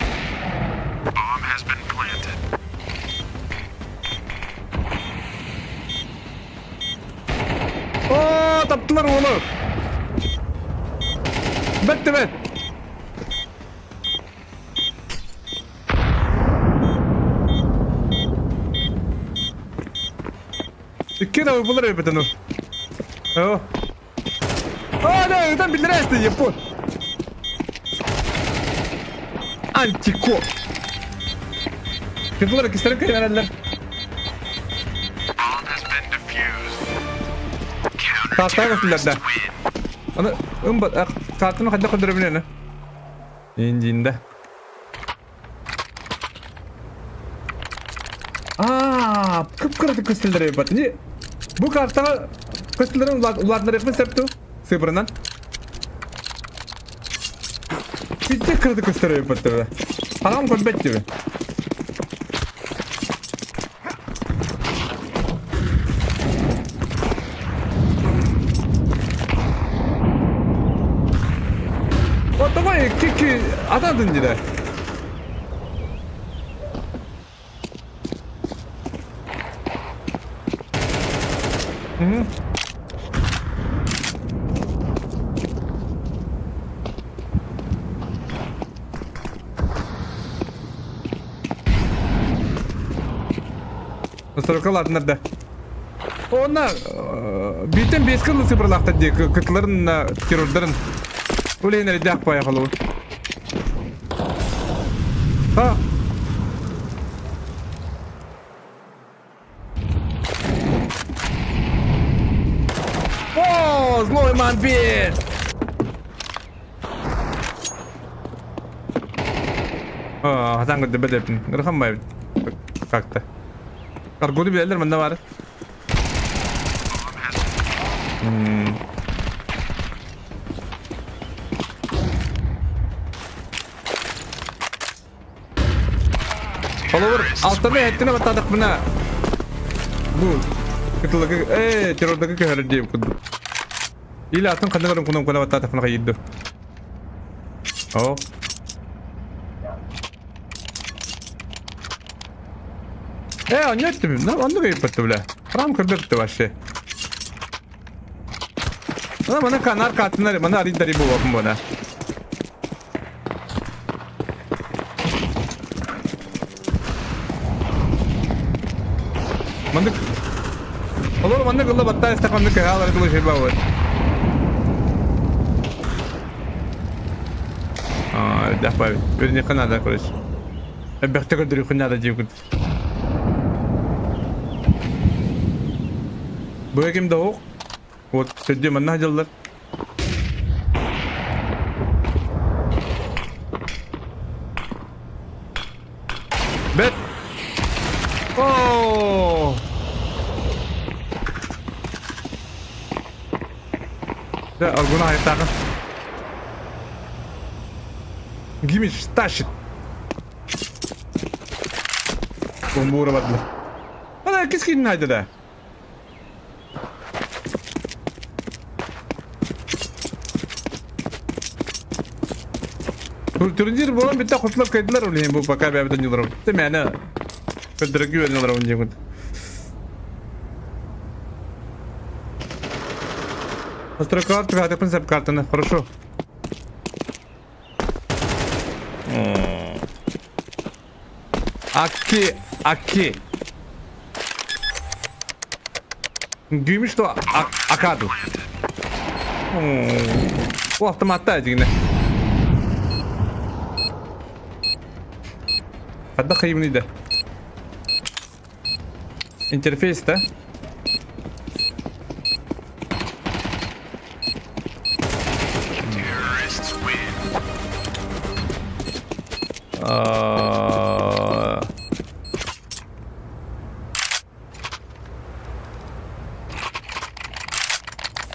[SPEAKER 1] Оо, таптылар уолу. Бэтти бэт. Икки да булар эбитин. Оо. А, да, там биллэрээсти, япон. Антико. Кытылар кистерин кайнараллар. Тааттаа көстүлэр да. Аны ымбат тааттаны хайдах көрдөрөбүн Индиинде. Аа, кып-кыратык көстөллөр эбит. Не? Бу картаҕа көстөллөрүн улаатыннарыахпын сөп дуу? Сыпырынан. Питте кыратык көстөр эбит баттыбы. Хараҕым көрбөт диби. Вот давай, кики, атадын диде. Мгм. Сорока латыннарда. Онна бийтен бес кылы сыпырлахтар дии кытыларын террордарын. Ол иһин эрдээх пая холобур. Ha. О, злой мамбет! Хатан көрдө бэдэпин. Ырхан как-то. Аргону билэллэр манна баар. Холобур, алтан Манна эттинэ баттаатахпына бу кытылыгы ээ террордагы көһөрөр диэм курдук. Или атын ханнык эрэ кнопканы баттаатахпына хайыыр О. Э, онно эттим. Онно кыйыппатты бля. Храм көрбөттү вообще. Мана мана канар катынар, мана арыйдари буолуохум буона. Маннык Олор маннык ылла баттаа истэх маннык кыһаалары дылы ширба вот. Аа, дэх бай. Көрүнүөххэ наада, короче. Элбэхтэ көрдөрүөххэ наада диэбит. Бу ким да оһох. Вот сөддү манна дьыллар. Бэт. Оо! Да, аргуна айттаҕын. Гимич тащит. Бомбура бардылар. Ана кискин найда да. Турнир буолан бүтэ хотулар кыайдылар ол иһин бу пока бэйэбит оонньууларым. Тэ мээнэ көрдөрөргө үөрэнэ диэкут. Настройка карту сөп картаны. Хорошо. Аки, аки. Gümüş to akadu. Бу автоматта дигинэ. Хадда хайымны да. Интерфейс да?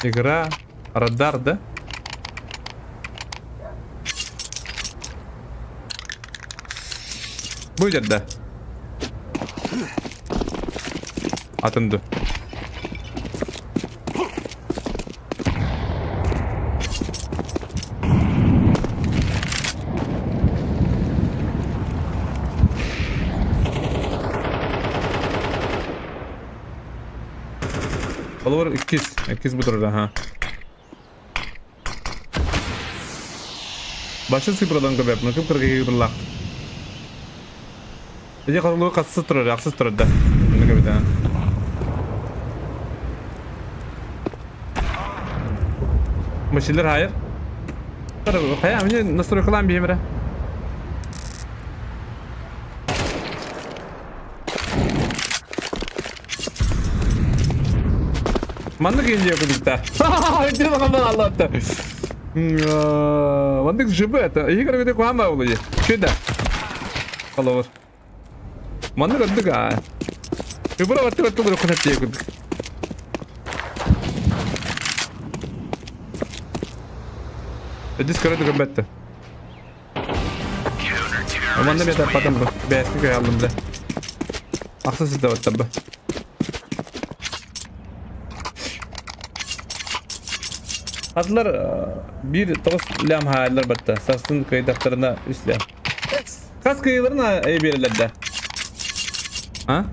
[SPEAKER 1] Игра Радар, да? Будет, да? Атын ду. Холобур иккис, иккис бу турар, аха. Башы цифрадан көбөп, ну кып кыргы кырлак. Эже холобур хассы турар, ахсыз турар да. Муну көбөт, Машилер хайыр. Хайа, мне настройкалаан биһимэрэ. Маннык индия кудукта. Аллатта. Маннык ЖБ это. Игорь говорит, куама улы. Чуда. Холовор. Маннык ордук аа. Выбора ватты ватты бір құнат тие кудук. Диск көрөдү көмбәтті. Манна мен таппатым бу. Бэйэски көй алдым да. Ахса сыта баттабы. Атылар bir тоғыз лям хааллар батта. Састын кыйдахтарына үс лям. Хас кыйыларына эй берилер да. А?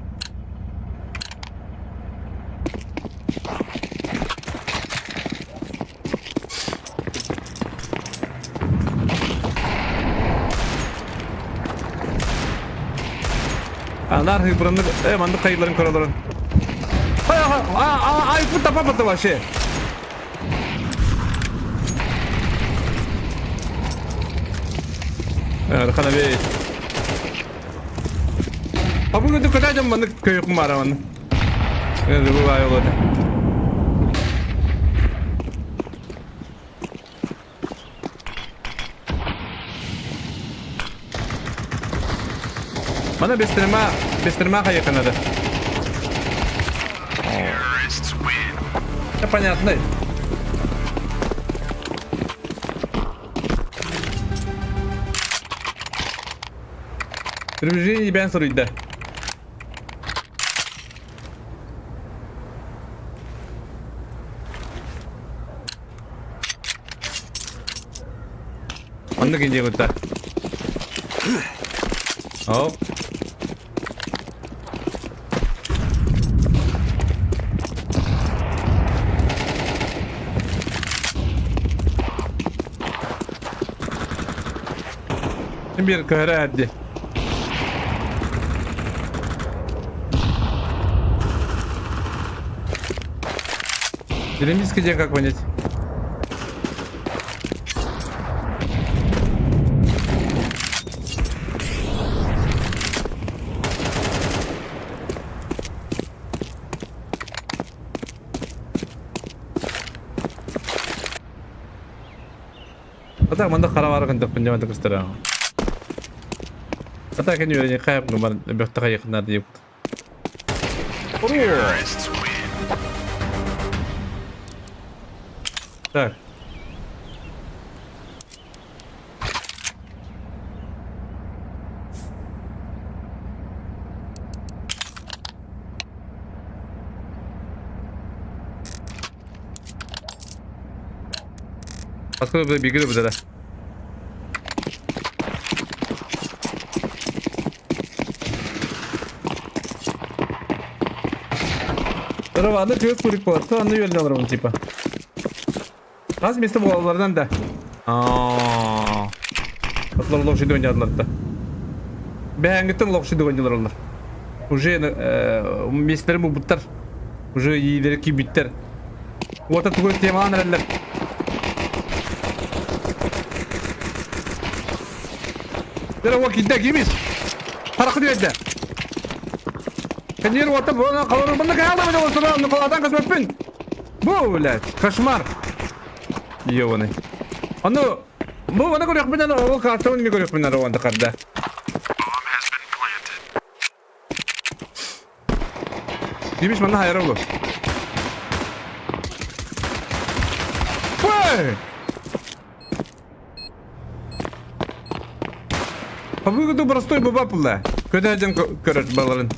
[SPEAKER 1] Анар хыпырыннык, э, маннык хайыларын көрөлөрүн. Ай, ай, ай, тапа бата вообще. Ханабей. А бүгүн көтәдем маннык көйөкүм бара маннык. Бывай олоду. Мана бестирма, бестирма хайыканады. Это понятно. Приближение бән соруйда. Оннук инде Оп. Биир көһөрө эрди. Перемиска где как понять? Ата манда хара бар гындык пинде манда кыстыра. Ата кен үйрәне кайып гымар бөхтә якыннар дип. Так. Откуда бигире бу да? Здорово, аны кыыс курик болады, аны үйреніп алырмын типа. Хас месте буолаларынан да. Аа. Атлар лошади ойнадылар да. Бэһэҥҥиттэн лошади ойнуулар олар. Уже местелери булбуттар. Уже иилери киирбиттэр. Уота тугу темалаан эрэллэр. Дere уо киирдэ кимис? Харахы үөрдэ. Кэнниэр уота буолан халар манна каалда бile олсуна Николадан көспөппүн. Бу, блядь, кошмар. Ёбаный. Аны бу аны көрүөхпүнэн ол картабын ми көрүөхпүнэн оҕонда карда. Димиш манна хайара олу. Ой! По выгоду простой баба була. Көтәден көрөр баларын.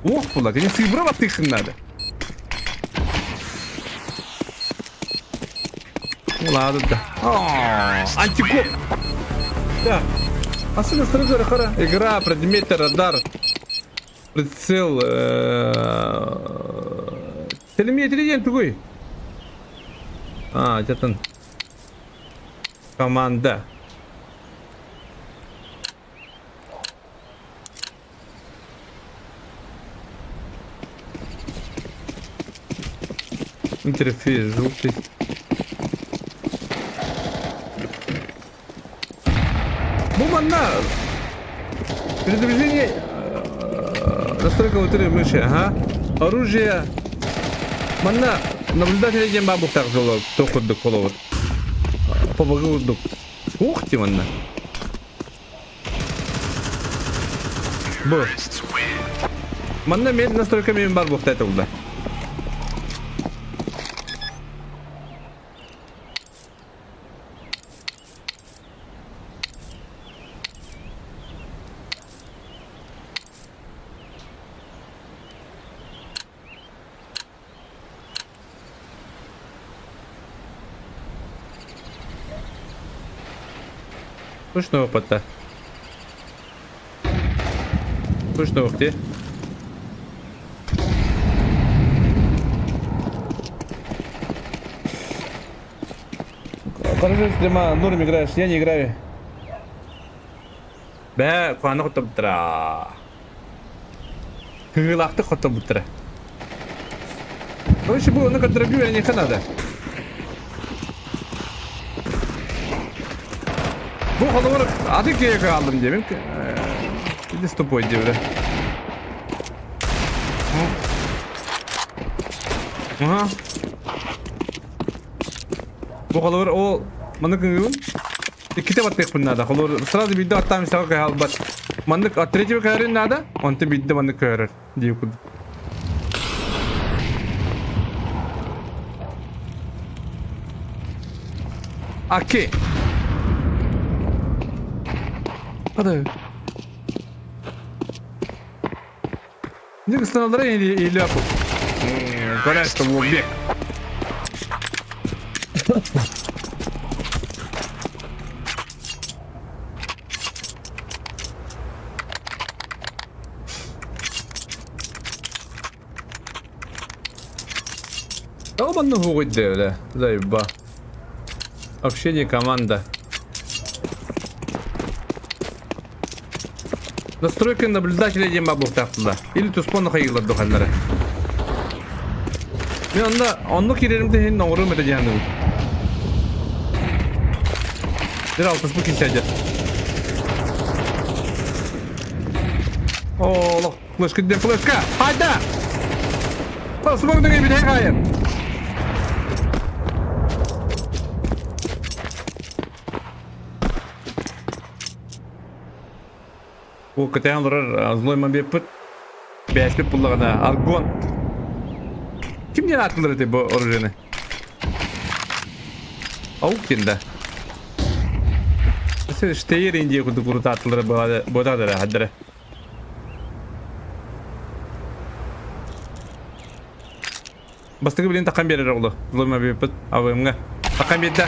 [SPEAKER 1] Ох була, кини сыйбыра баттыхын надо. Ладно да. Антикоп. Да. Асы настройка хара. Игра, предметы, радар, прицел. Телеметрия диэн тугуй? А, жатын. Команда. Интерфейс желтый. Бу манна передвижение настройка лотереи мыши, ага. Оружие. Манна наблюдатель диэн баар буктаах жоло туох курдук холобур. Побогы курдук. Ух ты манна. Бу. Манна мен настройка мен бар буктаа тулда. Точно опыта. Точно где? Хорошо, стрима, норм играешь, я не играю. Бә, куаны хоттобуттара. Кыылаахтык хоттобуттара. Короче, бу ону көрдөрөргө үөрэниэххэ наада. Бу холобур аты киһиэхэ хааллым диэбин. Иди с тупой диэбитэ. Ага. Бу холобур ол маны кыҥыыбын. Иккитэ баттыахпын наада. Холобур сразу биирдэ аттаан истэҕэ кыһалбат. Маннык от третьего көһөрүн наада, онтон биирдэ маннык көһөрөр диир курдук. Окей. Hadi. Не станалара или или апу. Конечно, бек. Тоҕо манна уһугуйда бля? Заеба. Вообще не команда. Настройка наблюдателя диэн баар буолуохтаахтар. Или туспа хайыылар духаллара. Мен онно онно киирэрим иһин оҥоруом этэ диэн саныыбын. Дир алтыспыт киһи Олох, флешка диэн флешка! Хайда! Смог деген бүтэһик хаайан. Бу кэтээн олорор злой мамбеппыт бээспит буллаҕына аргон. Ким диэн ааттылар этэй бу оружиены? Аук диэн да. Штейр Индия курдук урутааттылара буотаадара хаддара. Бастакы билин такан биэрэр оҕоло. Злой мамбеппыт АВМ-га. Такан биэрдэ.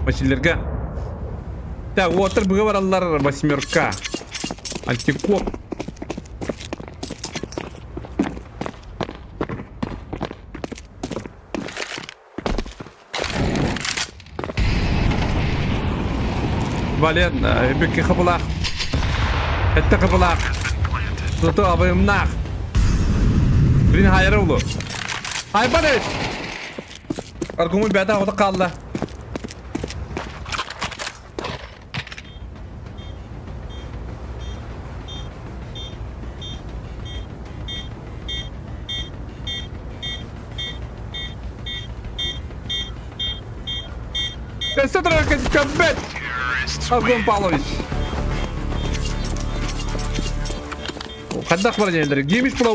[SPEAKER 1] Василерга. Так, уоттар быга бараллар восьмерка. Антикоп. Вален, бүкки хабылаах. Этте хабылаах. Туту абыйымнаах. Блин, хайара улу. Хайбар эт! Аргуму бэта оҕото хаалла. Өссө турар көммөт! Аргун Павлович. Хайдах баран иһэллэр? Гимиш була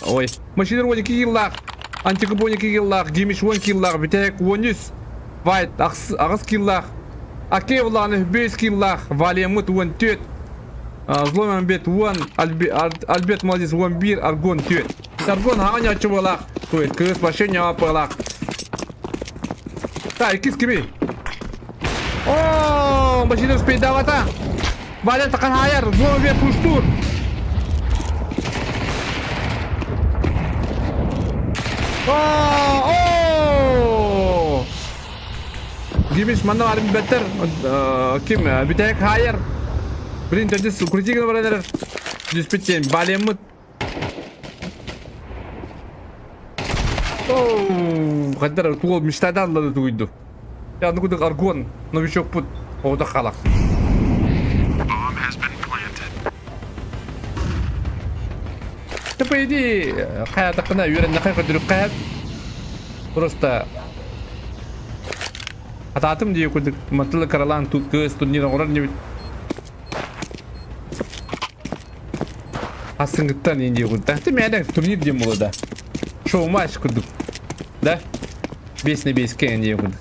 [SPEAKER 1] ой. Машина 12 киллаах, антикуб 12 киллаах, Гимиш 10 киллаах, бүтэһик 13 Вайт аҕыс киллаах, Акей улааны 5 киллаах, Валияммыт 14, Злой Мамбет 10, Альберт молодец 11, Аргон 4. Аргон хаҕа ньааччы буолаах, кыыс вообще ньаа буолаах. Так, иккис кими? О, машина успейдавата. Валя тахан хайар, Злой Мамбет пуштур. О, о! Гимиш манна баар билбэттэр. Ким бүтэһик хаайар. Блин, төрдүс крутигин баран эрэр. Түспүт диэн балеммыт. Оу, хаддар туол мечтадан аллады тугуйду. Я ну кудык аргон новичокпут оҕото халах. Ты по идее хаятакына үөрэннэхэ көдүрүк хаят. Просто Атаатым дии курдук мантылы каралаан кыыс турнир оҥорор инибит. Ассыҥыттан иин дии курдук. Ты мээнэ турнир диэн буолуо да. Шоу-матч курдук. Да? Бес на беске дии курдук.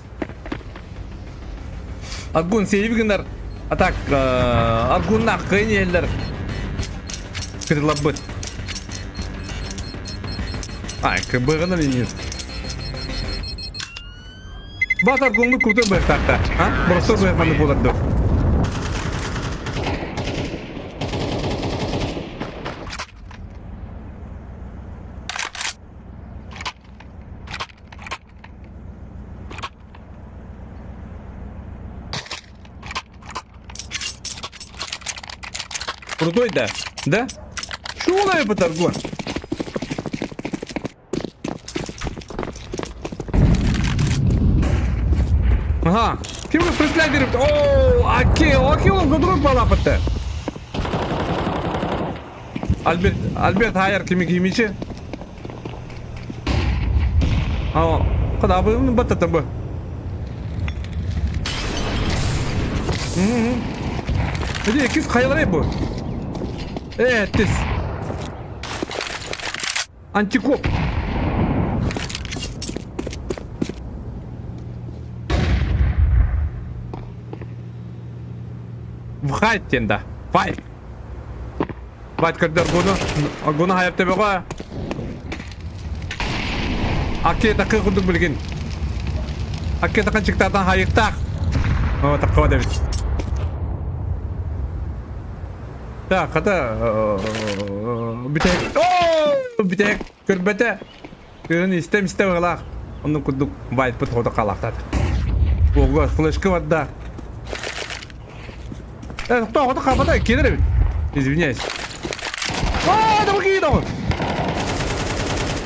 [SPEAKER 1] Аргун сейви гынар. А так, Аргуннаах кыайын иһэллэр. Кытылабыт. Ай, кыбыгынан инир. Бат Аргуҥҥут крутой быһахтаахта. А? Простой быһах маннык буолар дуо? Крутой да? Да? Что он Аргон? Ага. Ким преследует? О, Акил, Акил он задруг балапатта. Альберт, Альберт Хайер кими кимичи? А, куда бы баттата бы? Иди, кис хайалары бу. Э, тис. Антикоп. Вхайт диэн да. Файт. Файт көрдөр Аргуну. Аргуну хайап төбөҕө. Акки такы курдук билигин. Акки такын чыктаатан хайыктаах. О, таккова дебит. Так, хата бүтэһик. О, бүтэһик көрбөтө. Кыһын истэм истэ быһылаах. Оннук курдук вайппыт хото халахтаата. Ого, флешка барда. Э, кто хото хапата киирэр эбит. Извиняюсь. Аа, да киирэ ол.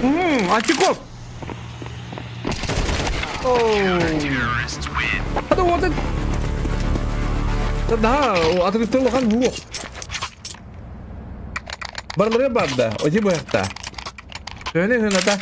[SPEAKER 1] Мм, антикоп. Хата уотан. Да, атыгыттан улахан буох. Барыларыгар барда, оти быһахта. Төһөнү ыһыната?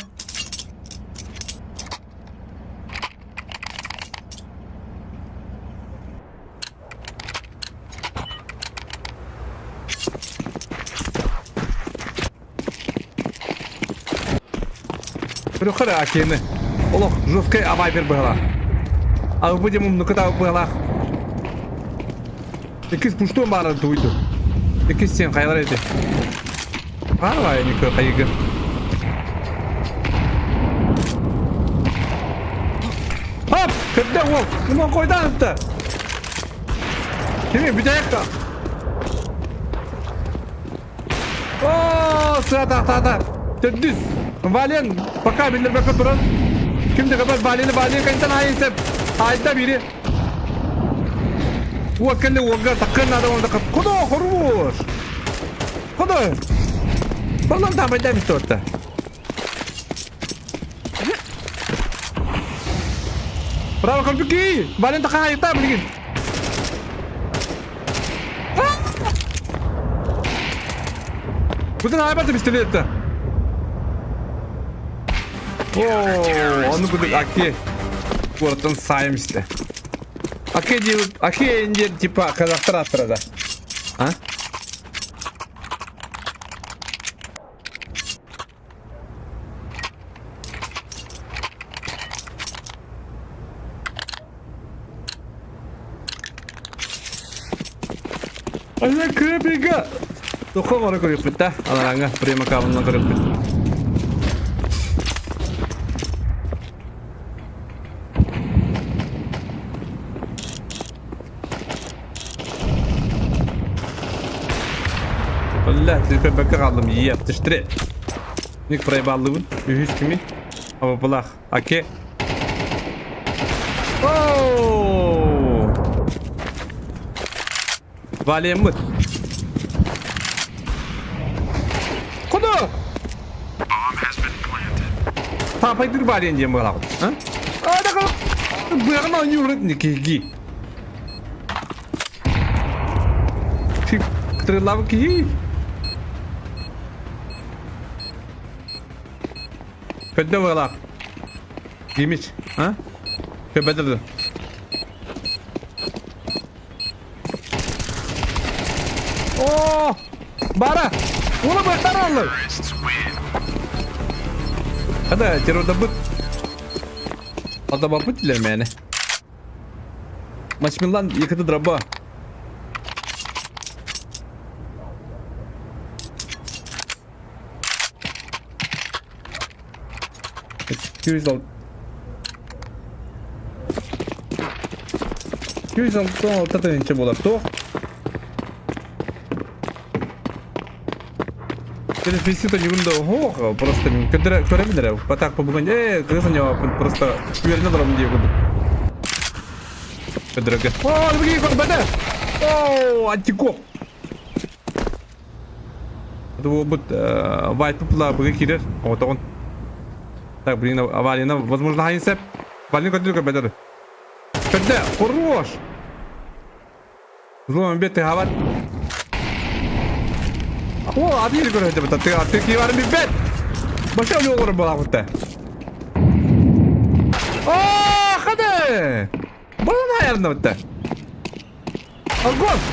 [SPEAKER 1] Көрөхөр акины. Олох жесткай авайпер быһалаах. А будем умнуката быһалаах. Иккис пуштуон баара туйду. Иккис сен хайалар эти. Хаалай нико хайыгы. Хоп! Көттө уол! Кыман койдан атты! Кими бүтэйэк О, сыата тата. Төрдүс. Вален пока биллэрбэккэ туран. Ким да көбөт Валены Вален кэнтэн айын Айда бири. Уот кэллэ уолга таккын надо он такой. Куда хорош? Куда? Балан там айда бит Браво, Карпюки! Вален такая айта, блин! Бүтүн айбат пистолетті. О, оны кудук аки куораттан сайым исте. Аки дип, аки инде типа казахтар аттырада. А? Ана крепига. Тоққа бара көрөкпүт да. Алараңа према кабынан көрөкпүт. Бля, түкөбөккө хааллым иэп тиштире. Ник проебаллыбын. Үһүс кими? Абапылах. Аке. Оу! Валеммыт. Куда? Папайдыр Вален диэн быһалаҕыт. А? А, да быаҕын оонньуур киһи. Кытырыллабыт киһи. Көддө быһалаах. Гимич, а? Көбөтө О! Бара! Ула быктар аллар. Хада, террорда быт. Адама быт мени. Мачмилан екіті дроба. 206 266 тыһыынча буолар туох Переписыта не да ох, просто көрөмүн эрэ патак бүгүн э кыыс аньабаппын просто үөрэнэ олоробун диye курдук көдөрөгө о бүгүн көрбөтө о антикоп Буолбут вайпы быгы киирэр оҕотоҕун. Так, блин, аварияна, возможно, хайын сеп. Валин көрдүр көрбөтөр. Көрдө, хорош! Злом бет хавар. О, адыр көрөтө бит. Ты аты киварын билбет. Баша өлө буолар О, хады! Балан аярында битте. Огонь!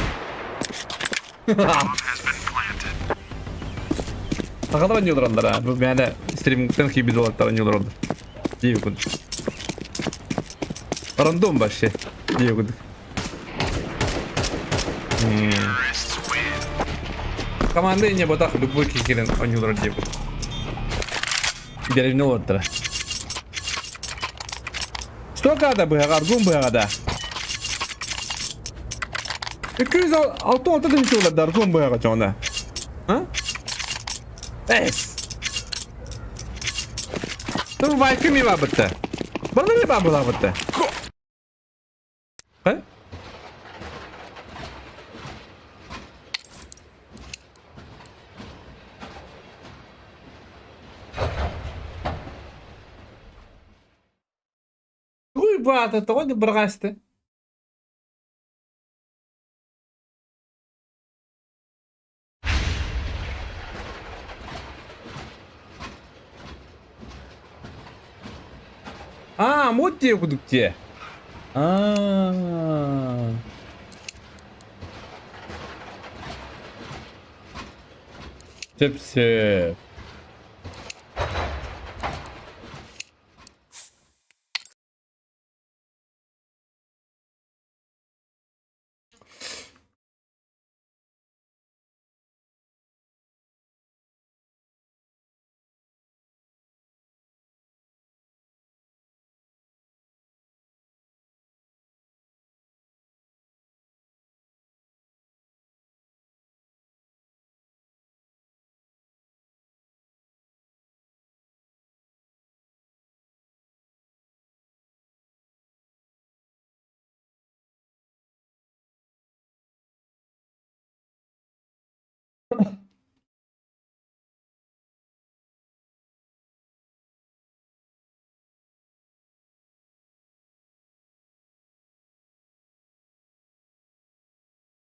[SPEAKER 1] Сахалар оонньуулар оннор Бу мээнэ стримингтэн киирбит уолаттар оонньуулар оннор. Дии курдук. Рандом вообще. Дии курдук. Команда не ботах любой кикерин оонньуулар дии курдук. Деревня олортара. Что када быһаҕа, аргун быһаҕа да? 266 тыһыынча уларда аргун быһаҕа чоҕуна. А? Эс. Тыл вайкы ми бабытта. Барда баар буолаабытта. Тугуй бу аата тоҕо бырҕаасты? Аа, мод диэ кудук диэ. Аа. Сөп сөп.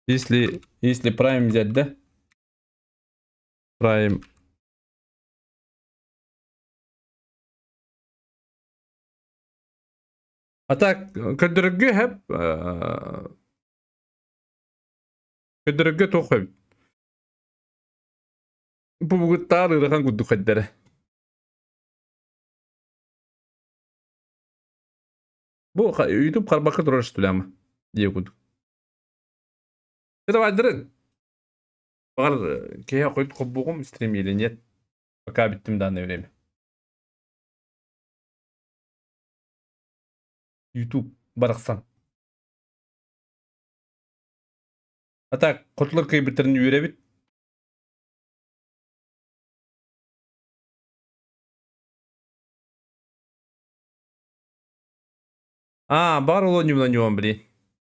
[SPEAKER 1] Если Prime взять, да? Prime. А так, көрдөрөргө хэп, көрдөрөргө туох эбит. Бу бугуттаар ыарахан курдук хайдара. Бу YouTube харбакка турар что диye курдук. Это баайдарын. Баҕар киһи хойут холбуоҕум стрим или нет. Пока бүттүм данное время. YouTube барахсан. А так, хотулар кыайбыттарын үөрэбит. А, бар ол ньумна ньуон блин.